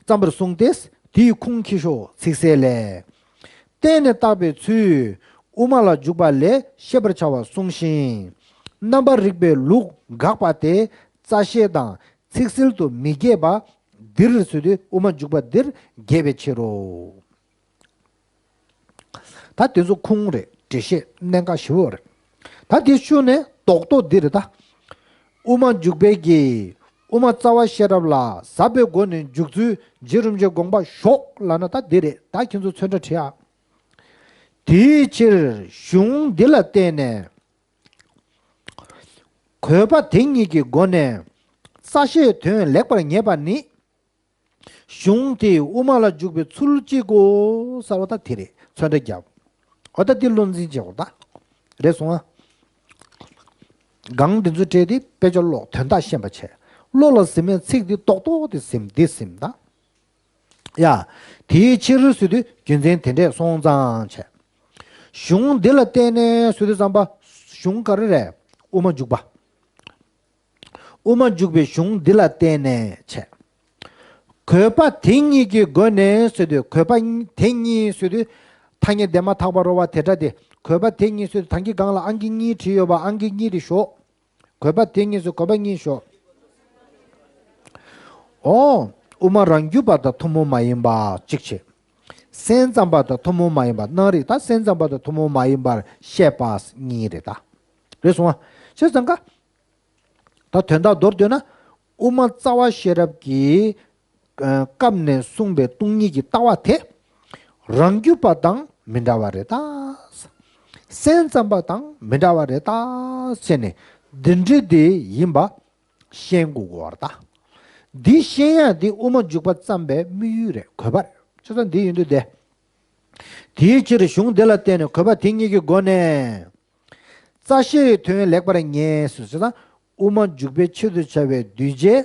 བརྩམས་པར་གསུངས་ཏེ། དེའི་ཁུངས་ཁྱི་ཤོག་ཚིག་གསལ་ལས། བརྟེན་ནས་བརྟག་པའི་ཚུལ། དབུ་མ་ལ་འཇུག་པ་ལས་ཤེས་པར་བྱ་བ་གསུངས་ཤིང་། རྣམ་པར་རིག་པའི་ལུགས་དགག་པ་དེ་རྩ་ཤེ་དང་ཚིག་གསལ་དུ་མི་འགལ་བ་འདིར་ཟེར་དུས་དབུ་མ་འཇུག་པ་འདིར་འགལ་བའི་ཕྱིར་རོ། ད་དེ་ཚོ་ཁུངས་རེད། འགྲེལ་བཤད་གནད་འགག་ཞེ་པོ་རེད། ད་དེ་ཤུ་ནས་རྡོག་རྡོག་འདི་རེད་ད། དབུ་མ་འཇུག་པའི་གི། དབུ་མ་རྩ་བ་ཤེས་རབ་ལ་ཟབ་པའི་སྒོ་ནས་འཇུག་ཚུལ་རྗེ་རིན་པོ་ཆེའི་དགོངས་པ་ཞོག་ལབ་ན་ད་འདི་རེད། ད་ཁྱེད་ཚོ་ཚོན་ཁྲ་བྲིས་ཨ། དེའི་ཕྱིར་གཞུང་འདི་ལ་བརྟེན་ནས། གོས་པ་དེ་ཉིད་ཀྱི་སྒོ་ནས་རྩ་ཤེའི་དོན་ལེགས་པར་ངེས་པ་ནི། གཞུང་དེས་དབུ་མ་ལ་འཇུག་པའི་ཚུལ་གཅིག་གོ་ཟེར་བ་ད་དེ་རེད། ཚོན་ཁྲ་བརྒྱབ། འོ་ད་འདི་བློ་འཛིན་བྱེད་དགོས་ད། རེད་སོང་ཨ། གང་འདི་ཚོ་བྲིས་ཏེ་དཔེ་ཆ་ཀློག་དོན་དག་ཤེས་པ་བྱས། བློ་ལ་ཟིན་མེད་ཚིག་འདི་རྡོག་རྡོག་དེ་ཟིན་འདི་ཟིན་ད། ཡ། དེའི་ཕྱིར་ཟེར་དུས་རྒྱུ་མཚན་དེ་འདྲས་སོང་ཙང་བྱས། གཞུང་འདི་ལ་བརྟེན་ནས་ཟེར་དུས་ཙམ་པ། གཞུང་ག་རེ་རེད། དབུ་མ་འཇུག་པ། དབུ་མ་འཇུག་པའི་གཞུང་འདི་ལ་བརྟེན་ནས་བྱས། གོས་པ་དེ་གཉིས་ཀྱི་སྒོ་ནས་ཟེར་དུས་གོས་པ་དེ་གཉིས་ཟེར་དུས། ཐ་སྙད་དེ་མ་ཐག་པ་རོ་བ་དེ་འདྲ་དེ། གོས་པ་དེ་གཉིས་ཟེར་དུས་ད་གིན་སྒང་ལ་ཨང་ཀི་གཉིས་བྲིས་ཡོད་པ་ཨང་ཀི་གཉིས་དེ་ཞོག་གོས་པ་དེ་གཉིས་ཟེར་གོས་པ་གཉིས་ཞོག་འོ། དབུ་མ་རང་རྒྱུད་པ་དང་ཐུན་མོང་མ་ཡིན་པ་གཅིག་བྱས། སེམས་ཙམ་པ་དང་ཐུན་མོང་མ་ཡིན་པ་རྣམ་རིག་ད་སེམས་ཙམ་པ་དང་ཐུན་མོང་མ་ཡིན་པར་བཤད་པ་གཉིས་རེད་ད། རེད་སོང་ཨ། བྱས་ཙང་ཀ་ད་དོན་དག་མདོར་བསྡུས་ན། དབུ་མ་རྩ་བ་ཤེས་རབ་ཀྱི་ཨ་སྐབས་ནས་གསུངས་པའི་སྟོང་ཉིད་ཀྱི་ལྟ་བ་དེ། རང་རྒྱུད་པ་དང་མི་འདྲ་བ་རེད་ད། སེམས་ཙམ་པ་དང་མི་འདྲ་བ་རེད་ད། ཟེར་ནས་འདི་འདྲ་དེ་ཡིན་པ་ཤེས་དགོས་ཀྱི་ཡོད་རེད་ད། འདི་ཤེས་ཡ་འདི་དབུ་མ་འཇུག་པ་བརྩམས་པའི་དམིགས་ཡུལ་རེད། དགོས་པ་རེད། བྱས་ཙང་འདི་ཡིན་དུས་དེ། དེའི་ཕྱིར་གཞུང་འདི་ལ་བརྟེན་ནས་གོས་པ་དེ་གཉིས་ཀྱི་སྒོ་ནས། རྩ་ཤེའི་དོན་ལེགས་པར་ངེས་སོ་ཞེས་དང་། དབུ་མ་འཇུག་པའི་ཆེད་དུ་བྱ་བའི་གདུལ་བྱས་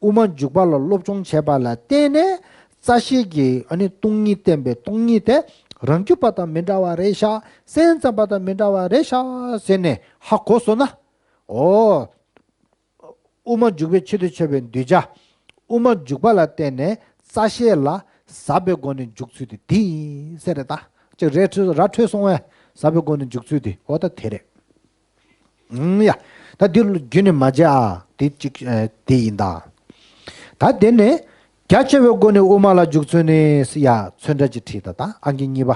དབུ་མ་འཇུག་པ་ལ་སློབ་སྦྱོང་བྱས་པ་ལ་བརྟེན་ནས། རྩ་ཤེ་གི་ཨ་ནི་སྟོང་ཉིད་བསྟན་པའི་སྟོང་ཉིད་དེ་རང་རྒྱུད་པ་དང་མི་འདྲ་བ་རེད་ཤག་སེམས་ཙམ་པ་དང་མི་འདྲ་བ་རེད་ཤག་ཟེར་ནས་ཧ་གོ་སོང་ན། འོ། དབུ་མ་འཇུག་པའི་ཆེད་དུ་བྱ་བའི་གདུལ་བྱ། དབུ་མ་འཇུག་པ་ལ་བརྟེན་ནས་ རྩ་ཤེ་ལ་ཟབ་པའི་སྒོ་ནས་འཇུག་ཚུལ་དེ་འདི་ཡིན་ཟེར་རེད་ད། ཅིག་ར་འཕྲོད་ར་འཕྲོད་སོང་བས་ཟབ་པའི་སྒོ་ནས་འཇུག་ཚུལ་དེ་འོ་ད་དེ་རེད། ཨང་ཡ། ད་འདི་ལ་རྒྱུད་ནས་མ་བྱས་ཨ་འདི་གཅིག་ཨ་འདི་ཡིན་ད། ད་དེ་ནས་རྒྱ་ཆེ་བའི་སྒོ་ནས་དབུ་མ་ལ་འཇུག་ཚུལ་ནི་ཡ་ཚོན་ཁྲ་ཅིག་བྲིས་ད་ད་ཨང་ཀི་གཉིས་པ།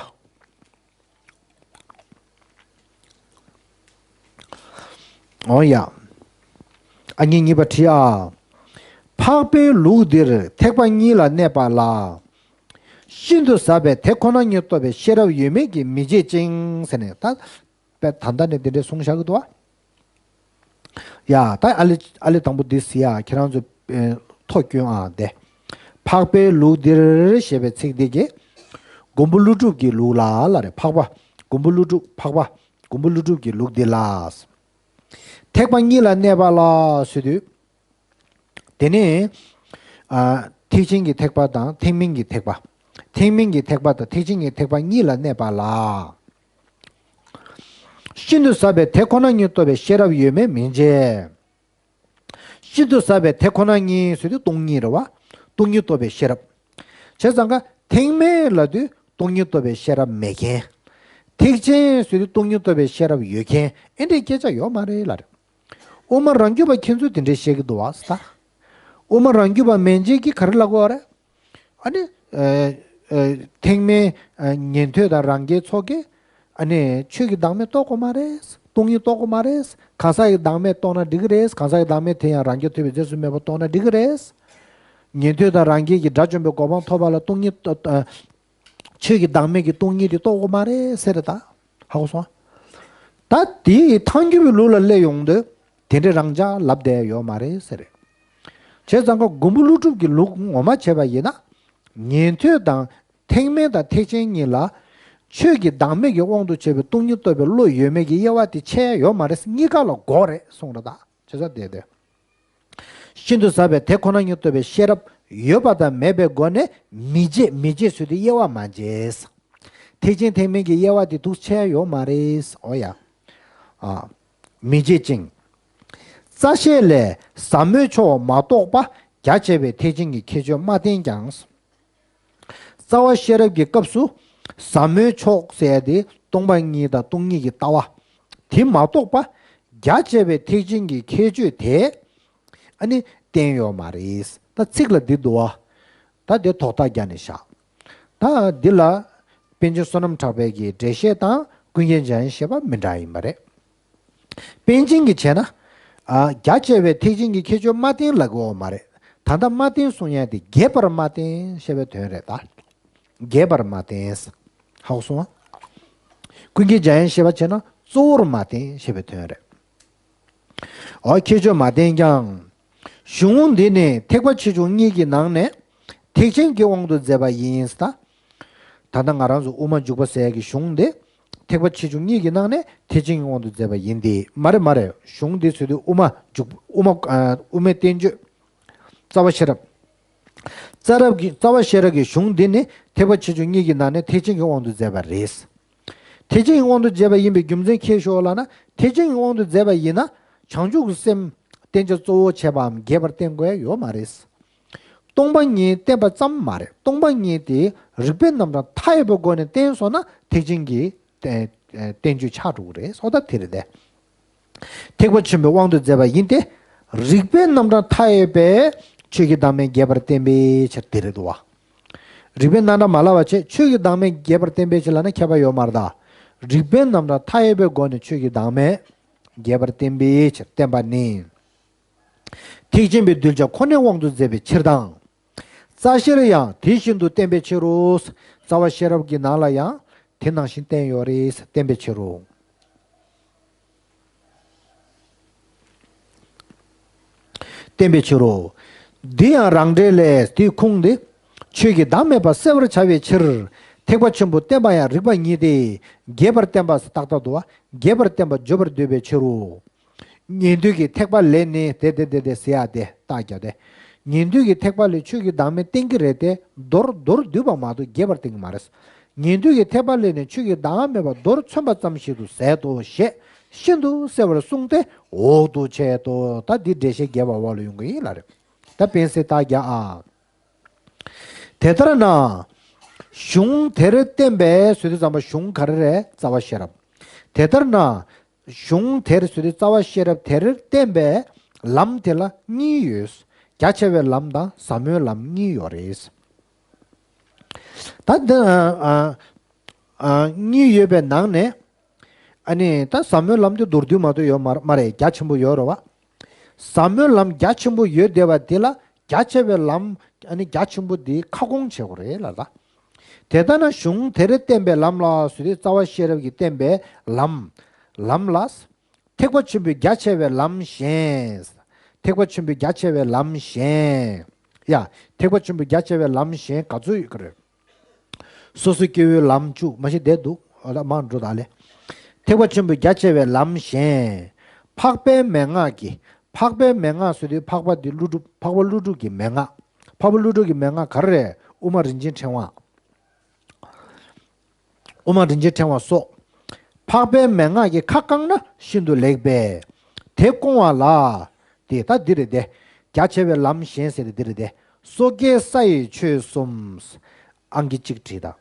འོ་ཡ། ཨ་ནི་གཉིས་པ་བྲིས་ཨ། འཕགས་པའི་ལུགས་འདིར་ཐེག་པ་གཉིས་ལ་གནས་པ་ལ། ཤིན་ཏུ་ཟབ་པའི་དེ་ཁོ་ན་ཉིད་རྟོགས་པའི་ཤེས་རབ་ཡོད་མེད་ཀྱིས་མི་འབྱེད་ཅིང་ཟེར་ནས་ད། པས་ད་ལྟ་ནས་དེ་འདྲའི་གསུང་བཞག་གི་འདུག་བ། ཡ་ད་ཨ་ལེ་ཨ་ལེ་དང་པོ་འདི་ཟེར་ཡ་ཁྱེད་རང་ཚོ་ཨེ་ཐོ་སྐྱོན་ཨ་དེ། འཕགས་པའི་ལུགས་འདིར་ཞེས་པའི་ཚིག་འདི་གིས། མགོན་པོ་ཀླུ་སྒྲུབ་ཀྱི་ལུགས་ལ་ལ་རེ་འཕགས་པ། མགོན་པོ་ཀླུ་སྒྲུབ་འཕགས་པ། མགོན་པོ་ཀླུ་སྒྲུབ་ཀྱི་ལུགས་འདི་ལ། ཐེག་པ་གཉིས་ལ་གནས་པ་ལ་ཟེར་དུས། དེ་ནས། ཨ་ཐེག་ཆེན་གྱི་ཐེག་པ་དང་ཐེག་དམན་གྱི་ཐེག་པ། ཐེག་དམན་གྱི་ཐེག་པ་དང་ཐེག་ཆེན་གྱི་ཐེག་པ་གཉིས་ལ་གནས་པ་ལ། ཤིན་ཏུ་ཟབ་པའི་དེ་ཁོ་ན་ཉིད་རྟོགས་པའི་ཤེས་རབ་ཡོད་མེད་མི་འབྱེད། ཤིན་ཏུ་ཟབ་པའི་དེ་ཁོ་ན་ཉིད་ཟེར་དུས་སྟོང་ཉིད་རེད་བ། སྟོང་ཉིད་རྟོགས་པའི་ཤེས་རབ། བྱས་ཙང་ཀ་ཐེག་དམན་ལབ་དུས་སྟོང་ཉིད་རྟོགས་པའི་ཤེས་རབ་མེད་མཁན། ཐེག་ཆེན་ཟེར་དུས་སྟོང་ཉིད་རྟོགས་པའི་ཤེས་རབ་ཡོད་མཁན་ཨེ་འདྲའི་སྐད་ཆ་ཡོད་མ་རེད་ལ་རེད། དབུ་མ་རང་རྒྱུད་པ་ཁྱེད་ཚོས་དེ་འདྲའི་བཤད་ཀྱི་འདུག་བ་ས། དབུ་མ་རང་རྒྱུད་པ་མན་ཆད་ཀྱིས་ག་རེ་ལབ་དགོས་རེད། ཨ་ནི། ཨ་ཨ་ཐེག་དམན་ཨ་ཉན་ཐོས་དང་རང་རྒྱལ་ཚོ་གིས་ཨ་ནི་ཆོས་ཀྱི་བདག་མེད་རྟོགས་དགོས་མ་རེད། སྟོང་ཉིད་རྟོགས་དགོས་མ་རེད། གང་ཟག་གི་བདག་མེད་རྟོགས་ན་འགྲིག་གི་རེད། གང་ཟག་གི་བདག་མེད་དེ་ཡང་རང་རྒྱལ་ཐོབ་པའི་རྗེས་སུ་སྨོན་པ་རྟོགས་ན་འགྲིག་གི་རེད། ཉན་ཐོས་དང་རང་རྒྱལ་གྱི་དགྲ་བཅོམ་པའི་གོ་འཕང་ཐོབ་པ་ལ་སྟོང་ཉིད་ཨ་ཆོས་ཀྱི་བདག་མེད་ཀྱི་སྟོང་ཉིད་དེ་རྟོགས་དགོས་མ་རེད་ཟེར་རེད་ད། ཧ་གོ་སོང་ཨ། ད་དེའི་ཐལ་འགྱུར་བའི་ལུགས་ལ་སླེབས་ཡོང་དུས་དེ་འདྲའི་རང་འཇགས་ལབ་བསྡད་ཡོད་མ་རེད་ཟེར་རེད། བྱས་ཙང་ཀ་མགོན་པོ་ཀླུ་སྒྲུབ་ཀྱི་ལུགས་ངོ་མ་བྱས་པ་ཡིན་ན། ཉན་ཐོས་དང་ཐེག་དམན་དང་ཐེག་ཆེན་གཉིས་ལ་ཆོས་ཀྱི་བདག་མེད་ཀྱི་དབང་དུ་བྱས་པའི་སྟོང་ཉིད་རྟོགས་པའི་བློ་ཡོད་མེད་ཀྱི་དབྱེ་བ་དེ་ཕྱེ་ཡ་ཡོད་མ་རེད། གཉིས་ཀ་ལ་དགོས་རེད་གསུངས་རེད་ད། བྱས་ཙང་དེ་དེ། ཤིན་ཏུ་ཟབ་པའི་དེ་ཁོ་ན་ཉིད་རྟོགས་པའི་ཤེས་རབ་ཡོད་པ་དང་མེད་པའི་སྒོ་ནས་མི་འབྱེད་མི་འབྱེད་ཟེར་དུས་དབྱེ་བ་མ་འབྱེད། ཐེག་ཆེན་ཐེག་དམན་གྱི་དབྱེ་བ་དེ་འདུག་ཕྱེ་ཡོད་མ་རེད། འོ་ཡ། ཨ། མི་འབྱེད་ཅིང་། རྩ་ཤེ་ལས་ཟབ་མོའི་ཕྱོགས་མ་རྟོགས་པ་རྒྱ་ཆེ་བའི་ཐེག་ཆེན་གྱི་ཁྱད་ཆོས་མ་བསྟན་ཀྱང་། རྩ་བ་ཤེས་རབ་ཀྱི་སྐབས་སུ་ཟབ་མོའི་ཕྱོགས་ཟེར་ཡ་དེ་སྟོང་པ་ཉིད་དང་སྟོང་ཉིད་ཀྱི་ལྟ་བ། དེ་མ་རྟོགས་པ་རྒྱ་ཆེ་བའི་ཐེག་ཆེན་གྱི་ཁྱད་ཆོས་དེ་ཨ་ནི་བསྟན་ཡོད་མ་རེད། ད་ཚིག་ལ་འདི་འདུག་བ། ད་དེ་དོགས་པ་རྒྱག་ནས་བཞག་ད་འདི་ལ་པཎ་ཆེན་བསོད་ནམས་གྲགས་པའི་གི་འགྲེལ་བཤད་དང་ཀུན་མཁྱེན་འཇམ་དབྱངས་བཞི་པ་མི་འདྲ་ཡིན་པ་རེད། པཎ་ཆེན་གྱིས་བྱས་ན། ཨ་རྒྱ་ཆེ་བའི་ཐེག་ཆེན་གྱི་ཁྱད་ཆོས་མ་བསྟན་ལབ་དགོས་མ་རེད། ད་ལྟ་མ་བསྟན་གསུང་ཡ་དེ་རྒྱས་པར་མ་བསྟན་ཞེས་པའི་དོན་རེད་ད། རྒྱས་པར་མ་བསྟན། ཧ་གོ་སོང་ང་། ཀུན་མཁྱེན་འཇམ་དབྱངས་བཞི་པ་བྱས་ན་གཙོ་བོར་མ་བསྟན་ཞེས་པའི་དོན་རེད། འོ་ཁྱད་ཆོས་མ་བསྟན་ཀྱང་། གཞུང་འདི་ནི་ཐེག་པ་ཆེ་ཆུང་གཉིས་ཀྱི་ནང་ནས་ཐེག་ཆེན་གྱི་དབང་དུ་མཛད་པ་ཡིན་ད། ད་ལྟ་ང་རང་ཚོ་དབུ་མ་འཇུག་པ་ཟེར་ཡ་གི་གཞུང་འདི་ཐེག་པ་ཆེ་ཆུང་གཉིས་ཀྱི་ནང་ནས་ཐེག་ཆེན་གྱི་དབང་དུ་མཛད་པ་ཡིན་ཏེ། མ་རེད་མ་རེད། གཞུང་འདི་ཟེར་དུས་དབུ་མ་འཇུག་དབུ་མ་ཨ་དབུ་མའི་བསྟན་བཅོས། རྩ་བ་ཤེས་རབ། རྩ་རབ་ཀྱི་རྩ་བ་ཤེས་རབ་ཀྱི་གཞུང་འདི་ནི་ཐེག་པ་ཆེ་ཆུང་གཉིས་ཀྱི་ནང་ནས་ཐེག་ཆེན་གྱི་དབང་དུ་མཛད་པ་རེད། ཐེག་ཆེན་གྱི་དབང་དུ་མཛད་པ་ཡིན་པའི་རྒྱུ་མཚན་ཁྱེད་ཤོག་ལབ་ན། ཐེག་ཆེན་གྱི་དབང་དུ་མཛད་པ་ཡིན་ན་བྱང་ཆུབ་ཀྱི་སེམས་བསྟན་བྱ་གཙོ་བོ་བྱས་པའམ་རྒྱས་པར་བསྟན་དགོས་ཡ་ཡོད་མ་རེད། སྟོང་པ་ཉིད་བསྟན་པ་ཙམ་མ་རེད། སྟོང་པ་ཉིད་དེ་རིགས་པའི་རྣམ་གྲངས་མཐའ་ཡས་པའི་སྒོ་ནས་བསྟན་སོང་ན་ཐེག་ཆེན་གྱི་བསྟན་བསྟན་བཅོས་ཆགས་འགྲོ་གི་རེད། སོ་ད་དེ་རེད་དེ། ཐེག་པ་ཆེན་པོའི་དབང་དུ་མཛད་པ་ཡིན་ཏེ། རིགས་པའི་རྣམ་གྲངས་མཐའ་ཡས་པས་ཆོས་ཀྱི་བདག་མེད་རྒྱས་པར་བསྟན་པའི་ཕྱིར་དེ་རེད་དོ། རིགས་པའི་རྣམ་གྲངས་མ་ལབ་པ་བྱས་ཆོས་ཀྱི་བདག་མེད་རྒྱས་པར་བསྟན་པའི་ཕྱིར་ལབ་ན་ཁྱད་པར་ཡོད་མ་རེད་ད། རིགས་པའི་རྣམ་གྲངས་མཐའ་ཡས་པའི་སྒོ་ནས་ཆོས་ཀྱི་བདག་མེད་རྒྱས་པར་བསྟན་པའི་ཕྱིར་བསྟན་པ་ནི། ཐེག་ཆེན་པའི་གདུལ་བྱ་ཁོ་ནའི་དབང་དུ་མཛད་པའི་ཕྱིར་དང་། རྩ་ཤེར་ཡང་དེ་བཞིན་དུ་བསྟན་པའི་ཕྱིར་རོ། རྩ་བ་ཤེས་རབ་ཀྱི་ནང་ལ་ཡང་དེ་ནང་བཞིན་བསྟན་ཡོད་རེད། བསྟན་པའི་ཕྱིར་རོ། བསྟན་པའི་ཕྱིར་རོ། འདི་ཡང་རང་འགྲེལ་ལས་དེའི་ཁུངས་འདི། ཆོས་ཀྱི་བདག་མེད་པ་གསལ་བར་བྱ་བའི་ཕྱིར། ཐེག་པ་ཆེན་པོ་བསྟན་པ་ཡང་རིགས་པ་ཉིད་དེ། རྒྱས་པར་བསྟན་པ་ཏག་ཏག་ཏུ་བ། རྒྱས་པར་བསྟན་པ་བརྗོད་པར་འདོད་པའི་ཕྱིར་རོ། ཉན་ཐོས་ཀྱི་ཐེག་པ་ལས་ནི་དེ་དེ་དེ་དེ་ཟེར་ཡ་དེ་རྟགས་རྒྱག་སྟེ། ཉན་ཐོས་ཀྱི་ཐེག་པ་ལས་ཆོས་ཀྱི་བདག་མེད་བསྟན་གྱི་རེད་དེ། མདོར་མདོར་བསྡུས་པ་མ་གཏོགས་རྒྱས་པར་བསྟན་གྱི་མ་རེད། ཉན་ཐོས་ཀྱི་ཐེག་པ་ལས་ནི་ཆོས་ཀྱི་བདག་མེད་པ་མདོར་མཚོན་པ་ཙམ་ཞིག་ཏུ་ཟད་དོ་ཞེས་ཤིན་ཏུ་གསལ་བར་གསུངས་ཏེ་འོག་ཏུ་འཆད་དོ། ད་འདི་འགྲེལ་བཤད་རྒྱས་པ་འོག་ལ་ཡོང་གི་ཡིན་ལ་རེད། ད་དཔེ་གསལ་རྟགས་རྒྱག་ཨ། དེ་ལྟར་ན། གཞུང་དེར་བརྟེན་པའི་ཟེར་དུས་ཙམ་པ་གཞུང་ག་རེ་རེད། རྩ་བ་ཤེས་རབ། དེ་ལྟར་ན། གཞུང་དེར་ཟེར་དུས་རྩ་བ་ཤེས་རབ་དེར་བརྟེན་པའི་ལམ་དེ་ལ་གཉིས་ཡོད། རྒྱ་ཆེ་བའི་ལམ་དང་ཟབ་མོའི་ལམ་གཉིས་ཡོད་རེད། ད་འདི་ཨ་ཨ་ཨ་གཉིས་ཡོད་པའི་ནང་ནས། ཨ་ནི་ད་ཟབ་མོའི་ལམ་དེ་མདོར་བསྡུས་མ་གཏོགས་ཡོད་མ་མ་རེད། རྒྱ་ཆེན་པོ་ཡོད་རེད་བ། ཟབ་མོའི་ལམ་རྒྱ་ཆེན་པོ་ཡོད་བསྡད་པ་དེ་ལ་རྒྱ་ཆེ་བའི་ལམ། ཨ་ནི་རྒྱ་ཆེན་པོ་དེ་ཁ་སྐོང་བྱེད་དགོས་རེད་ལ་ད། དེ་ལྟར་ན་གཞུང་དེར་བརྟེན་པའི་ལམ་ལ་ཟེར་དུས་རྩ་བ་ཤེས་རབ་ཀྱིས་བསྟན་པའི་ལམ། ལམ་ལ། ཐེག་པ་ཆེན་པོའི་རྒྱ་ཆེ་བའི་ལམ་གཞན། ཐེག་པ་ཆེན་པོའི་རྒྱ་ཆེ་བའི་ལམ་གཞན། ཡ། ཐེག་པ་ཆེན་པོའི་རྒྱ་ཆེ་བའི་ལམ་གཞན་ག་ཚོད་ཡོད་ཀྱི་རེད། སོ་སོ་སྐྱེ་བོའི་ལམ་བཅུ་མ་ཤེས་བསྡད་འདུག་ཨ་ད་མར་འགྲོ་དང་ལེ། ཐེག་པ་ཆེན་པོའི་རྒྱ་ཆེ་བའི་ལམ་གཞན། འཕགས་པའི་མན་ངག་གི། འཕགས་པའི་མན་ངག་ཟེར་དུས་འཕགས་པ་འདི་ཀླུ་སྒྲུབ། འཕགས་པ་ཀླུ་སྒྲུབ་ཀྱི་མན་ངག་འཕགས་པ་ཀླུ་སྒྲུབ་ཀྱི་མན་ངག་ག་རེ་རེད། དབུ་མ་རིན་ཆེན་ཕྲེང་བ། དབུ་མ་རིན་ཆེན་ཕྲེང་བ་སོགས། འཕགས་པའི་མན་ངག་གི་ཁ་བསྐངས་ན་ཤིན་ཏུ་ལེགས་པས། དེ་སྐོང་བ་ལ། དེ་ད་འདི་རེད་དེ། རྒྱ་ཆེ་བའི་ལམ་གཞན་ཟེར་དེ་འདི་རེད་དེ། སོ་སྐྱེའི་ས་ཡི་ཆོས་གསུམ། ཨང་ཀི་གཅིག་བྲིས་དང་།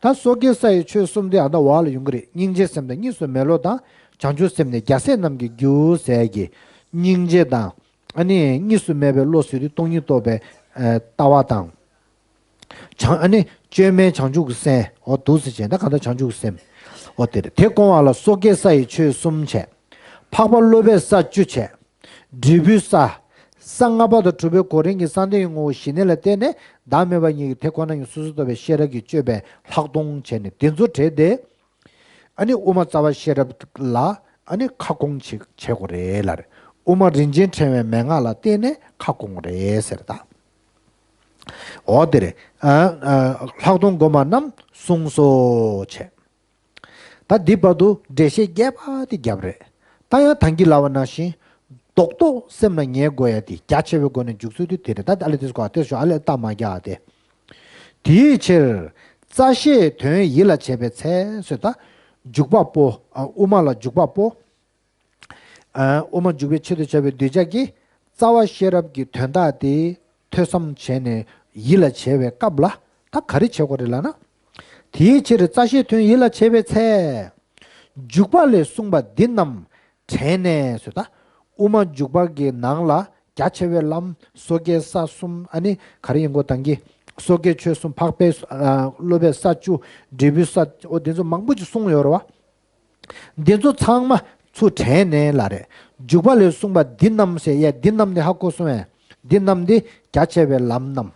ད་སོ་སྐྱེའི་ས་ཡི་ཆོས་གསུམ་དེ་ཨ་ད་འོག་ལ་ཡོང་གི་རེད། སྙིང་རྗེའི་སེམས་དང་གཉིས་སུ་མེད་བློ་དང་། བྱང་ཆུབ་སེམས་ནི་རྒྱལ་སྲས་རྣམས་ཀྱི་རྒྱུ་ཟེར་གྱི། སྙིང་རྗེ་དང་། ཨ་ནི་གཉིས་སུ་མེད་པའི་བློ་ཟེར་དུས་སྟོང་ཉིད་རྟོགས་པའི་ཨ་ལྟ་བ་དང་། བྱང་། ཨ་ནི་བཅོས་མའི་བྱང་ཆུབ་ཀྱི་སེམས། འོ་འདུག་སེ་བྱས་ད་གང་ལྟར་བྱང་ཆུབ་ཀྱི་སེམས། འོ་དེ་རེད། དེ་སྐོང་བ་ལ་སོ་སྐྱེའི་ས་ཡི་ཆོས་གསུམ་བྱས། འཕགས་པ་སློབ་པའི་ས་བཅུ་བྱས། འབྲས་བུའི་ས། ས་ལྔ་པ་དང་དྲུག་པའི་གོ་རིམ་གྱི་ས་མཐའི་ངོ་བོ་ཞི་གནས་ལ་བརྟེན་ནས་བདག་མེད་པ་ཉིད་ཀྱི་དེ་ཁོ་ན་ཉིད་སོ་སོར་རྟོག་པའི་ཤེས་རབ་ཀྱིས་དཔྱོད་པའི་ལྷག་མཐོང་བྱས་ནས་དེ་ཚོ་བྲལ་ཏེ། ཨ་ནི་དབུ་མ་རྩ་བ་ཤེས་རབ་ལ་ཨ་ནི་ཁ་སྐོང་བྱེད་བྱེད་དགོས་རེད་ལབ་རེད། དབུ་མ་རིན་ཆེན་ཕྲེང་བའི་མན་ངག་ལ་བརྟེན་ནས་ཁ་སྐོང་དགོས་རེད་ཟེར་ད། འོ་དེ་རེད། ཨ་ཨ་ལྷག་མཐོང་སྒོམ་པ་རྣམས་གསུངས་སོ་བྱས། ད་འདི་བར་དུ་འགྲེལ་བཤད་རྒྱས་པ་དེ་བརྒྱབ་རེད། ད་ཡང་ད་གིན་ལབ་པ་ནང་བཞིན། རྡོག་རྡོག་སེམས་ལ་ངེས་དགོས་ཡ་དེ་རྒྱ་ཆེ་བའི་སྒོ་ནས་འཇུག་ཚུལ་དེ་དེ་རེད། ད་ཨ་ལེ་དེ་སྐོར་དེ་ཞོ་ཨ་ལེ་རྟགས་མ་རྒྱག་ཨ་དེ། དེའི་ཕྱིར། རྩ་ཤེས་དོན་ཡིད་ལ་བྱེད་པའི་ཚེ་ཟེར་ད། འཇུག་པ་པོ། ཨ་དབུ་མ་ལ་འཇུག་པ་པོ། ཨ་དབུ་མ་འཇུག་པའི་ཆེད་དུ་བྱ་བའི་གདུལ་བྱ་གིས་རྩ་བ་ཤེས་རབ་ཀྱི་དོན་དག་དེ་ཐོས་བསམ་བྱས་ནས་ཡིད་ལ་བྱེད་པའི་སྐབས་ལ་ད་ག་རེ་བྱེད་དགོས་རེད་ལབ་ན། དེའི་ཕྱིར་རྩ་ཤེས་དོན་ཡིད་ལ་བྱེད་པའི་ཚེ། འཇུག་པ་ལས་གསུངས་པ་འདི་རྣམས་དྲན་ནས་ཟེར་ད། དབུ་མ་འཇུག་པ་གི་ནང་ལ་རྒྱ་ཆེ་བའི་ལམ། སོ་སྐྱེའི་ས་གསུམ། ཨ་ནི་ག་རེ་ཡིན་གོ་ད་གིན། སོ་སྐྱེའི་ཆོས་གསུམ། འཕགས་པའི་ཨ་སློབ་པའི་ས་བཅུ། འབྲས་བུའི་ས། འོ་དེ་ཚོ་མང་པོ་ཅིག་གསུངས་ཡོད་རེད་བ། འདི་ཚོ་ཚང་མ་ཚུར་དྲན་ནས་ལབ་རེད། འཇུག་པ་ལས་གསུངས་པ་འདི་རྣམས་ཟེར་ཡས་འདི་རྣམས་ནི་ཧ་གོ་སོང་ངས། འདི་རྣམས་འདི་རྒྱ་ཆེ་བའི་ལམ་རྣམས།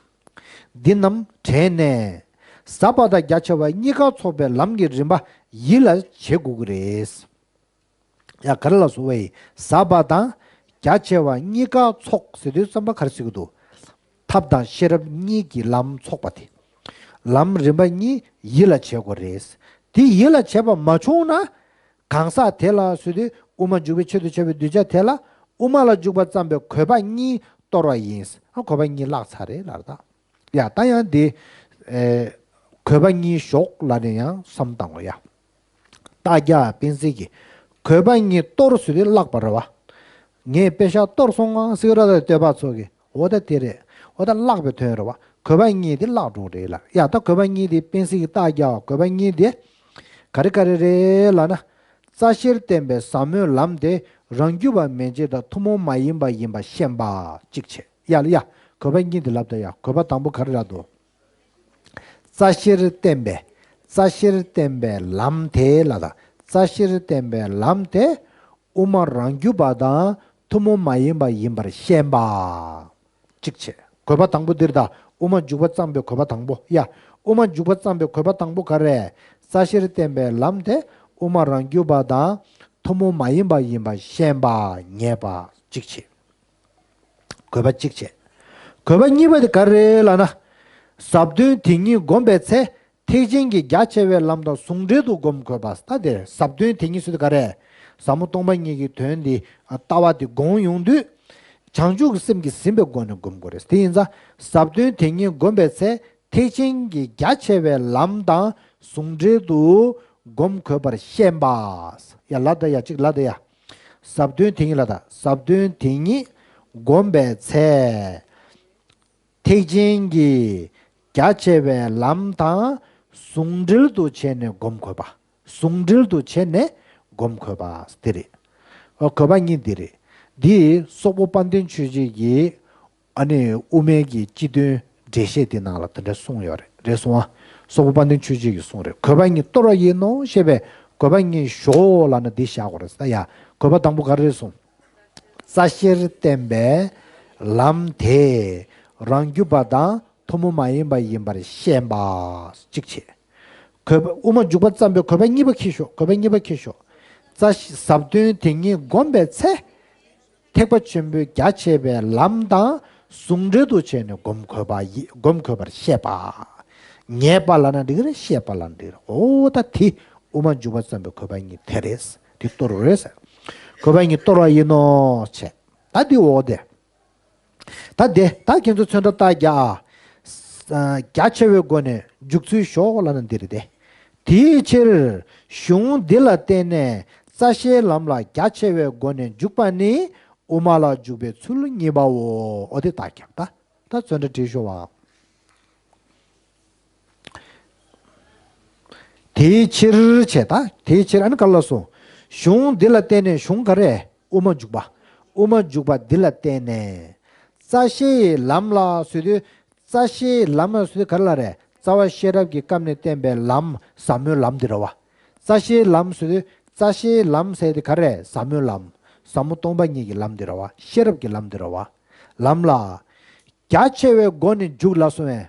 འདི་རྣམས་དྲན་ནས། ཟབ་པ་དང་རྒྱ་ཆེ་བ་གཉིས་ཀ་ཚོགས་པའི་ལམ་གྱི་རིམ་པ་ཡིད་ལ་བྱེད་དགོས་ཀྱི་རེད། ཡ་ག་རེ་ལ་སོགས་པའི་ཟབ་པ་དང་རྒྱ་ཆེ་བ་གཉིས་ཀ་ཚོགས་ཟེར་དུས་བསམ་པ་ག་རེ་ཟེར་གྱི་འདུག་ཐབས་དང་ཤེས་རབ་གཉིས་ཀྱི་ལམ་ཚོགས་པ་དེ། ལམ་རིམ་པ་གཉིས་ཡིད་ལ་བྱེད་དགོས་རེད། དེ་ཡིད་ལ་བྱེད་པ་མ་བྱུང་ན། གང་ཟག་དེ་ལ་ཟེར་དུས་དབུ་མ་འཇུག་པའི་ཆེད་དུ་བྱ་བའི་གདུལ་བྱ་དེ་ལ་དབུ་མ་ལ་འཇུག་པ་ཙམ་པའི་དགོས་པ་གཉིས་སྟོར་བ་ཡིན། ཨ་དགོས་པ་གཉིས་བརླག་ཚར་རེད་ལབ་ད། ཡ་ད་ཡང་འདི། ཨེ། དགོས་པ་གཉིས་ཞོག་ལབ་ནས་ཡང་བསམ་བཏང་བ་ཡ། རྟགས་རྒྱག་པ་དཔེ་སྲིད་ཀྱི། དགོས་པ་གཉིས་སྟོར་ཟེར་དུས་བརླག་པ་རེད་བ། ངས་པེ་ཤག་གཏོར་སོང་ང་ཟེར་ར་ད་བསྟོད་པ་ཚོགས་ཀྱི། འོ་ད་དེ་རེད། འོ་ད་བརླག་པའི་དོན་རེད་བ། དགོས་པ་གཉིས་དེ་བརླག་འགྲོ་རེད་ལ། ཡ་ད་དགོས་པ་གཉིས་དེ་དཔེ་སྲིད་ཀྱི་རྟགས་རྒྱག་པ་དགོས་པ་གཉིས་དེ། ག་རེ་ག་རེ་རེད་ལབ་ན། རྩ་ཤེར་བསྟན་པའི་ཟབ་མོའི་ལམ་དེ་རང་རྒྱུད་པ་མན་ཆད་དང་ཐུན་མོང་མ་ཡིན་པ་ཡིན་པར་ཤེས་པ་གཅིག་བྱས། ཡ་ལ་ཡ། དགོས་པ་གཉིས་དེ་ལབ་ད་ཡ། དགོས་པ་དང་པོ་ག་རེ་ལབ་འདུག་རྩ་ཤེར་བསྟན་པའི། རྩ་ཤེར་བསྟན་པའི་ལམ་དེ་ལ་ད། རྩ་ཤེར་བསྟན་པའི་ལམ་དེ་དབུ་མ་རང་རྒྱུད་པ་དང་ཐུན་མོང་མ་ཡིན་པ་ཡིན་པར་ཤེས་པ། གཅིག་བྱས། དགོས་པ་དང་པོ་འདིར་ད། དབུ་མ་འཇུག་པ་བརྩམས་པའི་དགོས་པ་དང་པོ་ཡ། དབུ་མ་འཇུག་པ་བརྩམས་པའི་དགོས་པ་དང་པོ་ག་རེ། རྩ་ཤེར་བསྟན་པའི་ལམ་དེ་དབུ་མ་རང་རྒྱུད་པ་དང་ཐུན་མོང་མ་ཡིན་པ་ཡིན་པར་ཤེས་པ་ངེས་པ་གཅིག་བྱས། དགོས་པ་གཅིག་བྱས། དགོས་པ་གཉིས་པ་དེ་ག་རེ་ལབ་ན། ཟབ་དོན་དེ་ཉིད་བསྒོམ་པའི་ཚེ། ཐེག་ཆེན་གྱི་རྒྱ་ཆེ་བའི་ལམ་དང་ཟུང་འབྲེལ་དུ་བསྒོམ་དགོས་པ། ད་དེ་ཟབ་དོན་དེ་ཉིད་ཟེར་དུས་ག་རེ། ཟབ་མོ་སྟོང་པ་ཉིད་ཀྱི་དོན་འདི་ལྟ་བ་འདི་བསྒོམ་ཡོང་དུས། བྱང་ཆུབ་ཀྱི་སེམས་ཀྱིས་ཟིན་པའི་སྒོ་ནས་བསྒོམ་དགོས་རེད། དེ་ཡིན་ཙང་ཟབ་དོན་དེ་ཉིད་བསྒོམ་པའི་ཚེ། ཐེག་ཆེན་གྱི་རྒྱ་ཆེ་བའི་ལམ་དང་ཟུང་འབྲེལ་དུ་བསྒོམ་དགོས་པར་ཤེས་པ། ཡ་ལ་ད་ཡ་གཅིག་ལ་ད་ཡ། ཟབ་དོན་དེ་ཉིད་ལ་ད། ཟབ་དོན་དེ་ཉིད་བསྒོམ་པའི་ཚེ། ཐེག་ཆེན་གྱི་ རྒྱ་ཆེ་བའི་ལམ་དང་ཟུང་འབྲེལ་དུ་བྱས་ནས་སྒོམ་དགོས་པ། ཟུང་འབྲེལ་དུ་བྱས་ནས་སྒོམ་དགོས་པ་འདི་རེད། ཨོ་དགོས་པ་གཉིས་འདི་རེད། འདི་སོག་པོ་དཔལ་ལྡན་ཆོས་རྗེ་གིས་ཨ་ནི་དབུ་མའི་གི་སྤྱི་དོན་འགྲེལ་བཤད་དེ་ནང་ལ་དེ་འདྲ་གསུངས་ཡོད་རེད། རེད་སོང་ཨ། སོག་པོ་དཔལ་ལྡན་ཆོས་རྗེ་གིས་གསུངས་རེད། དགོས་པ་གཉིས་སྟོར་བ་ཡིན་ནོ་ཞེས་པའི་དགོས་པ་གཉིས་ཞོག་ལབ་ན་འདི་བཞག་དགོས་རེད་ས་ཡ། དགོས་པ་དང་པོ་ག་རེ་རེད་གསུངས། རྩ་ཤེར་བསྟན་པའི་ལམ་དེ་རང་རྒྱུད་པ་དང་ཐུན་མོང་མ་ཡིན་པ་ཡིན་པར་ཤེས་པ་གཅིག་བྱས། དགོས་པ་དབུ་མ་འཇུག་པ་བརྩམས་པའི་དགོས་པ་གཉིས་པ་འཁྱེར་ཤོག་དགོས་པ་གཉིས་པ་འཁྱེར་ཤོག་རྩ་ཤེ་ཟབ་དོན་དེ་ཉིད་བསྒོམས་པའི་ཚེ། ཐེག་པ་ཆེན་པོའི་རྒྱ་ཆེ་བའི་ལམ་དང་ཟུང་འབྲེལ་དུ་བྱས་ནས་སྒོམ་དགོས་པ་ཡི་སྒོམ་དགོས་པར་བཤད་པ། ངེས་པ་ལབ་ན་འགྲིག་གི་རེད། ཤེས་པ་ལབ་ན་འགྲིག་གི་རེད། འོ་ད་དེ་དབུ་མ་འཇུག་པ་བརྩམས་པའི་དགོས་པ་གཉིས་དེ་རེད། དེ་སྟོར་རེད་ཟེར། དགོས་པ་གཉིས་སྟོར་བ་ཡིན་ནོ་བྱས། ད་འདི་འོ་དེ། ད་དེ་ད་ཁྱེད་ཚོ་ཚོན་ཁྲ་བཏགས་རྒྱ་ཨ། རྒྱ་ཆེ་བའི་སྒོ་ནས་འཇུག་ཚུལ་ཞོག་ལབ་ན་འདི་རེད་དེ། དེའི་ཕྱིར་གཞུང་འདི་ལ་བརྟེན་ནས་རྩ་ཤེའི་ལམ་ལ་རྒྱ་ཆེ་བའི་སྒོ་ནས་འཇུག་པ་ནི་དབུ་མ་ལ་འཇུག་པའི་ཚུལ་གཉིས་པའོ། འོ་དེ་བཏགས་རྒྱ། ད་ད་ཚོན་ཁྲ་བྲིས་ཤོག་ཨ། དེའི་ཕྱིར་བྱས། ད་དེའི་ཕྱིར་ཨ་ནི་ག་ལ་སོང་། གཞུང་འདི་ལ་བརྟེན་ནས། གཞུང་ག་རེ། དབུ་མ་འཇུག་པ། དབུ་མ་འཇུག་པ་འདི་ལ་བརྟེན་ནས། རྩ་ཤེའི་ལམ་ལ་ཟེར་དུས། རྩ་ཤེའི་ལམ་ལ་ཟེར་དུས་ག་རེ་ལ་རེད། རྩ་བ་ཤེས་རབ་ཀྱི་སྐབས་ནས་བསྟན་པའི་ལམ་ཟབ་མོའི་ལམ་འདི་རེད་བ། རྩ་ཤེའི་ལམ་ཟེར་དུས་རྩ་ཤེའི་ལམ་ཟེར་དེ་ག་རེ། ཟབ་མོའི་ལམ། ཟབ་མོ་སྟོང་པ་ཉིད་ཀྱི་ལམ་འདི་རེད་བ། ཤེས་རབ་ཀྱི་ལམ་འདི་རེད་བ། ལམ་ལ། རྒྱ་ཆེ་བའི་སྒོ་ནས་འཇུག་ལ་སོང་བས།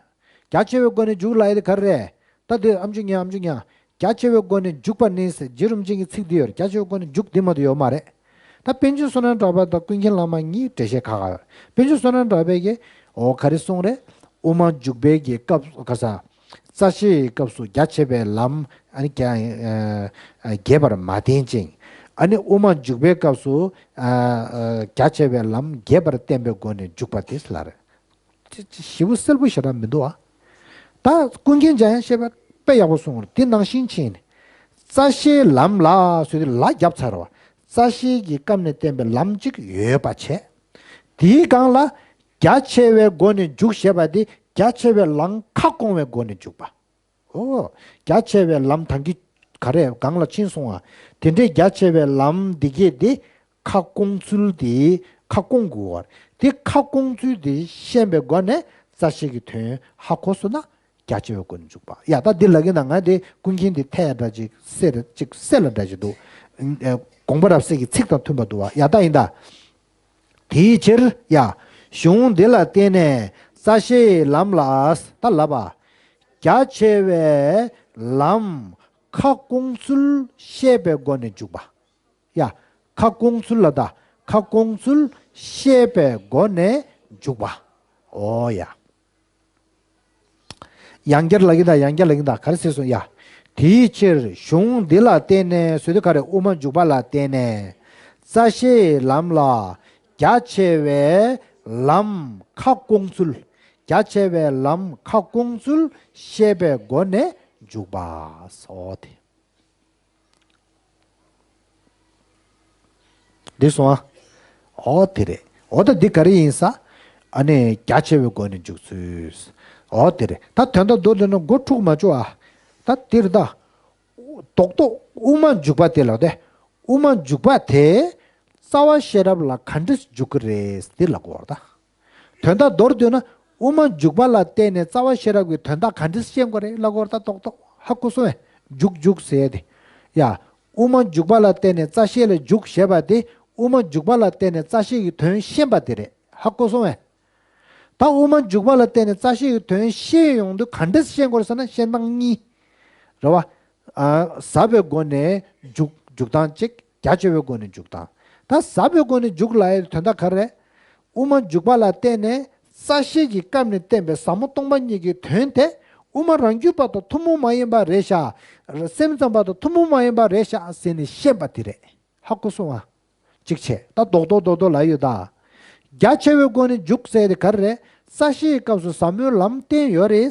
རྒྱ་ཆེ་བའི་སྒོ་ནས་འཇུག་ལ་ཡི་དེ་ག་རེ་རེད། ད་དེ་ཨམ་ཆུ་ཉ་ཨམ་ཆུ་ཉ། རྒྱ་ཆེ་བའི་སྒོ་ནས་འཇུག་པ་ནི་ཟེར་རྗེ་རིན་པོ་ཆེ་གི་ཚིག་འདི་ཡོད་རེད། རྒྱ་ཆེ་བའི་སྒོ་ནས་འཇུག་འདི་མ་གཏོགས་ཡོད་མ་རེད། ད་པཎ་ཆེན་བསོད་ནམས་གྲགས་པ་དང་ཀུན་མཁྱེན་བླ་མ་གཉིས་འགྲེལ་བཤད་ཁག་ཁག་ཡོད། པཎ་ཆེན་བསོད་ནམས་གྲགས་པས་ཀྱི་འོ་ག་རེ་གསུངས་རེད། དབུ་མ་འཇུག་པའི་གི་སྐབས་ག་ས། རྩ་ཤེའི་སྐབས་སུ་རྒྱ་ཆེ་བའི་ལམ་ཨ་ནི་རྒྱ་ཨ་རྒྱས་པར་མ་བསྟན་ཅིང་། ཨ་ནི་དབུ་མ་འཇུག་པའི་སྐབས་སུ་ཨ་ཨ་རྒྱ་ཆེ་བའི་ལམ་རྒྱས་པར་བསྟན་པའི་སྒོ་ནས་འཇུག་པ་དེ་ལ་རེད། ཅི་ཅི་ཞིབ་པོ་གསལ་པོ་ཞེ་དྲག་མི་འདུག་ཨ། ད་ཀུན་མཁྱེན་འཇམ་དབྱངས་བཞད་པས་དཔེ་ཡག་པོ་གསུངས་རེད། དེ་ནང་བཞིན་ཕྱིན་ནས། རྩ་ཤེའི་ལམ་ལ་ཟེར་དུས་ལ་བརྒྱབ་ཚར་བ། རྩ་ཤེ་གི་སྐབས་ནས་བསྟན་པའི་ལམ་གཅིག་ཡོད་པ་བྱས། དེའི་སྒང་ལ་རྒྱ་ཆེ་བའི་སྒོ་ནས་འཇུག་ཞེས་པ་དེ་རྒྱ་ཆེ་བའི་ལམ་ཁ་སྐོང་བའི་སྒོ་ནས་འཇུག་པ། ཨོ། རྒྱ་ཆེ་བའི་ལམ་ཐང་གི་ག་རེ་སྒང་ལ་ཕྱིན་སོང་ཨ། དེ་འདྲའི་རྒྱ་ཆེ་བའི་ལམ་འདི་གས་དེ་ཁ་སྐོང་ཚུལ་དེ་ཁ་སྐོང་དགོས་པ་རེད། དེ་ཁ་སྐོང་ཚུལ་དེ་ཤེས་པའི་སྒོ་ནས་རྩ་ཤེ་གི་དོན་ཧ་གོ་སོང་ན་རྒྱ་ཆེ་བའི་སྒོ་ནས་འཇུག་པ། ཡ་ད་འདི་ལ་གི་ན་ང་དེ་ཀུན་མཁྱེན་དེ་ཐད་འདྲ་ཅིག་གསལ་ཅིག་གསལ་ལ་འདྲ་ཅིག་འདུག་ཨེ། དགོངས་པ་རབ་གསལ་གྱི་ཚིག་དང་མཐུན་པ་འདུག་བ། ཡ་ད་ཡིན་ད། དེའི་ཕྱིར་ཡ། གཞུང་འདི་ལ་བརྟེན་ནས་རྩ་ཤེའི་ལམ་ལ་ད་ལབ་པ། རྒྱ་ཆེ་བའི་ལམ་ཁ་སྐོང་ཚུལ་ཤེས་པའི་སྒོ་ནས་འཇུག་པ། ཡ། ཁ་སྐོང་ཚུལ་ལ་ད་ཁ་སྐོང་ཚུལ་ཤེས་པའི་སྒོ་ནས་འཇུག་པ། ཨོ་ཡ། ཡང་བསྐྱར་ལབ་ཀྱི་ད། ཡང་བསྐྱར་ལབ་ཀྱི་ད། ག་རེ་ཟེར་སོང་ཡ། དེའི་ཕྱིར་གཞུང་འདི་ལ་བརྟེན་ནས་ཟེར་དུས་ག་རེ། དབུ་མ་འཇུག་པ་ལ་བརྟེན་ནས། རྩ་ཤེའི་ལམ་ལ་རྒྱ་ཆེ་བའི་ལམ་ཁ་སྐོང་ཚུལ། རྒྱ་ཆེ་བའི་ལམ་ཁ་སྐོང་ཚུལ་ཤེས་པའི་སྒོ་ནས་འཇུག་པ། སོ་དེ། འདི་སོང་ཨ། ཨོ་དེ་རེད། ཨོ་ད་འདི་ག་རེ་ཡིན་ས། ཨ་ནི་རྒྱ་ཆེ་བའི་སྒོ་ནས་འཇུག་ཚུལ། ཨོ་དེ་རེད། ད་དོན་དག་མདོར་བསྡུས་ན་མགོ་འཁྲུག་མ་བཅུག་ཨ། ད་འདིར་ད། རྡོག་རྡོག་དབུ་མ་འཇུག་པ་དེ་ལ་དེ། དབུ་མ་འཇུག་པ་དེ། རྩ་བ་ཤེས་རབ་ལ་ག་འདྲས་འཇུག་གི་རེད་འདི་ལ་གོ་བར་ད། དོན་དག་མདོར་བསྡུས་ན་དབུ་མ་འཇུག་པ་ལ་བརྟེན་ནས་རྩ་བ་ཤེས་རབ་ཀྱི་དོན་དག་ག་འདྲས་ཤེས་དགོས་རེད་ལབ་དགོས་རེད་ད། རྡོག་རྡོག་ཧ་གོ་སོང་བས། འཇུག་འཇུག་ཟེར་ཏེ། ཡ། དབུ་མ་འཇུག་པ་ལ་བརྟེན་ནས་རྩ་ཤེ་ལ་འཇུག་ཞེས་པ་དེ་དབུ་མ་འཇུག་པ་ལ་བརྟེན་ནས་རྩ་ཤེ་གི་དོན་ཤེས་པ་དེ་རེད། ཧ་གོ་སོང་བས། ད་དབུ་མ་འཇུག་པ་ལ་བརྟེན་ནས་རྩ་ཤེ་གི་དོན་ཤེས་ཡོང་དུས་ག་འདྲས་ཤེས་དགོས་རེད་ཟེར་ན་ཤེས་སྟངས་གཉིས། རེད་བ། ཨ། ཟབ་པའི་སྒོ་ནས་འཇུག་འཇུག་སྟངས་གཅིག་རྒྱ་ཆེ་བའི་སྒོ་ནས་འཇུག་སྟངས། ད་ཟབ་པའི་སྒོ་ནས་འཇུག་ལབ་ཡའི་དོན་དག་ག་རེ་རེད། དབུ་མ་འཇུག་པ་ལ་བརྟེན་ནས་རྩ་ཤེ་གི་སྐབས་ནས་བསྟན་པའི་ཟབ་མོ་སྟོང་པ་ཉིད་ཀྱི་དོན་དེ་དབུ་མ་རང་རྒྱུད་པ་དང་ཐུན་མོང་མ་ཡིན་པ་རེད་ཤག་སེམས་ཙམ་པ་དང་ཐུན་མོང་མ་ཡིན་པ་རེད་ཤག་ཟེར་ནས་ཤེས་པ་དེ་རེད། ཧ་གོ་སོང་ཨ། གཅིག་བྱས། ད་རྡོག་རྡོག་རྡོག་རྡོག་ལབ་ཡོད་ད། རྒྱ་ཆེ་བའི་སྒོ་ནས་འཇུག་ཟེར་དེ་ག་རེ་རེད། རྩ་ཤེའི་སྐབས་སུ་ཟབ་མོའི་ལམ་བསྟན་ཡོད་རེད།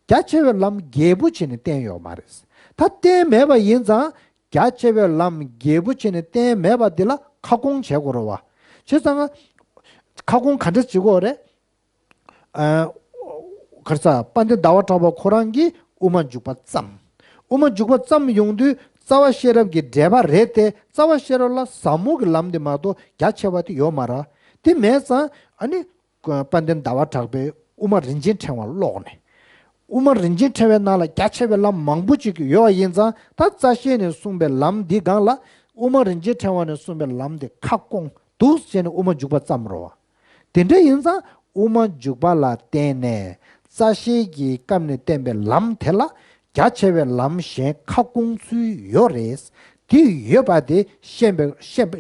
རྒྱ་ཆེ་བའི་ལམ་རྒྱས་པོ་བྱས་ནས་བསྟན་ཡོད་མ་རེད། ད་བསྟན་མེད་པ་ཡིན་ཙང་རྒྱ་ཆེ་བའི་ལམ་རྒྱས་པོ་བྱས་ནས་བསྟན་མེད་པ་འདི་ལ་ཁ་སྐོང་བྱེད་དགོས་རེད་བ། བྱས་ཙང་ཁ་སྐོང་ག་འདྲ་བྱེད་དགོས་རེད། ཨ། གར་ས་དཔལ་ལྡན་ཟླ་བ་གྲགས་པ་ཁོ་རང་གིས་དབུ་མ་འཇུག་པ་བརྩམས། དབུ་མ་འཇུག་པ་བརྩམས་ཡོང་དུས་རྩ་བ་ཤེས་རབ་ཀྱི་འགྲེལ་པ་རེད་དེ། རྩ་བ་ཤེས་རབ་ལ་ཟབ་མོ་གི་ལམ་དེ་མ་གཏོགས་རྒྱ་ཆེ་བ་དེ་ཡོད་མ་རེད། དེ་མེད་ཙང་ཨ་ནི། དཔལ་ལྡན་ཟླ་བ་གྲགས་པས་དབུ་མ་རིན་ཆེན་ཕྲེང་བ་ཀློག་ནས། དབུ་མ་རིན་ཆེན་ཕྲེང་བའི་ནང་ལ་རྒྱ་ཆེ་བའི་ལམ་མང་པོ་ཅིག་ཡོད་པ་ཡིན་ཙང་ད་རྩ་ཤེས་ནས་གསུངས་པའི་ལམ་འདི་སྒང་ལ་དབུ་མ་རིན་ཆེན་ཕྲེང་བ་ནས་གསུངས་པའི་ལམ་འདི་ཁ་སྐོང་འདུག་ཟེར་ནས་དབུ་མ་འཇུག་པ་བརྩམས་རོ། དེ་འདྲ་ཡིན་ཙང་དབུ་མ་འཇུག་པ་ལ་བརྟེན་ནས་རྩ་ཤེས་ཀྱི་སྐབས་ནས་བསྟན་པའི་ལམ་དེ་ལ་རྒྱ་ཆེ་བའི་ལམ་གཞན་ཁ་སྐོང་ཚུལ་ཡོད་རེད། དེ་ཡོད་པ་དེ་ཤེས་པའི་ཤེས་པ་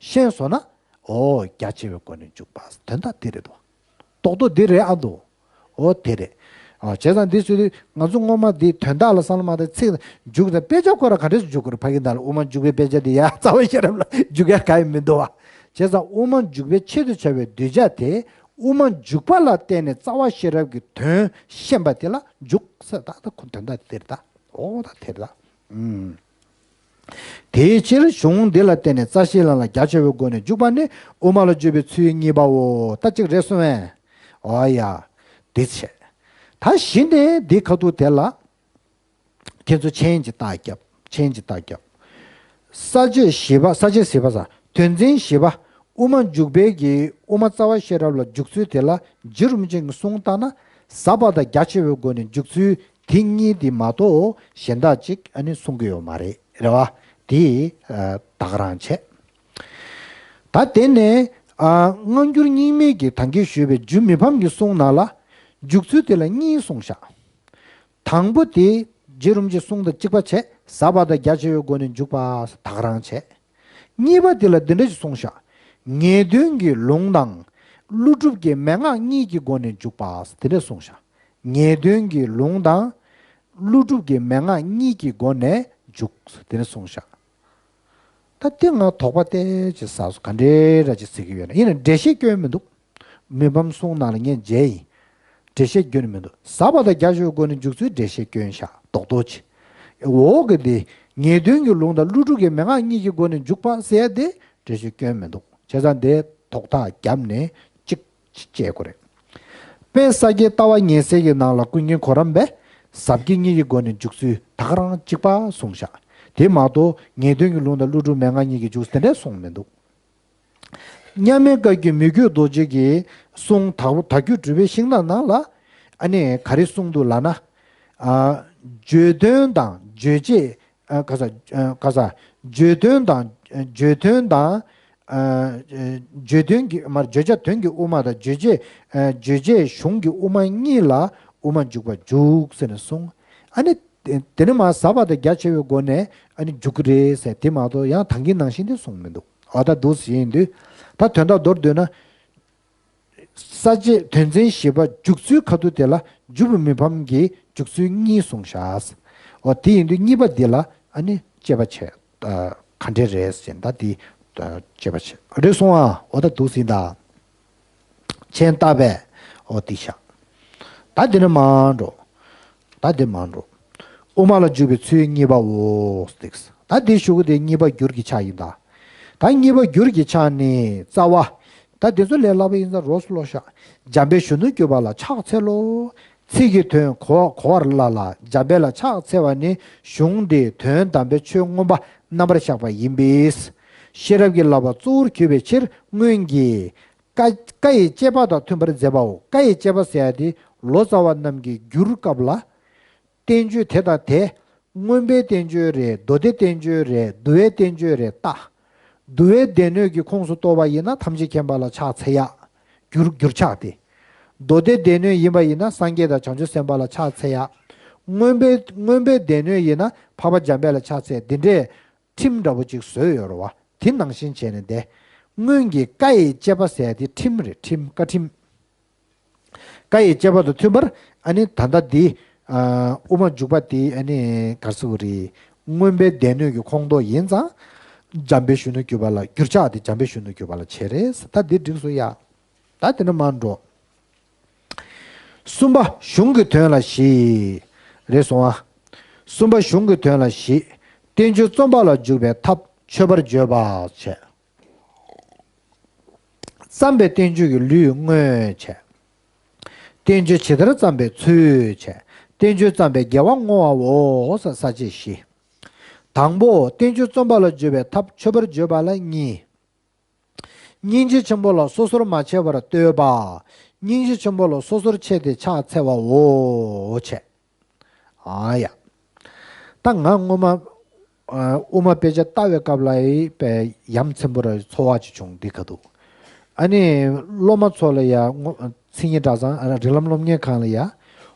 ཤེས་སོང་ན། ཨོ་རྒྱ་ཆེ་བའི་སྒོ་ནས་འཇུག་པ་དོན་དག་དེ་རེད་དོ། རྡོག་རྡོག་འདི་རེད་ཨ་འདུག་ཨོ་དེ་རེད། ཨ་བྱས་ཙང་འདི་ཟེར་དུས་ང་ཚོ་སྔོན་མ་འདི་དོན་དག་ལ་བསམ་བློ་མ་བཏང་ཚིག་འཇུག་དང་དཔེ་ཆ་ཁོ་ར་ག་འདྲས་སུ་འཇུག་དགོས་རེད། ཕ་གི་ནང་ལ་དབུ་མ་འཇུག་པའི་དཔེ་ཆ་འདི་ཡ་རྩ་བ་ཤེས་རབ་ལ་འཇུག་ཡ་ག་ཡི་མི་འདུག་བ། བྱས་ཙང་དབུ་མ་འཇུག་པའི་ཆེད་དུ་བྱ་བའི་གདུལ་བྱ་དེ་དབུ་མ་འཇུག་པ་ལ་བརྟེན་ནས་རྩ་བ་ཤེས་རབ་ཀྱི་དོན་ཤེས་པ་དེ་ལ་འཇུག་ཟེར། ད་ད་ཁོ་དོན་དག་དེ་རེད་ད། ཨོ་ད་དེ་རེད་ད། ཨུམ། དེའི་ཕྱིར་གཞུང་འདི་ལ་བརྟེན་ནས་རྩ་ཤེའི་ལམ་ལ་རྒྱ་ཆེ་བའི་སྒོ་ནས་འཇུག་པ་ནི་དབུ་མ་ལ་འཇུག་པའི་ཚུལ་གཉིས་པའོ། ད་གཅིག་རེད་སོང་ངས། ཨོ་ཡ། འདི་བྱས། ད་གཞི་ནས་འདི་ཁ་ཐུག་དེ་ལ། ཁྱེད་ཚོ་མཆན་གྱི་རྟགས་རྒྱབ། མཆན་གྱི་རྟགས་རྒྱབ། ས་བཅད་བཞི་པ། ས་བཅད་བཞི་པ་ས། དོན་ཚན་བཞི་པ། དབུ་མ་འཇུག་པའི་གི་དབུ་མ་རྩ་བ་ཤེས་རབ་ལ་འཇུག་ཚུལ་དེ་ལ་རྗེ་རིན་པོ་ཆེ་གི་གསུང་ལྟར་ན་ཟབ་པ་དང་རྒྱ་ཆེ་བའི་སྒོ་ནས་འཇུག་ཚུལ་དེ་གཉིས་དེ་མ་གཏོགས་གཞན་དག་ཅིག་ཨ་ནི་གསུང་གི་ཡོད་མ་རེད། རེད་བ། དེ་ད་ག་རང་བྱས། ད་དེ་ནས་ཨ་སྔ་འགྱུར་རྙིང་མའི་གི་ད་གིན་ཞུས་པའི་འཇུ་མི་ཕམ་གྱི་གསུང་ནང་ལ་འཇུག་ཚུལ་དེ་ལ་གཉིས་གསུངས་བཞག་དང་པོ་དེ་རྗེ་རིན་པོ་ཆེའི་གསུང་དང་གཅིག་པ་བྱས། ཟབ་པ་དང་རྒྱ་ཆེ་བའི་སྒོ་ནས་འཇུག་པ་ད་ག་རང་བྱས། གཉིས་པ་དེ་ལ་འདི་འདྲ་ཞིག་གསུངས་བཞག་ངེས་དོན་གྱི་ལུང་དང་ཀླུ་སྒྲུབ་ཀྱི་མན་ངག་གཉིས་ཀྱི་སྒོ་ནས་འཇུག་པ་དེ་འདྲ་གསུངས་བཞག་ངེས་དོན་གྱི་ལུང་དང་ཀླུ་སྒྲུབ་ཀྱི་མན་ངག་གཉིས་ཀྱི་སྒོ་ནས་འཇུག་དེ་འདྲ་གསུངས་བཞག་ད་དེ་ང་དོགས་པ་ཏོག་ཙམ་ཟ་སོང་། ག་འདྲའི་འདྲ་ཅིག་ཟེར་གྱི་ཡོད་ན། ཡིན་ནའི་འགྲེལ་བཤད་སྐྱོན་མི་འདུག་མི་ཕམ་གསུང་ནང་ལ་ངས་མཇལ་ཡིན། འགྲེལ་བཤད་སྐྱོན་མི་འདུག་ཟབ་པ་དང་རྒྱ་ཆེ་བའི་སྒོ་ནས་འཇུག་ཚུལ་འགྲེལ་བཤད་སྐྱོན་བཞག་རྡོག་རྡོག་ཅིག་འོག་གི་དེ་ངེས་དོན་གྱི་ལུང་དང་ཀླུ་སྒྲུབ་ཀྱི་མན་ངག་གཉིས་ཀྱི་སྒོ་ནས་འཇུག་པ་ཟེར་ཡ་དེ་འགྲེལ་བཤད་སྐྱོན་མི་འདུག་བྱས་ཙང་དེ་དོགས་ཐག་བརྒྱབ་ནས་གཅིག་ཅིག་བཅད་དགོས་རེད། དཔལ་ས་སྐྱའི་ལྟ་བ་ཉེ་སྲས་ཀྱི་ནང་ལ་ཀུན་མཁྱེན་གོ་རམས་པས་ཟབ་རྒྱས་གཉིས་ཀྱི་སྒོ་ནས་འཇུག་ཚུལ་ད་ག་རང་གཅིག་པ་གསུངས་བཞག་དེ་མ་གཏོགས་ངེས་དོན་གྱི་ལུང་དང་ཀླུ་སྒྲུབ་མན་ངག་གཉིས་ཀྱིས་འཇུག་དེ་འདྲ་གསུངས་མི་འདུག་མཉམ་མེད་བཀའ་བརྒྱུད་མི་བསྐྱོད་རྡོ་རྗེ་གི་གསུང་དག་དག་བརྒྱུད་གྲུབ་པའི་ཤིང་རྟ་ནང་ལ་ཨ་ནི་ག་རེ་གསུངས་འདུག་ལབ་ན། ཨ། བརྗོད་དོན་དང་རྗོད་བྱེད། ཨ། ག་ས། ཨ། ག་ས། བརྗོད་དོན་དང་། བརྗོད་དོན་དང་། ཨ། བརྗོད་དོན་གྱི་མར་བརྗོད་བྱ་དོན་གྱི་དབུ་མ་དང་རྗོད་བྱེད། ཨ། རྗོད་བྱེད་གཞུང་གི་དབུ་མ་གཉིས་ལ་དབུ་མ་འཇུག་པ་འཇུག་ཟེར་ནས་གསུངས། ཨ་ནི། དེ་ནི་མ་ཟབ་པ་དང་རྒྱ་ཆེ་བའི་སྒོ་ནས་ཨ་ནི་འཇུག་གི་རེད་ཟེར། དེ་མ་གཏོགས་ཡང་ད་གིན་ནང་བཞིན་དེ་གསུངས་མི་འདུག་འོ་ད་འདུག་ཟེར་ཡིན་དུས། ད་དོན་དག་མདོར་བསྡུས་ན། ས་བཅད་དོན་ཚན་བཞི་པ་འཇུག་ཚུལ་ཁ་ཐུག་དེ་ལ་འཇུ་མི་ཕམ་གྱིས་འཇུག་ཚུལ་གཉིས་གསུངས་བཞག་འོ་དེ་ཡིན་དུས་གཉིས་པ་འདི་ལ་ཨ་ནི་དཔྱད་པ་བྱས། ཨ། ག་འདྲས་རེད་ཟེར་ད་དེ་དཔྱད་པ་བྱས་རེད་སོང་ཨ། འོ་ད་འདུག་ཟིན་ད། མཆན་བཏབ་པས། འོ་དེ་བཞག་ད་དེ་ནས་མར་འགྲོ། ད་དེ་མར་འགྲོ། དབུ་མ་ལ་འཇུག་པའི་ཚུལ་གཉིས་པའོ། ད་དེ་ཞུ་གི་དེ་གཉིས་པ་འགྱུར་གྱི་ཆ་ཡིན་ད། ད་གཉིས་པ་འགྱུར་གྱི་ཆ་ནི། རྩ་བ། ད་དེ་ཚོ་ལས་སླ་པོ་ཡིན་ཙང་རོ་སུ་ལོ་ཤ། འཇམ་དཔལ་གཞོན་ནུར་གྱུར་པ་ལ་ཕྱག་འཚལ་ལོ། ཚིག་གི་དོན་གོ་གོ་བར་སླ་ལ་འཇམ་དཔལ་ལ་ཕྱག་འཚལ་བ་ནི་གཞུང་འདིའི་དོན་དམ་པའི་ཆོས་མངོན་པ་རྣམ་པར་གཞག་པ་ཡིན་པས། ཤེས་རབ་ཀྱི་བསླབ་པ་གཙོ་བོར་གྱུར་པའི་ཕྱིར་སྔོན་གྱི། བཀའ་བཀའ་ཡི་བཅད་པ་དང་མཐུན་པར་མཛད་པའོ། བཀའ་ཡི་བཅད་པ་ཟེར་ཡ་དེ་ལོ་ཙཱ་བ་རྣམས་ཀྱིས་བསྒྱུར་སྐབས་ལ། བསྟན་བཅོས་དེ་དང་དེ། མངོན་པའི་བསྟན་བཅོས་རེད། མདོ་སྡེའི་བསྟན་བཅོས་རེད། འདུལ་བའི་བསྟན་བཅོས་རེད་ད། འདུལ་བའི་སྡེ་སྣོད་ཀྱི་ཁོངས་སུ་གཏོགས་པ་ཡིན་ན་ཐམས་ཅད་མཁྱེན་པ་ལ་ཕྱག་འཚལ་ཡ། བསྒྱུར་བསྒྱུར་ཕྱག་དེ། མདོ་སྡེའི་སྡེ་སྣོད་ཡིན་པ་ཡིན་ན་སངས་རྒྱས་དང་བྱང་ཆུབ་སེམས་དཔའ་ལ་ཕྱག་འཚལ་ཡ། མངོན་པའི་མངོན་པའི་སྡེ་སྣོད་ཡིན་ན་འཕགས་པ་འཇམ་དཔལ་ལ་ཕྱག་འཚལ་འདི་འདྲས། ཁྲིམས་འདྲ་པོ་ཅིག་བཟོས་ཡོད་རེད་བ། དེ་ནང་བཞིན་བྱས་ནས་བསྡད། སྔོན་གྱི་བཀའ་ཡི་བཅད་པ་ཟེར་ཡ་དེ་ཁྲིམས་རེད། ཁྲིམས། བཀའ་ཁྲིམས། བཀའ་ཡི་བཅད་པ་དང་མཐུན་པར་ཨ་ནི་ད་ལྟ་འདི། ཨ། དབུ་མ་འཇུག་པ་དེ་ཨ་ནི་ག་རེ་ཟེར་དགོས་རེད། མངོན་པའི་སྡེ་སྣོད་ཀྱི་ཁོངས་གཏོགས་ཡིན་ཙང་། འཇམ་དཔལ་གཞོན་ནུར་གྱུར་པ་ལ་བསྒྱུར་ཕྱག་དེ་འཇམ་དཔལ་གཞོན་ནུར་གྱུར་པ་ལ་བྱས་རེད། ད་འདི་འགྲིག་སོང་ཡ། ད་དེ་ནས་མར་འགྲོ། གསུམ་པ་གཞུང་གི་དོན་ལ་བཞི། རེད་སོང་ཨ། གསུམ་པ་གཞུང་གི་དོན་ལ་བཞི། བསྟན་བཅོས་རྩོམ་པ་ལ་འཇུག་པའི་ཐབས་མཆོད་པར་བརྗོད་པ་བྱས། བརྩམས་པའི་བསྟན་བཅོས་ཀྱི་ལུས་དངོས་བྱས། བསྟན་བཅོས་ཇི་ལྟར་བརྩམས་པའི་ཚུལ་བྱས། བསྟན་བཅོས་བརྩམས་པའི་དགེ་བ་བསྔོ་བའོ། ས་བཅད་བཞི། དང་པོ། བསྟན་བཅོས་རྩོམ་པ་ལ་བརྗོད་པའི་ཐབས་མཆོད་པར་བརྗོད་པ་ལ་གཉིས། སྙིང་རྗེ་ཆེན་པོ་ལ་སོ་སོར་མ་ཕྱེ་བར་བསྟོད་པ། སྙིང་རྗེ་ཆེན་པོ་ལ་སོ་སོར་ཕྱེ་སྟེ་ཕྱག་འཚལ་བའོ་བྱས། ཨ་ཡ། ད་ང་སྔོན་མ་ཨ་དབུ་མ་དཔེ་ཆ་ལྟ་བའི་སྐབས་ལ་ཡི་དཔེ་ཡ་མཚན་པོ་ར་ཚོར་བ་ཅིག་བྱུང་འདི་ག་འདུག་ཨ་ནི་སློབ་མ་ཚོ་ལ་ཡ་སྔོ་མཚན་ཉིད་གྲྭ་ཚང་ཨ་རིགས་ལམ་སློབ་གཉེར་ཁང་ལ་ཡ་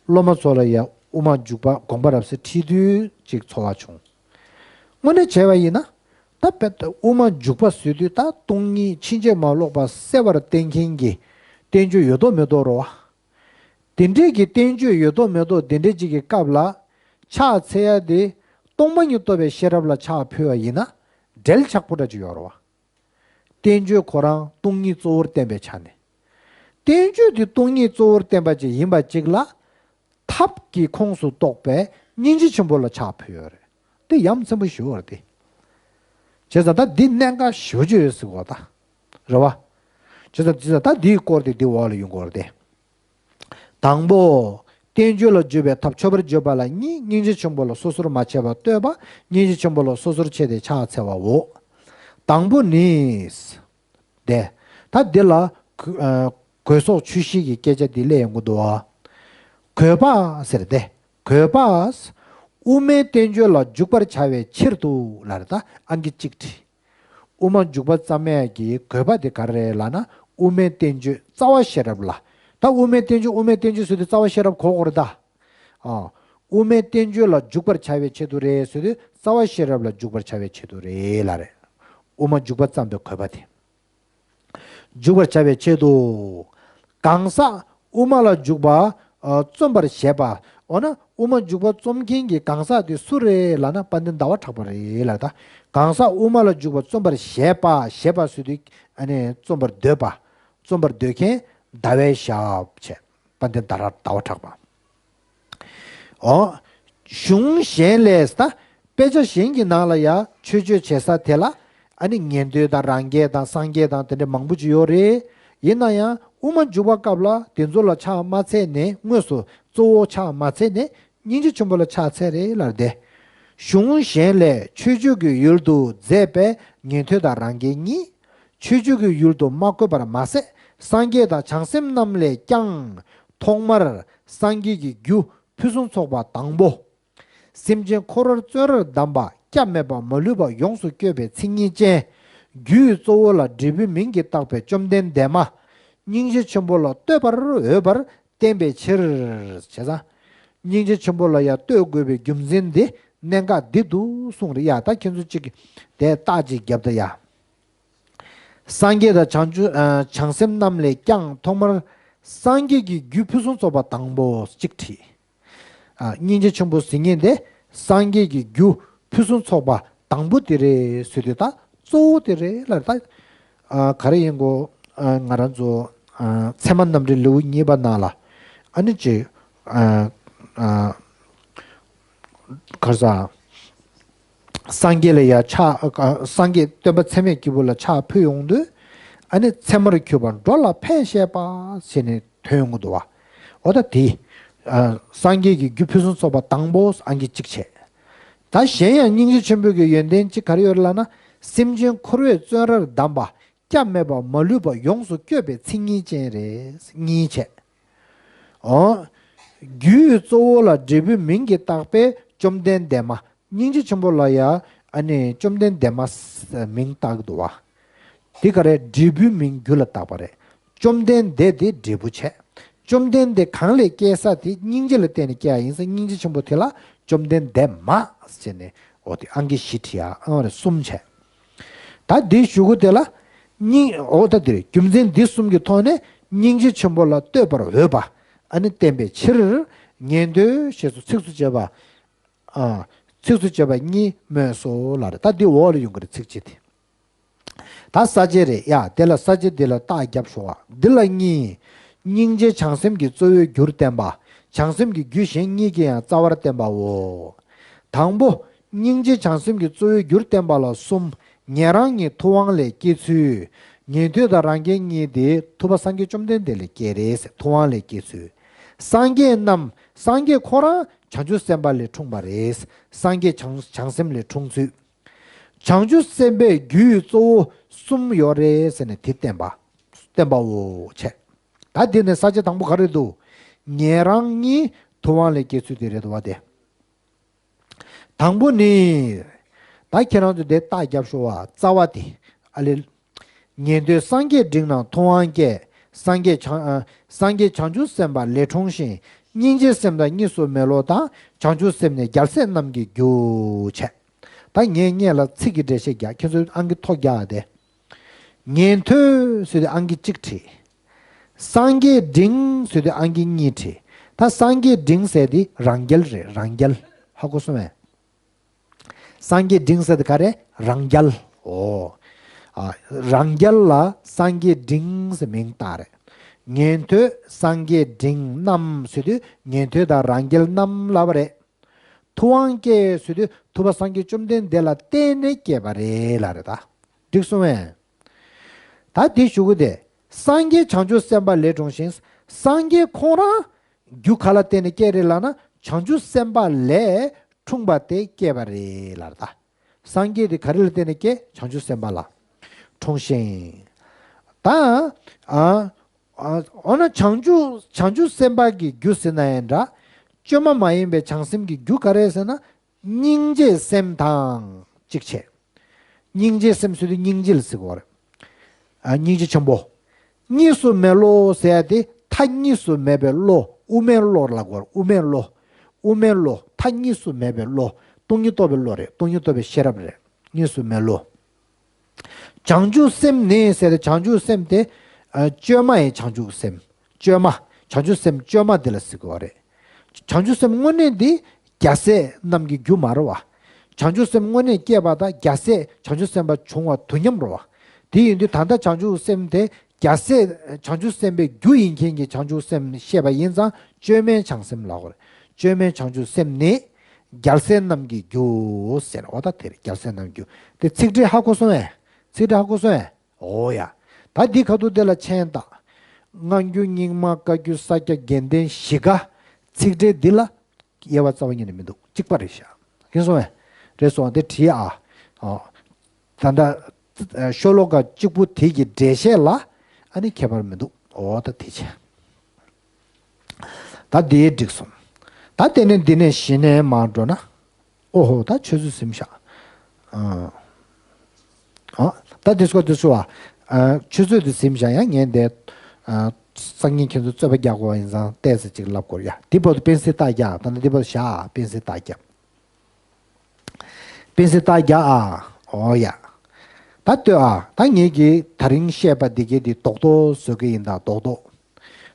སློབ་མ་ཚོ་ལ་ཡ་དབུ་མ་འཇུག་པ་དགོངས་པ་རབ་གསལ་ཁྲིད་དུས་ཅིག་ཚོར་བ་བྱུང་། དངོས་གནས་བྱས་པ་ཡིན་ན། ད་དཔེ་ད་དབུ་མ་འཇུག་པ་ཟེར་དུས་ད་སྟོང་ཉིད་ཕྱིན་ཅི་མ་ལོག་པ་གསལ་བར་བསྟན་མཁན་གྱི་བསྟན་བཅོས་ཡོད་དོ་མེད་དོ་རོ་བ། དེ་འདྲས་ཀྱི་བསྟན་བཅོས་ཡོད་དོ་མེད་དོ་དེ་འདྲས་ཅིག་གི་སྐབས་ལ་ཕྱག་འཚལ་ཡ་དེ་སྟོང་པ་ཉིད་རྟོགས་པའི་ཤེས་རབ་ལ་ཕྱག་ཕུལ་བ་ཡིན་ན་འབྲེལ་ཆགས་པོ་འདྲ་ཅིག་ཡོད་རོ་བ། བསྟན་བཅོས་ཁོ་རང་སྟོང་ཉིད་གཙོ་བོར་བསྟན་པའི་ཆ་ནས། བསྟན་བཅོས་དེ་སྟོང་ཉིད་གཙོ་བོར་བསྟན་པ་ཅིག་ཡིན་པ་ཅིག་ལ། ཐབས་ཀྱི་ཁོངས་སུ་གཏོགས་པའི་སྙིང་རྗེ་ཆེན་པོ་ལ་ཕྱག་ཕུལ་ཡོད་རེད། འདི་ཡ་མཚན་པོ་ཞེ་པོ་རེད་དེ། བྱས་ཙང་ད་འདི་གནད་འགག་ཞེ་པོ་ཅིག་ཡོད་ཟེར་གོ་ད། རེད་བ། བྱས་ཙང་བྱས་ཙང་ད་འདིའི་སྐོར་དེ་འདི་འོག་ལ་ཡོང་གི་ཡོད་རེད་དེ། དང་པོ། བསྟན་བཅོས་ལ་བརྗོད་པའི་ཐབས་མཆོད་པར་བརྗོད་པ་ལ་གཉིས། སྙིང་རྗེ་ཆེན་པོ་ལ་སོ་སོར་མ་ཕྱེ་བར་བསྟོད་པ། སྙིང་རྗེ་ཆེན་པོ་ལ་སོ་སོར་ཕྱེ་སྟེ་ཕྱག་འཚལ་བའོ། དང་པོ་ནི། དེ། ད་འདི་ལ་གོ- ཨ་གོས་སོགས་ཆོས་བཤད་ཀྱི་སྐད་ཆ་འདི་སླེབས་ཡོང་གི་འདུག་བ། གོས་པ་ཟེར་ཏེ། གོས་པ། དབུ་མའི་བསྟན་བཅོས་ལ་འཇུག་པར་བྱ་བའི་ཕྱིར་དུ་ལབ་རེད་ད་ཨང་ཀི་གཅིག་བྲིས། དབུ་མ་འཇུག་པ་བརྩམས་ཡས་ཀྱི་གོས་པ་དེ་ག་རེ་རེད་ལབ་ན་དབུ་མའི་བསྟན་བཅོས་རྩ་བ་ཤེས་རབ་ལ། ད་དབུ་མའི་བསྟན་བཅོས་དབུ་མའི་བསྟན་བཅོས་ཟེར་དུས་རྩ་བ་ཤེས་རབ་གོ་དགོས་རེད་ད། ཨ། དབུ་མའི་བསྟན་བཅོས་ལ་འཇུག་པར་བྱ་བའི་ཆེད་དུ་རེད་ཟེར་དུས་རྩ་བ་ཤེས་རབ་ལ་འཇུག་པར་བྱ་བའི་ཆེད་དུ་རེད་ལབ་རེད། དབུ་མ་འཇུག་པ་བརྩམས་པའི་གོ་བ་དེ། འཇུག་པར་བྱ་བའི་ཆེད་དུ། གང་ཟག་དབུ་མ་ལ་འཇུག་པ་ཨ་རྩོམ་པར་བཞེད་པ། འོ་ན་དབུ་མ་འཇུག་པ་རྩོམ་མཁན་གྱི་གང་ཟག་དེ་སུ་རེད་ལབ་ན་དཔལ་ལྡན་ཟླ་བ་གྲགས་པ་རེད་ལབ་ད། གང་ཟག་དབུ་མ་ལ་འཇུག་པ་རྩོམ་པར་བཞེད་པ་བཞེད་པ་ཟེར་དུས་ཨ་ནི་རྩོམ་པར་འདོད་པ། རྩོམ་པར་འདོད་མཁན་ཟླ་བའི་ཞབས་བྱས། དཔལ་ལྡན་ཟླ་ར- ཟླ་བ་གྲགས་པ། འོ། གཞུང་གཞན་ལས་ད། དཔེ་ཆ་གཞན་གྱི་ནང་ལ་ཡང་མཆོད་བརྗོད་བྱེད་ས་དེ་ལ། ཨ་ནི་ཉན་ཐོས་དང་རང་རྒྱལ་དང་སངས་རྒྱས་དང་དེ་འདྲ་མང་པོ་ཅིག་ཡོད་རེད། ཡིན་ན་ཡང་དབུ་མ་འཇུག་པ་སྐབས་ལ་དེ་ཚོ་ལ་ཕྱག་མ་འཚལ་ནས་དངོས་སུ་གཙོ་བོ་ཕྱག་མ་འཚལ་ནས་སྙིང་རྗེ་ཆེན་པོ་ལ་ཕྱག་འཚལ་རེད་ལབ་དེ། གཞུང་གཞན་ལས་མཆོད་བརྗོད་ཀྱི་ཡུལ་དུ་མཛད་པའི་ཉན་ཐོས་དང་རང་རྒྱལ་གཉིས། མཆོད་བརྗོད་ཀྱི་ཡུལ་དུ་མ་བཀོད་པར་མ་ཟད་སངས་རྒྱས་དང་བྱང་སེམས་རྣམས་ལས་ཀྱང་ཐོག་མར་སངས་རྒྱས་ཀྱི་རྒྱུ་ཕུན་སུམ་ཚོགས་པ་དང་པོ། སེམས་ཅན་འཁོར་བར་བརྩོན་རར་གདམས་པ་སྐྱབས་མེད་པ་མ་ལུས་པ་ཡོངས་སུ་བསྐྱོད་པའི་མཚན་ཉིད་ཅན། རྒྱུའི་གཙོ་བོ་ལ་འབྲས་བུའི་མིང་གིས་བཏགས་པའི་བཅོམ་ལྡན་འདས་མ། སྙིང་རྗེ་ཆེན་པོ་ལ་བསྟོད་པར་འོས་པར་བསྟན་པའི་ཕྱིར། བྱས་ཙང་། སྙིང་རྗེ་ཆེན་པོ་ལ་ཡང་བསྟོད་དགོས་པའི་རྒྱུ་མཚན་འདི་གནད་འགག་འདི་འདུག་གསུངས་རེད་ཡ། ད་ཁྱེད་ཚོ་གཅིག་དེ་རྟགས་ཅིག་རྒྱབ་ད་ཡ། སངས་རྒྱས་དང་བྱང་ཆུབ་ཨ་བྱང་སེམས་རྣམས་ལས་ཀྱང་ཐོག་མར་སངས་རྒྱས་ཀྱི་རྒྱུ་ཕུན་སུམ་ཚོགས་པ་དང་པོ་གཅིག་བྲིས། ཨ་སྙིང་རྗེ་ཆེན་པོ་ཟེར་མཁན་དེ་སངས་རྒྱས་ཀྱི་རྒྱུ་ཕུན་སུམ་ཚོགས་པ་དང་པོ་དེ་རེད་ཟེར་དུས་ད་གཙོ་བོ་དེ་རེད་ལ་ད། ཨ་ག་རེ་ཡིན་གོ་ཨ་ང་རང་ཚོ་ཨ་ཚད་མ་རྣམ་འགྲེལ་ལེའུ་གཉིས་པ་ནང་ལ་ཨ་ནི་ཅིག་ཨ་ཨ་ག་རེ་ཟ། སངས་རྒྱས་ལ་ཡང་ཕྱག་སངས་རྒྱས་སྟོན་པ་ཚད་མེད་སྐྱེས་བུ་ལ་ཕྱག་ཕུལ་ཡོང་དུས། ཨ་ནི་ཚད་མར་གྱུར་པ་འགྲོ་ལ་ཕན་བཤད་པ་ཟེར་ནས་ཐོན་ཡོང་གི་འདུག་བ། འོ་ད་དེ། ཨ་སངས་རྒྱས་ཀྱི་རྒྱུ་ཕུན་སུམ་ཚོགས་པ་དང་པོ་ཨང་ཀི་གཅིག་བྱས། ད་གཞན་ཡང་སྙིང་རྗེ་ཆེན་པོ་གི་ཡོན་ཏན་གཅིག་ག་རེ་ཡོད་རེད་ལབ་ན། སེམས་ཅན་འཁོར་བའི་བཙོན་རར་བསྡམས་པ། སྐྱབས་མེད་པ་མ་ལུས་པ་ཡོངས་སུ་བསྐྱོད་པའི་མཚན་ཉིད་ཅན་རེད། གཉིས་བྱས། འོ། རྒྱུའི་གཙོ་བོ་ལ་འབྲས་བུའི་མིང་གིས་བཏགས་པའི་བཅོམ་ལྡན་འདས་མ། སྙིང་རྗེ་ཆེན་པོ་ལ་ཡང་ཨ་ནི་བཅོམ་ལྡན་འདས་མ་མིང་བཏགས་འདུག་བ། དེ་ག་རེ་འབྲས་བུའི་མིང་རྒྱུ་ལ་བཏགས་པ་རེད། བཅོམ་ལྡན་འདས་དེ་འབྲས་བུ་བྱས། བཅོམ་ལྡན་འདས་གང་ལས་སྐྱེས་ས་དེ་སྙིང་རྗེ་ལ་བརྟེན་ནས་སྐྱེ་བ་ཡིན་ཙང་སྙིང་རྗེ་ཆེན་པོ་དེ་ལ་བཅོམ་ལྡན་འདས་མ་ཟེར་ནས་འོ་དེ་ཨང་ཀི་བཞི་བྲིས་ཡ་ཨང་རེ་གསུམ་བྱས། ད་འདི་ཞུ་སྒོ་དེ་ལ་སྙིང་འོ་ད་འདིར་རྒྱུ་མཚན་འདི་གསུམ་གྱི་ཐོག་ནས་སྙིང་རྗེ་ཆེན་པོ་ལ་བསྟོད་པར་འོས་པ་ཨ་ནི་བསྟན་པའི་ཕྱིར་ཉན་ཐོས་ཞེས་སུ་ཚིགས་སུ་བཅད་པ། ཨ། ཚིགས་སུ་བཅད་པ་གཉིས་སྨོས་སོ་ལབ་རེད། ད་འདི་འོག་ལ་ཡོང་གི་རེད་ཚིགས་བཅད་དེ། ད་ས་བཅད་རེད་ཡ། དེ་ལ་ས་བཅད་འདི་ལ་རྟགས་རྒྱབ་ཞོག་འདི་ལ་གཉིས། སྙིང་རྗེ་བྱང་སེམས་ཀྱི་གཙོ་བོའི་རྒྱུར་བསྟན་པ། བྱང་སེམས་ཀྱི་རྒྱུ་གཞན་གཉིས་ཀྱིས་ཡང་རྩ་བར་བསྟན་པའོ། དང་པོ། སྙིང་རྗེ་བྱང་སེམས་ཀྱི་གཙོ་བོའི་རྒྱུར་བསྟན་པ་ལ་གསུམ། ཉན་རང་གཉིས་ཐུབ་དབང་ལས་སྐྱེས་ཚུལ། ཉན་ཐོས་དང་རང་རྒྱལ་གཉིས་དེ་ཐུབ་པ་སངས་རྒྱས་བཅོམ་ལྡན་འདས་ལས་སྐྱེས་རེད་ཟེར་ཐུབ་དབང་ལས་སྐྱེས་ཚུལ། སངས་རྒྱས་རྣམས་སངས་རྒྱས་ཁོ་རང་བྱང་ཆུབ་སེམས་དཔའ་ལས་འཁྲུངས་པ་རེད། སངས་རྒྱས་བྱང་བྱང་སེམས་ལས་འཁྲུངས་ཚུལ། བྱང་ཆུབ་སེམས་དཔའི་རྒྱུད་གཙོ་བོ་གསུམ་ཡོད་རེད་ཟེར་ནས་དེ་བསྟན་པ། བསྟན་པའོ་བྱས། ད་འདི་ནས་ས་བཅད་དང་པོ་ག་རེ་འདུག་ཉན་རང་གཉིས་ཐུབ་དབང་ལས་སྐྱེས་ཚུལ་དེ་རེད་འདུག་བ་དེ། དང་པོ་ནི། ད་ཁྱེད་རང་ཚོ་དེ་རྟགས་རྒྱབ་ཤོག་བ། རྩ་བ་དེ་ཨ་ལེ། ཉན་ཐོས་སངས་རྒྱས་འབྲིང་རྣམས་ཐུབ་དབང་སྐྱེས། སངས་རྒྱས་བྱང་ཨ། སངས་རྒྱས་བྱང་ཆུབ་སེམས་དཔའ་ལས་འཁྲུངས་ཤིང་། སྙིང་རྗེའི་སེམས་དང་གཉིས་སུ་མེད་བློ་དང་། བྱང་ཆུབ་སེམས་ནི་རྒྱལ་སྲས་རྣམས་ཀྱི་རྒྱུ་བྱས། ད་ངས་སྔོན་ལ་ཚིག་གི་འགྲེལ་བཤད་རྒྱག་ཁྱེད་ཚོས་ཨང་ཀི་ཐོ་རྒྱག་ཨ་དེ། ཉན་ཐོས་ཟེར་དུས་ཨང་ཀི་གཅིག་བྲིས། སངས་རྒྱས་འབྲིང་ཟེར་དུས་ཨང་ཀི་གཉིས་བྲིས། ད་སངས་རྒྱས་འབྲིང་ཟེར་དེ་རང་རྒྱལ་རེད། རང་རྒྱལ། ཧ་གོ་སོང་ངས། སངས་རྒྱས་འབྲིང་ཟེར་དེ་ག་རེ། རང་རྒྱལ། ཨོ། ཨ། རང་རྒྱལ་ལ་སངས་རྒྱས་འབྲིང་ཟེར་མིང་བཏགས་རེད། ཉན་ཐོས་སངས་རྒྱས་འབྲིང་རྣམས་ཟེར་དུས་ཉན་ཐོས་དང་རང་རྒྱལ་རྣམས་ལབ་པ་རེད། ཐུབ་དབང་སྐྱེས་ཟེར་དུས་ཐུབ་པ་སངས་རྒྱས་བཅོམ་ལྡན་འདས་ལ་བརྟེན་ནས་སྐྱེས་པ་རེད་ལབ་རེད་ད། འགྲིག་སོང་ངས། ད་འདི་ཞུ་གི་དེ། སངས་རྒྱས་བྱང་ཆུབ་སེམས་དཔའ་ལས་འཁྲུངས་ཤིང་། སངས་རྒྱས་ཁོང་རང་རྒྱུ་ག་ལ་བརྟེན་ནས་སྐྱེས་རེད་ལབ་ན་བྱང་ཆུབ་སེམས་དཔའ་ལས་འཁྲུངས་པ་དེ་སྐྱེས་པ་རེད་ལབ་རེད་ད། སངས་རྒྱས་དེ་ག་རེ་ལ་བརྟེན་ནས་སྐྱེས། བྱང་ཆུབ་སེམས་དཔའ་ལ་འཁྲུངས་ཤིང་། ད། ཨ། ཨ། འོ་ན་བྱང་ཆུབ་བྱང་ཆུབ་སེམས་དཔའ་གི་རྒྱུ་ཟེར་ན་ཡང་འདྲ། བཅོས་མ་མ་ཡིན་པའི་བྱང་སེམས་ཀྱི་རྒྱུ་ག་རེ་ཟེར་ན། སྙིང་རྗེའི་སེམས་དང་གཅིག་བྱས། སྙིང་རྗེའི་སེམས་ཟེར་དུས་སྙིང་རྗེ་ལ་ཟེར་གོ་རེད། ཨ། སྙིང་རྗེ་ཆེན་པོ། གཉིས་སུ་མེད་བློ་ཟེར་ཡ་དེ་མཐའ་གཉིས་སུ་མེད་པའི་བློ། དབུ་མའི་བློ་ལ་གོ་རེད། དབུ་མའི་བློ། དབུ་མའི་བློ། མཐའ་གཉིས་སུ་མེད་པའི་བློ། སྟོང་ཉིད་རྟོགས་པའི་བློ་རེད། སྟོང་ཉིད་རྟོགས་པའི་ཤེས་རབ་རེད། གཉིས་སུ་མེད་བློ། བྱང་ཆུབ་སེམས་ནི་ཟེར་ཏེ་བྱང་ཆུབ་སེམས་དེ། ཨ། བཅོས་མ་ཡི་བྱང་ཆུབ་སེམས། བཅོས་མ། བྱང་ཆུབ་སེམས་བཅོས་མ་དེ་ལ་ཟེར་གྱི་ཡོད་རེད། བྱང་ཆུབ་སེམས་དངོས་གནས་འདི་རྒྱལ་སྲས་རྣམས་ཀྱི་རྒྱུ་མ་རེད་བ། བྱང་ཆུབ་སེམས་དངོས་གནས་སྐྱེས་པ་དང་རྒྱལ་སྲས་བྱང་ཆུབ་སེམས་དཔའ་བྱུང་བ་དུས་མཉམ་རེད་བ། དེ་ཡིན་དུས་ད་ལྟ་བྱང་ཆུབ་སེམས་དེ་རྒྱལ་སྲས་བྱང་ཆུབ་སེམས་དཔའི་རྒྱུ་ཡིན་མཁན་གྱི་བྱང་ཆུབ་སེམས་བཤད་པ་ཡིན་ཙང་བཅོས་མའི་བྱང་སེམས་ལབ་དགོས་རེད། བཅོས་མའི་བྱང་ཆུབ་སེམས་ནི་རྒྱལ་སྲས་རྣམས་ཀྱི་རྒྱུ་ཟེར། འོ་ད་དེ་རེད། རྒྱལ་སྲས་རྣམས་ཀྱི་རྒྱུ་དེ་ཚིག་འགྲེལ་ཧ་གོ་སོང་ངས། ཚིག་འགྲེལ་ཧ་གོ་སོང་ངས། འོ་ཡ། ད་འདི་ཁ་ཐུག་དེ་ལ་མཆན་བཏགས། སྔ་འགྱུར་རྙིང་མ་བཀའ་འགྱུར་ས་སྐྱ་དགེ་ལྡན་བཞི་ཀ། ཚིག་འགྲེལ་འདི་ལ་དབྱེ་བ་རྩ་བ་ཉིད་ནས་མི་འདུག་གཅིག་པ་རེད་ཤག་ཡིན་སོང་ངས། རེད་སོང་། དེ་བྲིས་ཨ། ཨོ། ད་ལྟ་ཤོ་ལོ་ཀ་གཅིག་པུ་དེ་གི་འགྲེལ་བཤད་ལ་ཨ་ནི་ཁྱད་པར་མི་འདུག་འོ་ད་དེ་བྱས། ད་འདི་འགྲིག་སོང་། ད་དེ་ནས་འདི་ནས་གཞི་ནས་མར་འགྲོ་ན། ཨོ་ཧོ། ད་ཆུ་ཚོད་ཟིན་ཤག་ཨ། ཨ། ད་དེ་སྐོར་དེ་སུ་བ། ཨ། ཆུ་ཚོད་དེ་ཟིན་ཤག་ཡང་ངས་འདི། ཨ། སང་ཉིན་ཁྱེད་ཚོ་རྩོད་པ་རྒྱག་དགོས་པ་ཡིན་ཙང་ཏོག་ཙམ་ཅིག་ལབ་དགོས་ཡ། འདི་བར་དུ་པེན་སིལ་རྟགས་རྒྱག་ད་ནི་འདི་བར་དུ་བཞག་པེན་སིལ་རྟགས་རྒྱག་པེན་སིལ་རྟགས་རྒྱག་ཨ། ཨོ་ཡ། ད་ལྟོས་ཨ། ད་ངེད་ཀྱིས་ད་རིང་བཤད་པ་འདི་གའི་འདི་རྡོག་རྡོག་བཟོ་གི་ཡིན་ད་རྡོག་རྡོག་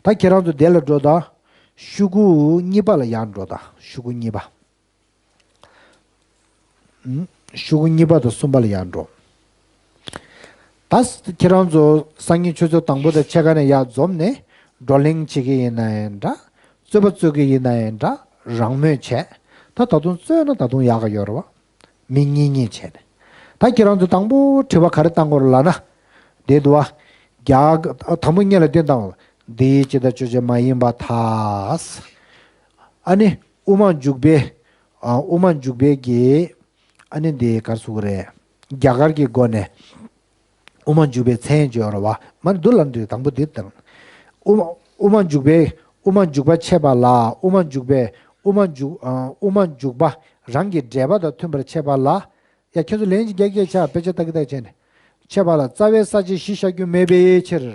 ད་ཁྱེད་རང་ཚོ་དེ་ལ་འགྲོ་ད། ཤོག་གུ་གཉིས་པ་ལ་ཡར་འགྲོ་ད། ཤོག་གུ་གཉིས་པ། ཤོག་གུ་གཉིས་པ་དང་གསུམ་པ་ལ་ཡར་འགྲོ། ད་ཁྱེད་རང་ཚོ་སང་ཉིན་ཆུ་ཚོད་དང་པོ་དང་ཕྱེད་ཀ་ནས་ཡར་འཛོམས་ནས་བགྲོ་གླེང་བྱེད་ཀྱི་ཡིན་ན་ཡང་འདྲ། རྩོད་པ་རྩོད་ཀྱི་ཡིན་ན་ཡང་འདྲ། རང་མོས་བྱས། ད་ད་དུང་རྩོད་ན་ད་དུང་ཡག་ག་ཡོད་རེད་བ། མི་གཉིས་གཉིས་བྱས་ནས། ད་ཁྱེད་རང་ཚོ་དང་པོ་དྲི་བ་ག་རེ་བཏང་དགོས་རེད་ལབ་ན། དེ་འདུག་བ། རྒྱ། དང་པོ་སྔོན་ལ་དེ་བཏང་བ། འདི་ཇི་ལྟར་ཆོས་ཅན་མ་ཡིན་པར་ཐལ། ཨ་ནི། དབུ་མ་འཇུག་པའི། ཨ། དབུ་མ་འཇུག་པའི་གི། ཨ་ནི་འདི་ག་རེ་ཟེར་དགོས་རེད། རྒྱ་གར་གྱི་སྒོ་ནས། དབུ་མ་འཇུག་པའི་མཚན་བརྗོད་རེད་བ། མ་འདུག་ལབ་འདི་དང་པོ་འདི་དང་། དབུ་མ། དབུ་མ་འཇུག་པའི། དབུ་མ་འཇུག་པ་འཆད་པ་ལ། དབུ་མ་འཇུག་པའི། དབུ་མ་འཇུག་ཨ། དབུ་མ་འཇུག་པ་རང་གི་འགྲེལ་པ་དང་མཐུན་པར་འཆད་པ་ལ། ཡ། ཁྱེད་ཚོ་ལན་ཅིག་རྒྱག་གི་ཆ། དཔེ་ཆ་ལྟ་གི་ལྟ་གི་བྱས་ནས། འཆད་པ་ལ་རྩ་བའི་ས་བཅད་གཞི་བཞག་རྒྱུ་མེད་པའི་ཕྱིར།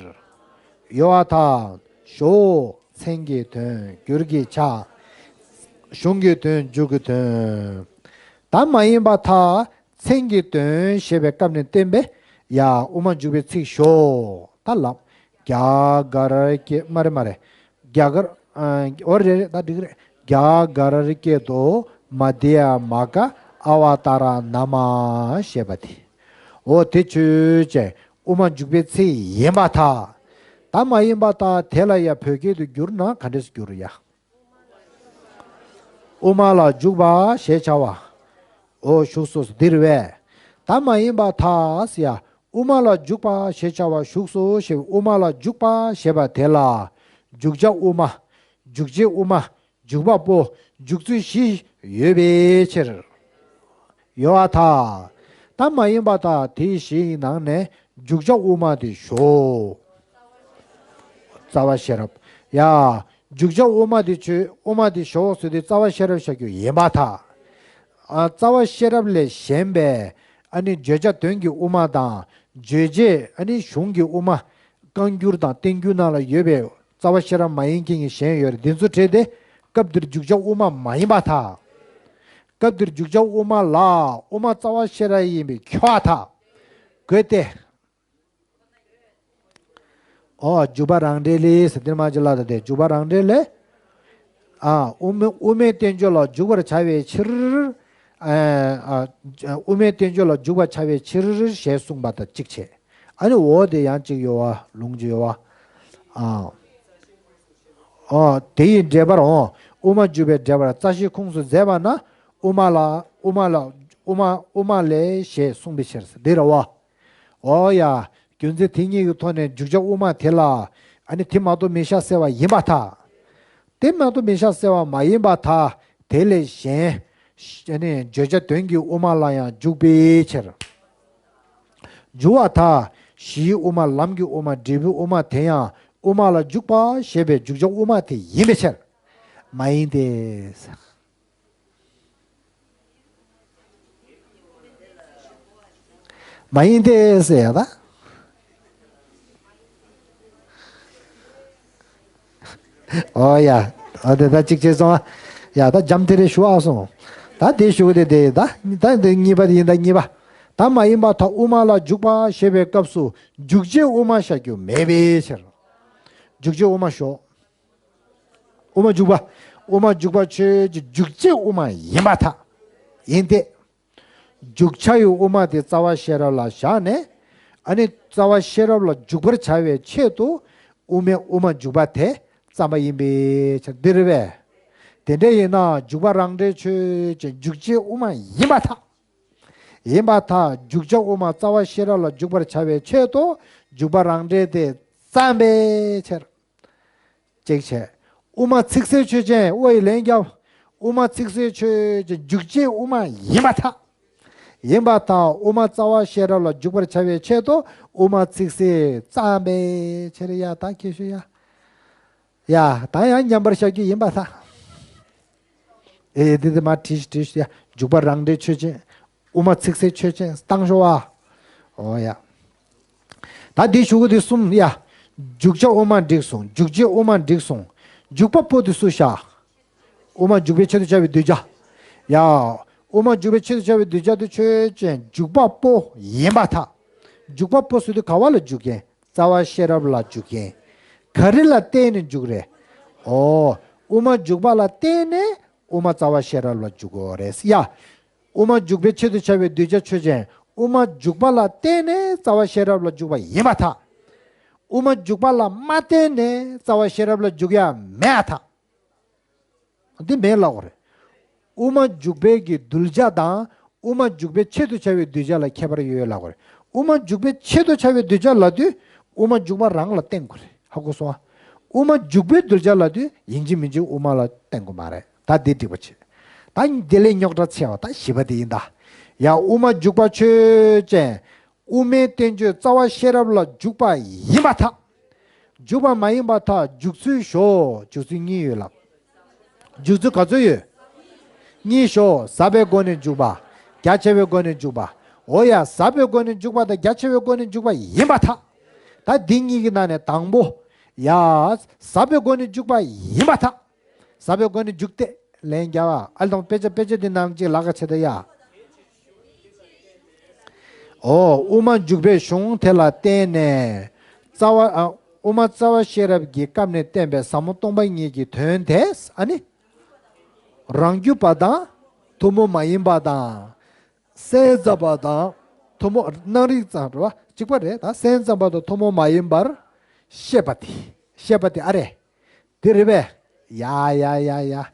ཡོད་པར་ཐལ། ཞོག་མཚན་གྱི་དོན་བསྒྱུར་གྱི་ཆ། གཞུང་གི་དོན་འཇུག་གི་དོན། ད་མ་ཡིན་པར་ཐལ། མཚན་གྱི་དོན་ཞེས་པའི་སྐབས་ནས་བསྟན་པས། ཡ། དབུ་མ་འཇུག་པའི་ཚིག་ཞོག་ད་ལབ། རྒྱ་གར་གྱི། མ་རེད་མ་རེད། རྒྱ་གར། ཨ། འོ་རེད་རེད། ད་འགྲིག་རེད། རྒྱ་གར་སྐད་དུ་མ་དྷྱ་མ་ག་ཨ་བ་ཏཱ་ར་ན་མ་ཞེས་པ་དེ། འོ་དེ་ཆོས་ཅན། དབུ་མ་འཇུག་པའི་ཚིག་ཡིན་པར་ཐལ། ད་མ་ཡིན་པར་ཐལ། དེ་ལ་ཡང་བོད་སྐད་དུ་བསྒྱུར་ན་ག་འདྲས་སེ་བསྒྱུར་ཡ། དབུ་མ་ལ་འཇུག་པ་ཞེས་བྱ་བ། འོ་བཞུགས་སོ་འདིར་བས། ད་མ་ཡིན་པར་ཐལ་ཟེར་ཡ། དབུ་མ་ལ་འཇུག་པ་ཞེས་བྱ་བ་བཞུགས་སོ་ཞེས་པའི་དབུ་མ་ལ་འཇུག་པ་ཞེས་པ་དེ་ལ། འཇུག་བྱ་དབུ་མ། འཇུག་བྱེད་དབུ་མ། འཇུག་པ་པོ། འཇུག་ཚུལ་བཞི་ཡོད་པའི་ཕྱིར། ཡོད་པར་ཐལ། ད་མ་ཡིན་པར་ཐལ། དེ་བཞིའི་ནང་ནས་འཇུག་བྱ་དབུ་མ་དེ་ཞོག་རྩ་བ་ཤེས་རབ། ཡ། འཇུག་བྱ་དབུ་མ་དེ་ཆོས་དབུ་མ་དེ་ཞོག་ཟེར་དུས་རྩ་བ་ཤེས་རབ་བཞག་རྒྱུ་ཡིན་པར་ཐལ། ཨ། རྩ་བ་ཤེས་རབ་ལས་གཞན་པའི་ཨ་ནི་བརྗོད་བྱ་དོན་གྱི་དབུ་མ་དང་། རྗོད་བྱེད་ཨ་ནི་གཞུང་གི་དབུ་མ། བཀའ་འགྱུར་དང་བསྟན་འགྱུར་ནང་ལ་ཡོད་པའི་རྩ་བ་ཤེས་རབ་མ་ཡིན་མཁན་གྱི་གཞན་ཡོད་རེད། འདི་ཚོ་བྲལ་ཏེ། སྐབས་འདིར་འཇུག་བྱ་དབུ་མ་མ་ཡིན་པར་ཐལ། སྐབས་འདིར་འཇུག་བྱ་དབུ་མ་ལ་དབུ་མ་རྩ་བ་ཤེས་རབ་ཡིན་པས་ཁྱབ་པར་ཐལ། གོ་སྟེ། ཨོ། འཇུག་པ་རང་འགྲེལ་ལས་ཟེར་དེ་མ་ཅི་ལ་ད་དེ་འཇུག་པ་རང་འགྲེལ་ལས། ཨ། དབུ་མའི་དབུ་མའི་བསྟན་བཅོས་ལ་འཇུག་པར་བྱ་བའི་ཕྱིར། ཨ། ཨ། དབུ་མའི་བསྟན་བཅོས་ལ་འཇུག་པར་བྱ་བའི་ཕྱིར་ཞེས་གསུངས་པ་དང་གཅིག་བྱས། ཨ་ནི་འོ་དེ་ཡང་གཅིག་ཡོད་པ། ལུང་གཅིག་ཡོད་པ། ཨ། ཨོ། དེ་ཡི་འགྲེལ་པར་འོང་། དབུ་མ་འཇུག་པའི་འགྲེལ་པར་རྩ་ཤེའི་ཁུངས་སུ་མཛད་པ་ན། དབུ་མ་ལ། དབུ་མ་ལ། དབུ་མ། དབུ་མ་ལས་ཞེས་གསུངས་པའི་ཕྱིར། འདི་རེད་པ། ཨོ་ཡ། རྒྱུ་མཚན་དེ་གཉིས་ཀྱི་ཐོག་ནས་འཇུག་བྱ་དབུ་མ་དེ་ལ། ཨ་ནི་དེ་མ་གཏོགས་མི་བཞག་ཟེར་བ་ཡིན་པར་ཐལ། དེ་མ་གཏོགས་མི་བཞག་ཟེར་བ་མ་ཡིན་པར་ཐལ། དེ་ལས་གཞན། ཨ་ནི་བརྗོད་བྱ་དོན་གྱི་དབུ་མ་ལ་ཡང་འཇུག་པའི་ཕྱིར། འཇུག་པར་ཐལ། གཞིའི་དབུ་མ། ལམ་གྱི་དབུ་མ། འབྲས་བུའི་དབུ་མ་དེ་ཡང་དབུ་མ་ལ་འཇུག་པ་ཞེས་པའི་འཇུག་བྱ་དབུ་མ་དེ་ཡིན་པའི་ཕྱིར། མ་ཡིན་ཏེ། མ་ཡིན་ཏེ་ཟེར་ཡ་ད། ཨོ་ཡ། ཨ་དེ་ད་གཅིག་བྱས་སོང་ཨ། ཡ་ད་འཇམ་ཐིང་རེ་ཞུ་ཨ་སོང་། ད་དེ་ཞུ་གི་དེ་དེ་ད་ད་དེ་གཉིས་པ་དེ་ཡིན། ད་གཉིས་པ། ད་མ་ཡིན་པར་ཐལ། དབུ་མ་ལ་འཇུག་པ་ཞེས་པའི་སྐབས་སུ་འཇུག་བྱེད་དབུ་མ་བཞག་རྒྱུ་མེད་པའི་ཕྱིར། འཇུག་བྱེད་དབུ་མ་ཞོག་དབུ་མ་འཇུག་པ། དབུ་མ་འཇུག་པ་ཆོས་ཅན། འཇུག་བྱེད་དབུ་མ་ཡིན་པར་ཐལ། ཡིན་ཏེ། འཇུག་བྱ་ཡི་དབུ་མ་དེ་རྩ་བ་ཤེས་རབ་ལ་བཞག་ནས། ཨ་ནི་རྩ་བ་ཤེས་རབ་ལ་འཇུག་པར་བྱ་བའི་ཆེད་དུ་དབུ་མའི་དབུ་མ་འཇུག་པ་དེ་བརྩམས་པ་ཡིན་པའི་ཕྱིར། འདི་རེད་པས། དེ་འདྲ་ཡིན་ན་འཇུག་པ་རང་འགྲེལ་ཆོས་ཅན། འཇུག་བྱེད་དབུ་མ་ཡིན་པར་ཐལ། ཡིན་པར་ཐལ། འཇུག་བྱ་དབུ་མ་རྩ་བ་ཤེས་རབ་ལ་འཇུག་པར་བྱ་བའི་ཆེད་དུ་འཇུག་པ་རང་འགྲེལ་དེ་བརྩམས་པའི་ཕྱིར། གཅིག་བྱས། དབུ་མ་ཚིག་གསལ་ཆོས་ཅན། དབུ་ཡི་ལན་རྒྱབ། དབུ་མ་ཚིག་གསལ་ཆོས་ཅན། འཇུག་བྱེད་དབུ་མ་ཡིན་པར་ཐལ། ཡིན་པར་ཐལ། དབུ་མ་རྩ་བ་ཤེས་རབ་ལ་འཇུག་པར་བྱ་བའི་ཆེད་དུ་དབུ་མ་ཚིག་གསལ་བརྩམས་པའི་ཕྱིར། ཡ་ད་ཁྱེད་ཤོད་ཡ། ཡ་ད་ཡང་མཉམ་པར་བཞག་རྒྱུ་ཡིན་པར་ཐལ། ཨེ་འདི་འདི་མ་བྲིས་བྲིས་ཡ། འཇུག་པ་རང་འགྲེལ་ཆོས་ཅན། དབུ་མ་ཚིག་གསལ་ཆོས་ཅན་བཏང་ཤོག་ཨ། ཨོ་ཡ། ད་འདི་ཞུ་གི་འདི་གསུམ་ཡ། འཇུག་བྱ་དབུ་མ་འགྲིག་སོང་། འཇུག་བྱེད་དབུ་མ་འགྲིག་སོང་། འཇུག་པ་པོ་དེ་སུ་བཞག་དབུ་མ་འཇུག་པའི་ཆེད་དུ་བྱ་བའི་གདུལ་བྱ། ཡ། དབུ་མ་འཇུག་པའི་ཆེད་དུ་བྱ་བའི་གདུལ་བྱ་དེ་ཆོས་ཅན། འཇུག་པ་པོ་ཡིན་པར་ཐལ། འཇུག་པ་པོ་ཟེར་དུས་ག་བ་ལ་འཇུག་མཁན། རྩ་བ་ཤེས་རབ་ལ་འཇུག་མཁན། ག་རེ་ལ་བརྟེན་ནས་འཇུག་རེད། ཨོ། དབུ་མ་འཇུག་པ་ལ་བརྟེན་ནས་དབུ་མ་རྩ་བ་ཤེས་རབ་ལ་འཇུག་དགོས་རེད་ཡ། དབུ་མ་འཇུག་པའི་ཆེད་དུ་བྱ་བའི་གདུལ་བྱ་ཆོས་ཅན། དབུ་མ་འཇུག་པ་ལ་བརྟེན་ནས་རྩ་བ་ཤེས་རབ་ལ་འཇུག་པ་ཡིན་པར་ཐལ། དབུ་མ་འཇུག་པ་ལ་མ་བརྟེན་ནས་རྩ་བ་ཤེས་རབ་ལ་འཇུག་ཡ་མེད་ཐལ། འདི་མེད་ལབ་དགོས་རེད། དབུ་མ་འཇུག་པའི་གི་གདུལ་བྱ་དང་དབུ་མ་འཇུག་པའི་ཆེད་དུ་བྱ་བའི་གདུལ་བྱ་ལ་ཁྱད་པར་ཡོད་ལབ་དགོས་རེད། དབུ་མ་འཇུག་པའི་ཆེད་དུ་བྱ་བའི་གདུལ་བྱ་ལབ་དུས་དབུ་མ་འཇུག་པ་རང་ལ་བརྟེན་དགོས་རེད། ཧ་གོ་སོང་ཨ། དབུ་མ་འཇུག་པའི་གདུལ་བྱ་ལབ་དུས་ཡིན་གཅིག་མིན་གཅིག་དབུ་མ་ལ་བརྟེན་དགོས་མ་རེད། ད་འདི་འགྲིག་པ་བྱེད། ད་འདི་ལས་རྙོག་དྲ་ཆེ་བ་ད་བཞི་པ་དེ་ཡིན་ད། ཡ་དབུ་མ་འཇུག་པ་ཆོས་ཅན། དབུ་མའི་བསྟན་བཅོས་རྩ་བ་ཤེས་རབ་ལ་འཇུག་པ་ཡིན་པར་ཐལ། འཇུག་པ་མ་ཡིན་པར་ཐལ། འཇུག་ཚུལ་ཞོག་འཇུག་ཚུལ་གཉིས་ཡོད་ལབ། འཇུག་ཚུལ་ག་ཚོད་ཡོད། གཉིས་ཞོག་ཟབ་པའི་སྒོ་ནས་འཇུག་པ། རྒྱ་ཆེ་བའི་སྒོ་ནས་འཇུག་པ། འོ་ཡ། ཟབ་པའི་སྒོ་ནས་འཇུག་པ་དང་རྒྱ་ཆེ་བའི་སྒོ་ནས་འཇུག་པ་ཡིན་པར་ཐལ། ད་འདི་གཉིས་ཀྱི་ནང་ནས་དང་པོ། ཡ། ཟབ་པའི་སྒོ་ནས་འཇུག་པ་ཡིན་པར་ཐལ། ཟབ་པའི་སྒོ་ནས་འཇུག་སྟེ། ལན་རྒྱབ་ཨ། ཨ་ལས་དང་དཔེ་ཆ་དཔེ་ཆ་འདི་ནང་གཅིག་ལ་ཁ་ཕྱེ་ད་ཡ། ཨོ། དབུ་མ་འཇུག་པའི་གཞུང་དེ་ལ་བརྟེན་ནས། རྩ་བ། ཨ། དབུ་མ་རྩ་བ་ཤེས་རབ་ཀྱི་སྐབས་ནས་བསྟན་པའི་ཟབ་མོ་སྟོང་པ་ཉིད་ཀྱི་དོན་དེ་ཨ་ནི། རང་རྒྱུད་པ་དང་ཐུན་མོང་མ་ཡིན་པ་དང་། སེམས་ཙམ་པ་དང་ཐུན་མོང་། རྣམ་རིག་ཙམ་རེད་བ། གཅིག་པ་རེད་ད། སེམས་ཙམ་པ་དང་ཐུན་མོང་མ་ཡིན་པར་ཤེས་པ་དེ། ཤེས་པ་དེ་ཨ་རེ། དེ་རེད་པས། ཡ་ཡ་ཡ་ཡ།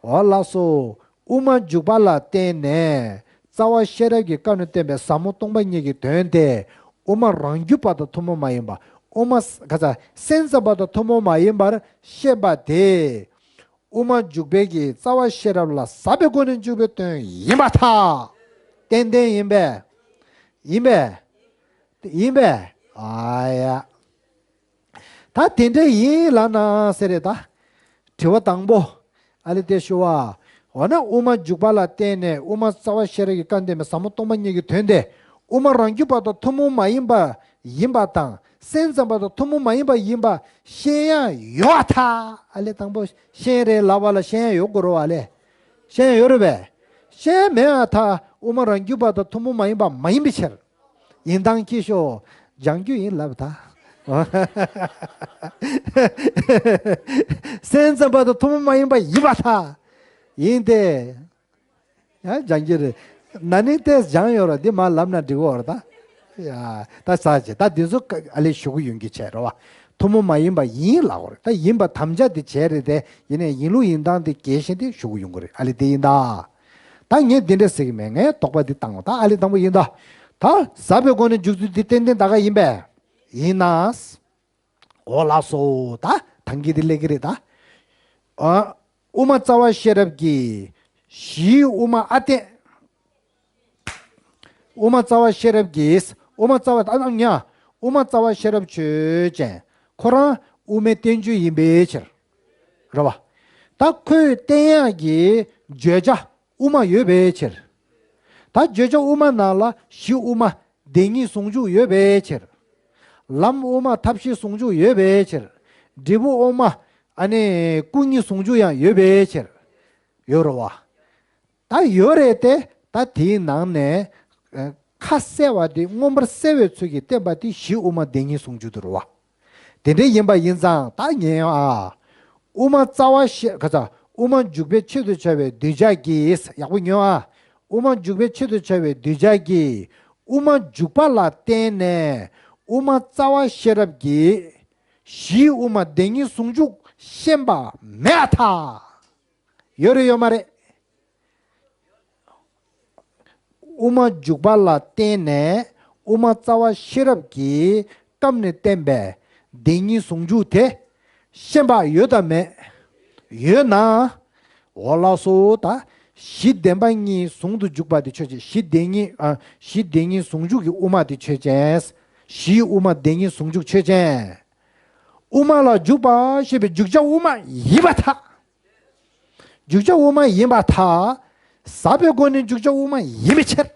འོ་ལགས་སོ། དབུ་མ་འཇུག་པ་ལ་བརྟེན་ནས་རྩ་བ་ཤེས་རབ་ཀྱི་སྐབས་ནས་བསྟན་པའི་ཟབ་མོ་སྟོང་པ་ཉིད་ཀྱི་དོན་དེ། དབུ་མ་རང་རྒྱུད་པ་དང་ཐུན་མོང་མ་ཡིན་པ། དབུ་མ་ག་ས་སེམས་ཙམ་པ་དང་ཐུན་མོང་མ་ཡིན་པར་ཤེས་པ་དེ། དབུ་མ་འཇུག་པའི་གི་རྩ་བ་ཤེས་རབ་ལ་ཟབ་པའི་སྒོ་ནས་འཇུག་པའི་དོན་ཡིན་པར་ཐལ། ཏན་ཏན་ཡིན་པས། ཡིན་པས། ཡིན་པས། ཨ་ཡ། ད་དེ་འདྲ་ཡིན་ལབ་ན་ཟེར་རེད་ད། དྲི་བ་དང་པོ། ཨ་ལེ་དེ་ཞུ་བ། འོ་ན་དབུ་མ་འཇུག་པ་ལ་བརྟེན་ནས་དབུ་མ་རྩ་བ་ཤེས་རབ་ཀྱི་སྐབས་འདས་མའི་ཟབ་མོ་སྟོང་པ་ཉིད་ཀྱི་དོན་དེ་དབུ་མ་རང་རྒྱུད་པ་དང་ཐུན་མོང་མ་ཡིན་པ་ཡིན་པ་དང་སེམས་ཙམ་པ་དང་ཐུན་མོང་མ་ཡིན་པ་ཡིན་པ་ཤེས་ཡ་ཡོད་པར་ཐལ། ཨ་ལེ་དང་པོ་ཤེས་རེད་ལབ་པ་ལ་ཤེས་ཡ་ཡོད་དགོས་རེད་བ་ལེ། ཤེས་ཡ་ཡོད་རེད་པས། ཤེས་ཡ་མེད་པར་ཐལ། དབུ་མ་རང་རྒྱུད་པ་དང་ཐུན་མོང་མ་ཡིན་པ་མ་ཡིན་པའི་ཕྱིར། ཡིན་དང་ཁྱི་ཤོ། སྦྱང་རྒྱུ་ཡིན་ལབ་ད། སེམས་ཙམ་པ་དང་ཐུན་མོང་མ་ཡིན་པ་ཡིན་པར་ཐལ། ཡིན་ཏེ། ཡང་སྦྱང་རྒྱུ་རེད། ན་ནིང་ཏོག་ཙམ་སྦྱངས་ཡོད་རེད། འདི་མར་ལབ་ན་འགྲིག་གི་རེད་ད། ཡ། ད་ཟ་བྱེད་ད་འདི་ཚོ་ཨ་ལེ་ཞུ་གི་ཡོང་གི་བྱས་རེད་བ། ཐུན་མོང་མ་ཡིན་པ་ཡིན་ལབ་དགོས་རེད། ད་ཡིན་པ་དམ་བཅའ་འདི་བྱས་རེད་དེ། ཡིན་ནའི་ཡིན་ལུགས་ཡིན་སྟངས་འདི་རྒྱས་བཤད་འདི་ཞུ་གི་ཡོང་གི་རེད། ཨ་ལེ་འདི་ཡིན་ད། ད་ངས་འདི་འདྲ་ཟེར་གི་མེད། ངས་དོགས་པ་འདི་བཏང་བ་ད་ཨ་ལེ་དང་པོ་ཡིན་ད། ད་ཟབ་པའི་སྒོ་ནས་འཇུག་ཚུལ་འདི་ཏན་ཏན་ད་ག་ཡིན་པས། ཡིན་ན། འོ་ལགས་སོ། ད་ཐང་གི་འདི་ལེགས་ཀྱི་རེད་ད། ཨ། དབུ་མ་རྩ་བ་ཤེས་རབ་ཀྱི། གཞིའི་དབུ་མ་ཨ་བརྟན། དབུ་མ་རྩ་བ་ཤེས་རབ་ཀྱི། དབུ་མ་རྩ་བ་ཨ་ཉ། དབུ་མ་རྩ་བ་ཤེས་རབ་ཆོས་ཅན། ཁོ་རང་དབུ་མའི་བསྟན་བཅོས་ཡིན་པའི་ཕྱིར། རེད་བ། ད་ཁོས་བསྟན་ཡག་གི་བརྗོད་བྱ་དབུ་མ་ཡོད་པའི་ཕྱིར། ད་བརྗོད་བྱ་དབུ་མ་ནང་ལ་གཞི་དབུ་མ་བདེན་གཉིས་ཟུང་འཇུག་ཡོད་པའི་ཕྱིར། ལམ་དབུ་མ་ཐབས་ཤེས་ཟུང་འཇུག་ཡོད་པའི་ཕྱིར། འབྲས་བུ་དབུ་མ་ཨ་ནི་སྐུ་གཉིས་ཟུང་འཇུག་ཡང་ཡོད་པའི་ཕྱིར། ཡོད་རེད་བ། ད་ཡོད་རེད་དེ། ད་དེའི་ནང་ནས་ཨ་ཁ་གསལ་བ་དེ་མངོན་པར་གསལ་བའི་ཚུལ་གྱིས་བསྟན་པ་དེ་གཞི་དབུ་མ་བདེན་གཉིས་ཟུང་འཇུག་ཏུ་རེད་བ། དེ་འདྲ་ཡིན་པ་ཡིན་ཙང་ད་ངས་ཨ། དབུ་མ་རྩ་བ་ཤེས་ག་ཚ། དབུ་མ་འཇུག་པའི་ཆེད་དུ་བྱ་བའི་གདུལ་བྱ་གིས་ཡག་པོ་ཉོན་ཨ། དབུ་མ་འཇུག་པའི་ཆེད་དུ་བྱ་བའི་གདུལ་བྱ་གིས་དབུ་མ་འཇུག་པ་ལ་བརྟེན་ནས་དབུ་མ་རྩ་བ་ཤེས་རབ་ཀྱི་གཞིའི་དབུ་མ་བདེན་གཉིས་ཟུང་འཇུག་ཤེས་པ་མེད་པར་ཐལ། ཡོད་རེད་ཡོད་མ་རེད། དབུ་མ་འཇུག་པ་ལ་བརྟེན་ནས་དབུ་མ་རྩ་བ་ཤེས་རབ་ཀྱི་སྐབས་ནས་བསྟན་པའི་བདེན་གཉིས་ཟུང་འཇུག་དེ་ཤེས་པ་ཡོད་དམ་མེད། ཡོད་ན། འོ་ལགས་སོ། ད་གཞི་བདེན་པ་གཉིས་ཟུང་དུ་འཇུག་པ་དེ་ཆོས་ཅན། གཞི་བདེན་གཉིས་ཨ། གཞི་བདེན་གཉིས་ཟུང་འཇུག་གི་དབུ་མ་དེ་ཆོས་ཅན། གཞིའི་དབུ་མ་བདེན་གཉིས་ཟུང་འཇུག་ཆོས་ཅན། དབུ་མ་ལ་འཇུག་པ་ཞེས་པའི་འཇུག་བྱ་དབུ་མ་ཡིན་པར་ཐལ། འཇུག་བྱ་དབུ་མ་ཡིན་པར་ཐལ། ཟབ་པའི་སྒོ་ནས་འཇུག་བྱ་དབུ་མ་ཡིན་པའི་ཕྱིར།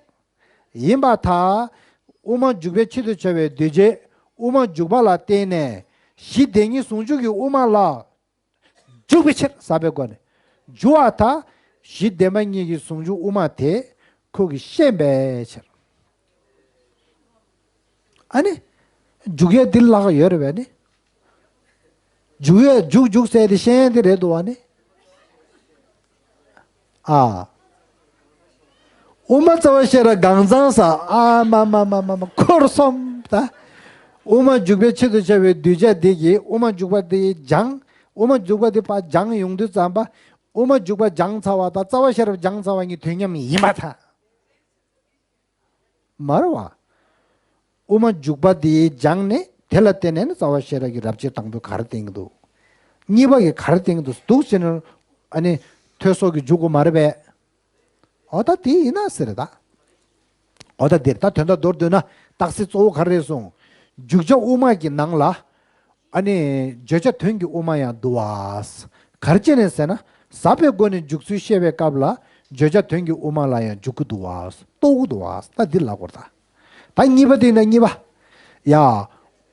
ཡིན་པར་ཐལ། དབུ་མ་འཇུག་པའི་ཆེད་དུ་བྱ་བའི་གདུལ་བྱའི་དབུ་མ་འཇུག་པ་ལ་བརྟེན་ནས་གཞི་བདེན་གཉིས་ཟུང་འཇུག་གི་དབུ་མ་ལ་འཇུག་པའི་ཕྱིར། ཟབ་པའི་སྒོ་ནས་འཇུག་པར་ཐལ། གཞི་བདེན་པ་གཉིས་ཀྱི་ཟུང་འཇུག་དབུ་མ་དེ་ཁོ་གིས་ཤེས་པའི་ཕྱིར། ཨ་ནི། འཇུག་ཡས་འདི་ལྷག་ཡོད་རེད་པས་ནི། འཇུག་ཡས་འཇུག་འཇུག་ཟེར་དེ་ཤེས་ཡས་འདི་རེད་འདུག་བ་ནི། ཨ། དབུ་མ་རྩ་བ་ཤེས་རབ་གང་ཚང་ས་ཨ་མ་མ་མ་མ་མ་འཁོར་སོང་ད། དབུ་མ་འཇུག་པའི་ཆེད་དུ་བྱ་བའི་གདུལ་བྱ་འདི་གིས་དབུ་མ་འཇུག་པ་འདི་སྦྱངས། དབུ་མ་འཇུག་པ་འདི་ཕར་སྦྱངས་ཡོང་དུས་ཙམ་པ། དབུ་མ་འཇུག་པ་སྦྱངས་ཚར་བ་དང་རྩ་བ་ཤེས་རབ་སྦྱངས་ཚར་བ་གཉིས་དུས་མཉམ་ཡིན་པར་ཐལ། མ་རེད་བ། དབུ་མ་འཇུག་པ་དེ་སྦྱངས་ནས་དེ་ལ་བརྟེན་ནས་ནི་རྩ་བ་ཤེས་རབ་ཀྱི་རབ་བྱེད་དང་པོས་ག་རེ་བསྟན་གྱི་འདུག་གཉིས་པ་གིས་ག་རེ་བསྟན་གྱི་འདུག་འདུག་ཟེར་ན། ཨ་ནི། ཐོས་སོགས་ཀྱིས་འཇུག་དགོས་མ་རེད་པས། འོ་ད་དེ་ཡིན་ན་ཟེར་རེད་ད། འོ་ད་འདིར་ད་དོན་དག་མདོར་བསྡུས་ན་རྟགས་གསལ་གཙོ་བོ་ག་རེ་རེད་གསུངས། འཇུག་བྱ་དབུ་མ་གི་ནང་ལ། ཨ་ནི། བརྗོད་བྱ་དོན་གྱི་དབུ་མ་ཡང་འདུ་བ། ག་རེ་བྱས་ནས་ཟེར་ན། ཟབ་པའི་སྒོ་ནས་འཇུག་ཚུལ་བཤད་པའི་སྐབས་ལ། བརྗོད་བྱ་དོན་གྱི་དབུ་མ་ལ་ཡང་འཇུག་གི་འདུག་བ། རྟོགས་ཀྱི་འདུག་བ། ད་འདི་ལབ་དགོས་རེད་ད། ད་གཉིས་པ་དེ་ཡིན་ན་གཉིས་པ། ཡ།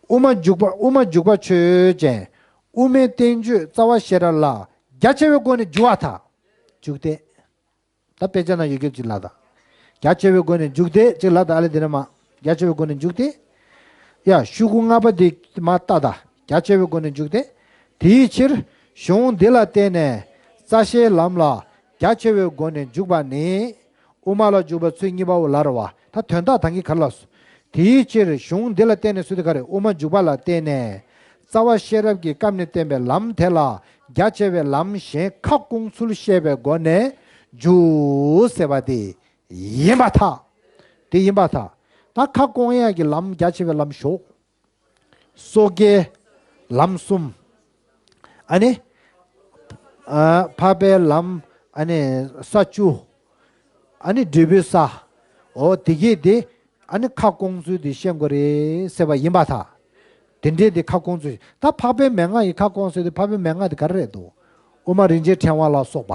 དབུ་མ་འཇུག་པ་དབུ་མ་འཇུག་པ་ཆོས་ཅན། དབུ་མའི་བསྟན་བཅོས་རྩ་བ་ཤེས་རབ་ལ། རྒྱ་ཆེ་བའི་སྒོ་ནས་འཇུག་པར་ཐལ། འཇུག་སྟེ། ད་དཔེ་ཆ་ན་ཡོད་སྐད་ཅིག་ལ་ད། རྒྱ་ཆེ་བའི་སྒོ་ནས་འཇུག་སྟེ་ཅིག་ལ་ད་ཨ་ལེ་འདི་ན་མ། རྒྱ་ཆེ་བའི་སྒོ་ནས་འཇུག་སྟེ། ཡ་ཤོག་གུ་ལྔ་པ་འདི་མ་ལྟ་ད། རྒྱ་ཆེ་བའི་སྒོ་ནས་འཇུག་སྟེ། དེའི་ཕྱིར་གཞུང་འདི་ལ་བརྟེན་ནས་རྩ་ཤེའི་ལམ་ལ་རྒྱ་ཆེ་བའི་སྒོ་ནས་འཇུག་པ་ནི། དབུ་མ་ལ་འཇུག་པ་ཚུལ་གཉིས་པའོ་ལབ་རེད་བ། ད་དོན་དག་ད་གིན་ག་རེ་ལབ་སོང་། དེའི་ཕྱིར་གཞུང་འདི་ལ་བརྟེན་ནས་ཟེར་དུས་ག་རེ། དབུ་མ་འཇུག་པ་ལ་བརྟེན་ནས། རྩ་བ་ཤེས་རབ་ཀྱི་སྐབས་ནས་བསྟན་པའི་ལམ་དེ་ལ་རྒྱ་ཆེ་བའི་ལམ་གཞན་ཁ་སྐོང་ཚུལ་བཤད་པའི་སྒོ་ནས་འཇུག་ཟེར་བ་དེ་ཡིན་པར་ཐལ། དེ་ཡིན་པར་ཐལ། ད་ཁ་སྐོང་ཡག་གི་ལམ་རྒྱ་ཆེ་བའི་ལམ་ཞོག་སོ་སྐྱེའི་ལམ་གསུམ། ཨ་ནི། ཨ། འཕགས་པའི་ལམ། ཨ་ནི་ས་བཅུ། ཨ་ནི་འབྲས་བུའི་ས། འོ་དེ་གས་དེ། ཨ་ནི་ཁ་སྐོང་ཚུལ་དེ་ཤེས་དགོས་རེད་ཟེར་བ་ཡིན་པར་ཐལ། དེ་འདྲའི་དེ་ཁ་སྐོང་ཚུལ། ད་འཕགས་པའི་མན་ངག་གི་ཁ་སྐོང་ཟེར་དུས་འཕགས་པའི་མན་ངག་དེ་ག་རེ་རེད་འདུག། དབུ་མ་རིན་ཆེན་ཕྲེང་བ་ལ་སོགས་པ།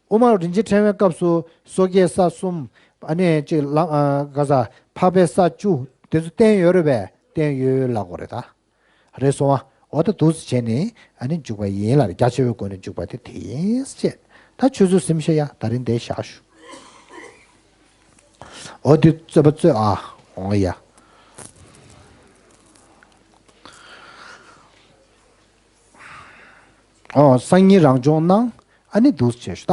དབུ་མ་རིན་ཆེན་ཕྲེང་བའི་སྐབས་སུ་སོ་སྐྱེའི་ས་གསུམ། ཨ་ནི་གཅིག་ལ། ཨ། ག་ས། འཕགས་པའི་ས་བཅུ་དེ་ཚོ་བསྟན་ཡོད་རེད་པས། བསྟན་ཡོད་ལབ་དགོས་རེད་ད། རེད་སོང་བ། འོ་ད་འདུག་སེ་བྱས་ནས་ཨ་ནི་འཇུག་པ་ཡིན་ལ། རྒྱ་ཆེ་བའི་སྒོ་ནས་འཇུག་པ་དེ་དེ་ཡིན་ཟེར་བྱས། ད་ཆུ་ཚོད་ཟིན་ཤག་ཡ། ད་རིང་འདིར་བཞག་ཞུ། འོ་དེ་རྩོད་པ་རྩོད་ཨ། འོ་ཡ། འོ་སང་ཉིན་རང་སྦྱོང་གནང་། ཨ་ནི་འདུག་སེ་བྱས་ཞུ།